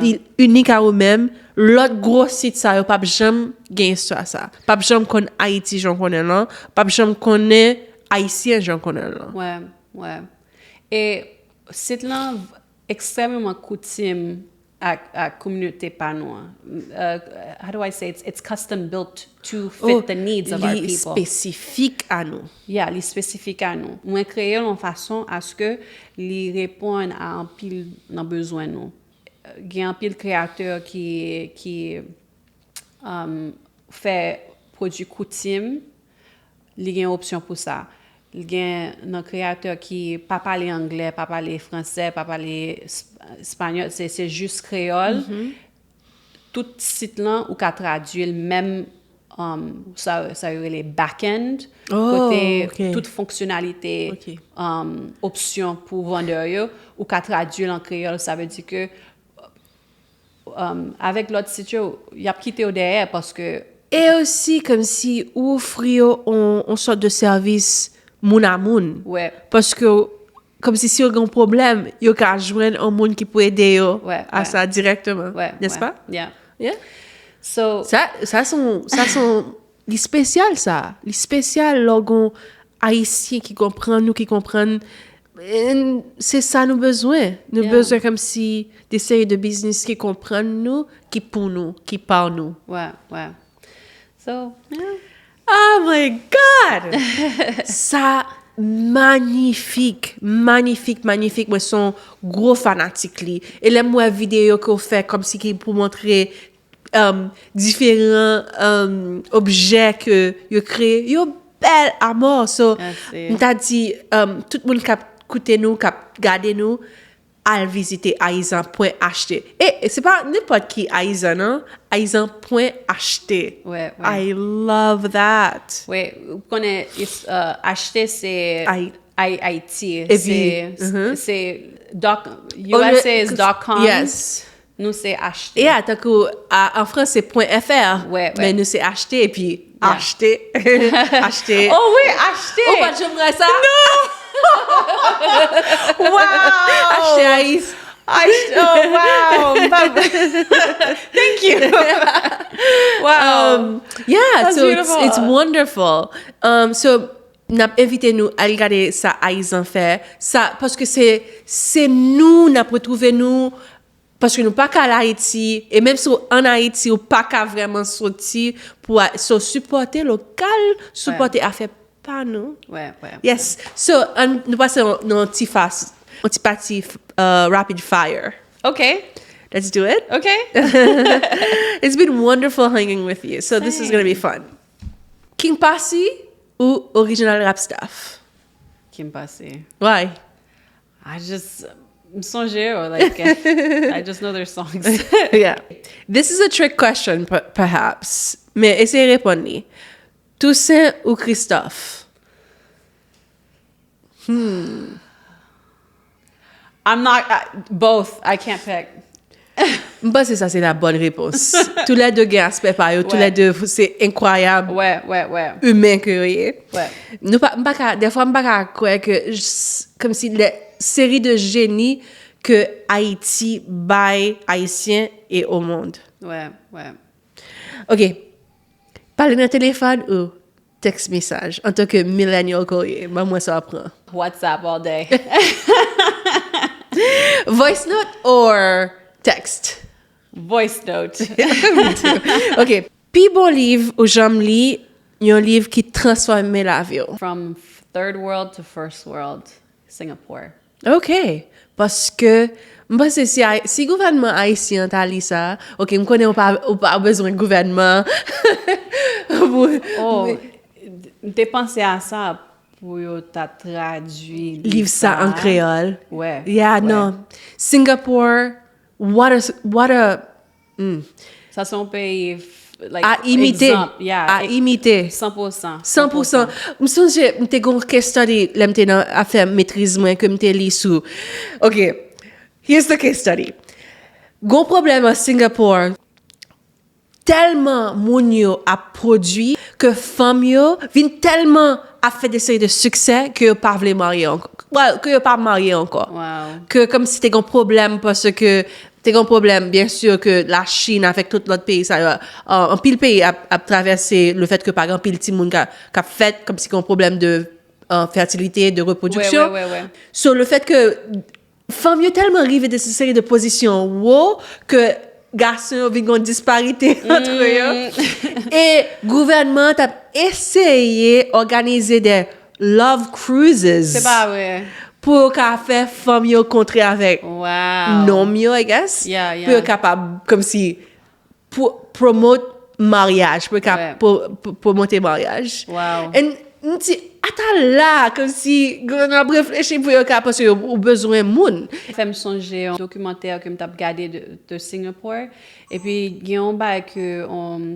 Li inik a ou menm. Lòt gwo sit sa yo p ap janm gen istwa sa. P ap janm konn Ayiti jan w konnen l lan. P ap janm konnen Ayisyen jan w konnen l lan. Wè, wè. E sit lan ekstrèmeman koutim ak, ak kominote pa nou an. Uh, how do I say, it's, it's custom built to fit the needs of our Li people. Espesifik a nou. Yeah, li espesifik a nou. Mwen kreye l yon fason aske li reponn a anpil nan bezwen nou. Gen anpil kreyatè ki, ki um, fè pwodui koutim, li gen opsyon pou sa. Li gen nan kreyatè ki pa pale anglè, pa pale fransè, pa pale esp- espanyòl, se se jis kreyòl. Tout sit lan, ou ka tradui l menm um, sa, sa yo rele back-end, Oh, kote ok. Tout fonksyonalite, Ok. um, opsyon pou vandè yo, ou ka tradui l an kreyòl, sa vle di ke um, avèk lòt sit yo, y ap kite yo dèyè paske E osi, kòmsi ou ofri yo on, on sòt de sèvis moun a moun. Wè. Paske, kòmsi si yo gen yon pwoblèm, yo ka jwenn yon moun ki pou ede yo Wè, a wè. Sa dirèkteman. Wè, N'est-ce wè. Pas? Yeah. Yeah. So, Sa, sa se yon, sa se yon, li espesyal sa. Li espesyal lè w gen Ayisyen ki konprann nou, ki konprann. And se sa nou bezwen. Nou Yeah. Bezwen kòmsi de seri de biznis ki konprann nou, ki pou nou, ki pa nou. Wè, wè. So, yeah. Oh my God! Sa manifik, manifik, manifik. Mwen se yon gwo fanatik li. E lè m wè videyo ke w fè kòmsi ki pou montre um, diferan um, objè ke yo kreye, yo bèl a mò. So, Merci. M ta di, um, tout moun k ap koute nou, k ap gade nou, al vizite ayizan pwen achte. E e se pa nenpòt ki ayizan, non. Ayizan pwen achte. Wè, wè. I love that. Wè, ou konnen is- uh, achte se Ay- Ay- Haiti. Epi, Se mhm. Se dot Olye- U S A is dot com. Yes. Nou se achte. Yeah, tankou a- an fransè se pwen F R, Wè, wè. Men nou se achte epi Yeah. achte. Achte. Oh wi, achte. Ou pa t janm wè sa? Wow. Achte ayis. Achte. Oh wow. M pa- Thank you. Wow. Um, yeah, That's so it's, beautiful. It's wonderful. Um, so n ap envite nou al gade sa ayizan fè. Sa paske se se nou n ap retwouve nou paske nou pa ka al Ayiti e menm si w an Ayiti ou pa ka vrèman soti pou a- so sipòte lokal, sipòte afè pa nou. Wè, wè. Yes. So, an, nou pase nan yon ti fas, yon ti pati uh, rapid fire. Okay. Let's do it. Okay. It's been wonderful hanging with you. So this is going to be fun. King Posse ou Original Rap Staff? King Posse. Why? I just m sonje yo, like I just know their songs. Yeah. This is a trick question, per- perhaps. Men eseye reponn li. Toussaint ou Christophe? I'm not I, both. I can't pick. M panse sa se la bonne réponse. Tou lè de gen aspè pa yo, tou Wè. Lè de se enkwayab Wè, wè, wè. Imen ke yo ye. Wè. Nou pa, m pa ka, dèfwa m pa ka kwè ke s- kòmsi lè seri de jeni ke Ayiti bay Ayisyen e o mond. Wè, wè. Ok. Pale nan telefòn ou text mesaj antanke millennial ke w ye, ban mwen sa w ap pran. WhatsApp all day. Voice note or text? Voice note. Ok. Pi bon liv ou janm li, yon liv ki transfòme lavi w. From third world to first world, Singapore. Ok. Paske m panse si, Ay- si gouvènman ayisyen an ta li sa, ok, m konnen ou pa, ou pa bezwen gouvènman pou Oh, m te panse a sa pou yo ta tradui Liv sa an kreyòl. Wè. Yeah, wè. Non. Singapore, what a, what a, mm. Sa se yon peyi f- like, A imite. Egzanp, yeah, A e- imite. San pou san. San pou san. M sonje, m te gon case study, lè m te nan afè metriz mwen, ke m te li sou. Ok, here's the case study. Gon pwoblèm an Singapore. tèlman moun yo ap pwodui ke fanm yo vin tèlman ap fè de seri de siksè ke yo pa vle marye ankò. Well, ke yo pa marye ankò. Wow. Ke kòmsi te gen pwoblèm paske te gen pwoblèm, byen si, ke Lachin avèk tout lòt peyi sa yo, uh, anpil peyi ap, ap travèse le fèt ke pa gen anpil timoun ka, k ap fèt, kòmsi gen pwoblèm de uh, fètilite, de repwodiksyon. Wè, wè, wè, wè. So, le fèt ke fanm yo tèlman rive de se seri de pozisyon wo ke gason yo vin gen disparite antre yo. E gouvènman an t ap eseye òganize de love cruises Se pa vre. Pou yo ka fè fanm yo kontre avèk Wow. nonm yo, I guess. Yeah, yeah. Pou yo kapab, kòmsi, pwo- promote maryaj, pou yo ka Ouais. pro- pro- promote maryaj. Wow. And m di, ata la, kòmsi, gouvenman ap reflechi pou yo ka, paske yo ou bezwen moun. Fè m sonje yon dokimantè ke m t ap gade de, de Singapore. Epi gen yon bagay ke um,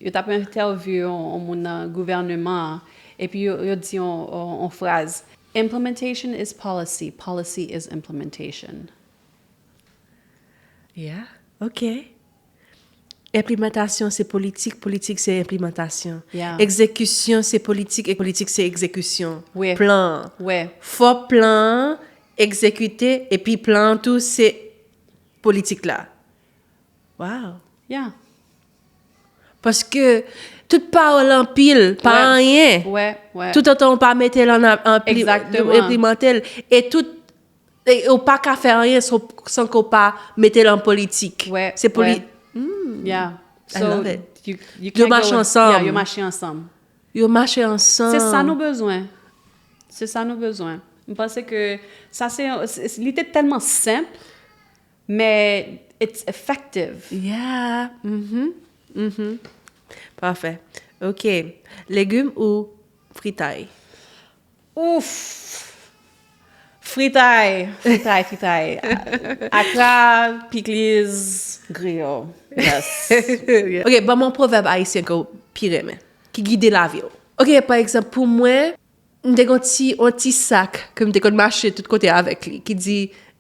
yo t ap entèvyou yon, yon moun nan gouvènman an. Epi yo, yo di yon, yon, yon fraz. Implementation is policy, policy is implementation. Yeah, ok. Enplimantasyon se politik, politik se enplimantasyon. Yeah. Egzekisyon se politik, e politik se egzekisyon. Wi. Plan. Wè. Fò plan an egzekite, epi plan an tou se politik la. Wow. Yeah. Paske tout pawòl anpil, pa Wè. Anyen. Wè, wè. Toutotan ou pa mete l an, an Exactement. Enplimante l. E tout e ou pa ka fè anyen san, san ke w pa mete l an politik. Wè, Se poli- wè. Yeah. I So, love it. You, you Yo can't mache go with- ansanm. Yeah, yo mache ansanm. Yo mache ansanm. Se sa nou bezwen. Se sa nou bezwen. M panse ke sa se yon- se- li te tèlman senp, men it's effective. Yeah. Mm-hmm. Mm-hmm. Parfait. Ok. Legim ou fritay? Ouf! Fritay, fritay, fritay. Akra, pikliz, griyo. Yes. Ok, ban m yon pwovèb ayisyen ke w pi renmen, ki gide lavi w. Ok, pa egzanp, pou mwen, m te gen yon ti, yon ti sak ke m te konn mache tout kote avèk li, ki di,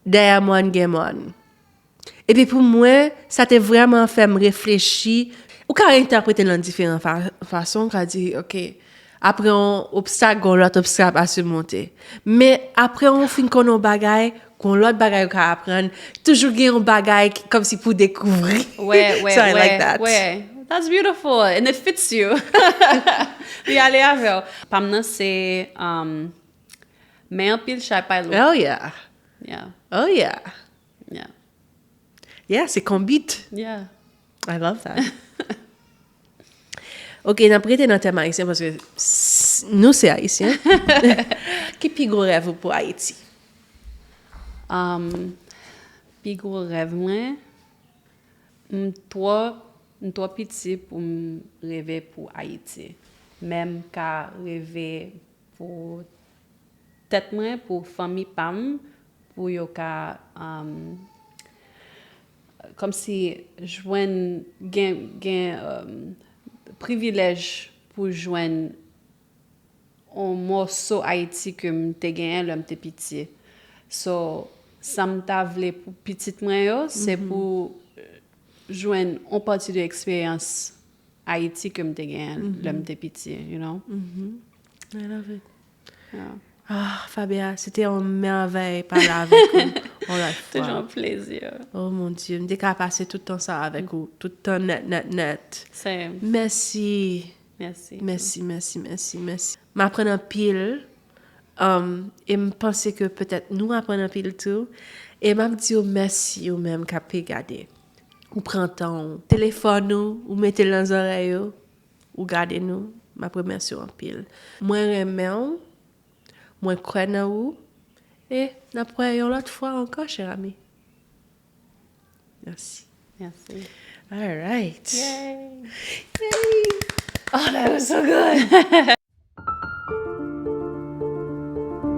dèyè mòn gen mòn. Epi pou mwen, sa te vrèman fè m reflechi. Ou ka entèprete l nan diferan fa- fason, ou ka di, ok, apre yon obstak, gen yon lòt obstak a simonte. Men apre yon fin konn yon bagay, gen yon lòt bagay ou ka aprann. Toujou gen yon bagay ki- kòmsi pou dekouvri. Wè, wè, So I wè, like that. Wè. That's beautiful and it fits you. Li ale avè w. Pa m nan se um, men anpil chay pa lou. Oh yeah. Yeah. Oh yeah. Yeah. Yeah, se konbit. Yeah. I love that. Ok, n ap rete nan tèm ayisyen paske s- nou se ayisyen. Ki pi gwo rèv ou pou Ayiti? Um, pi gwo rèv mwen, m twò m twò piti pou m reve pou Ayiti. Men m ka reve pou tèt mwen, pou fanmi pa m, pou yo ka um, kòmsi jwenn gen gen um, privilèj pou jwenn yon mòso Ayiti ke m te genyen lè m te piti. So, sa m ta vle pou pitit mwen yo, se pou jwenn yon pati de eksperyans Ayiti ke m te genyen lè m te piti, you know? I love it. Yeah. Ah, Fabia, se te yon mèvèy pale avèk ou yon lòt fwa. Toujou yon plezi. Oh mon Dieu, m te ka pase tout tan sa avèk ou, tout tan nèt, nèt, nèt. Same. Mèsi. Mèsi. Mèsi, mèsi, mèsi, mèsi. M aprann anpil. Um, e m panse ke petèt nou aprann anpil tou. E m ap di w mèsi ou menm k ap gade. Ou pran tan w. Telefòn ou, ou mete l nan zòrèy ou, ou gade nou. M ap remèsye w anpil. Mwen renmen w. Mwen kwè nan ou. E n ap wè yon lòt fwa ankò, chè ami. Mèsi. Mèsi. All right. Yay. Oh, that was so good.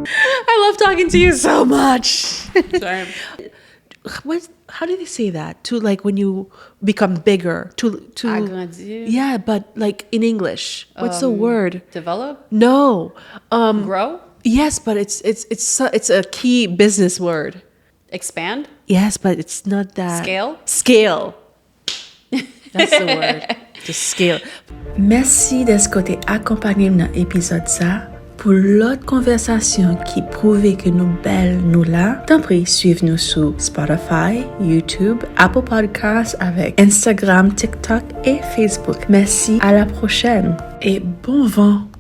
I love talking to you so much. Same. What? How do they say that? To, like, when you become bigger, to to Agrandi. Yeah, but, like, in English, what's the Um, word? Develop? No. Um, Grow? Yes, but it's it's it's su- it's a key business word. Expand? Yes, but it's not that. Scale? Scale. That's the word. The scale. Mèsi dèske w te akonpanye m nan epizòd sa. Pou lòt konvèsasyon ki pwouve ke nou bèl, nou la, tanpri swiv nou sou Spotify, YouTube, Apple Podcasts, avèk Instagram, TikTok e Facebook. Mèsi, à la prochaine. E bon van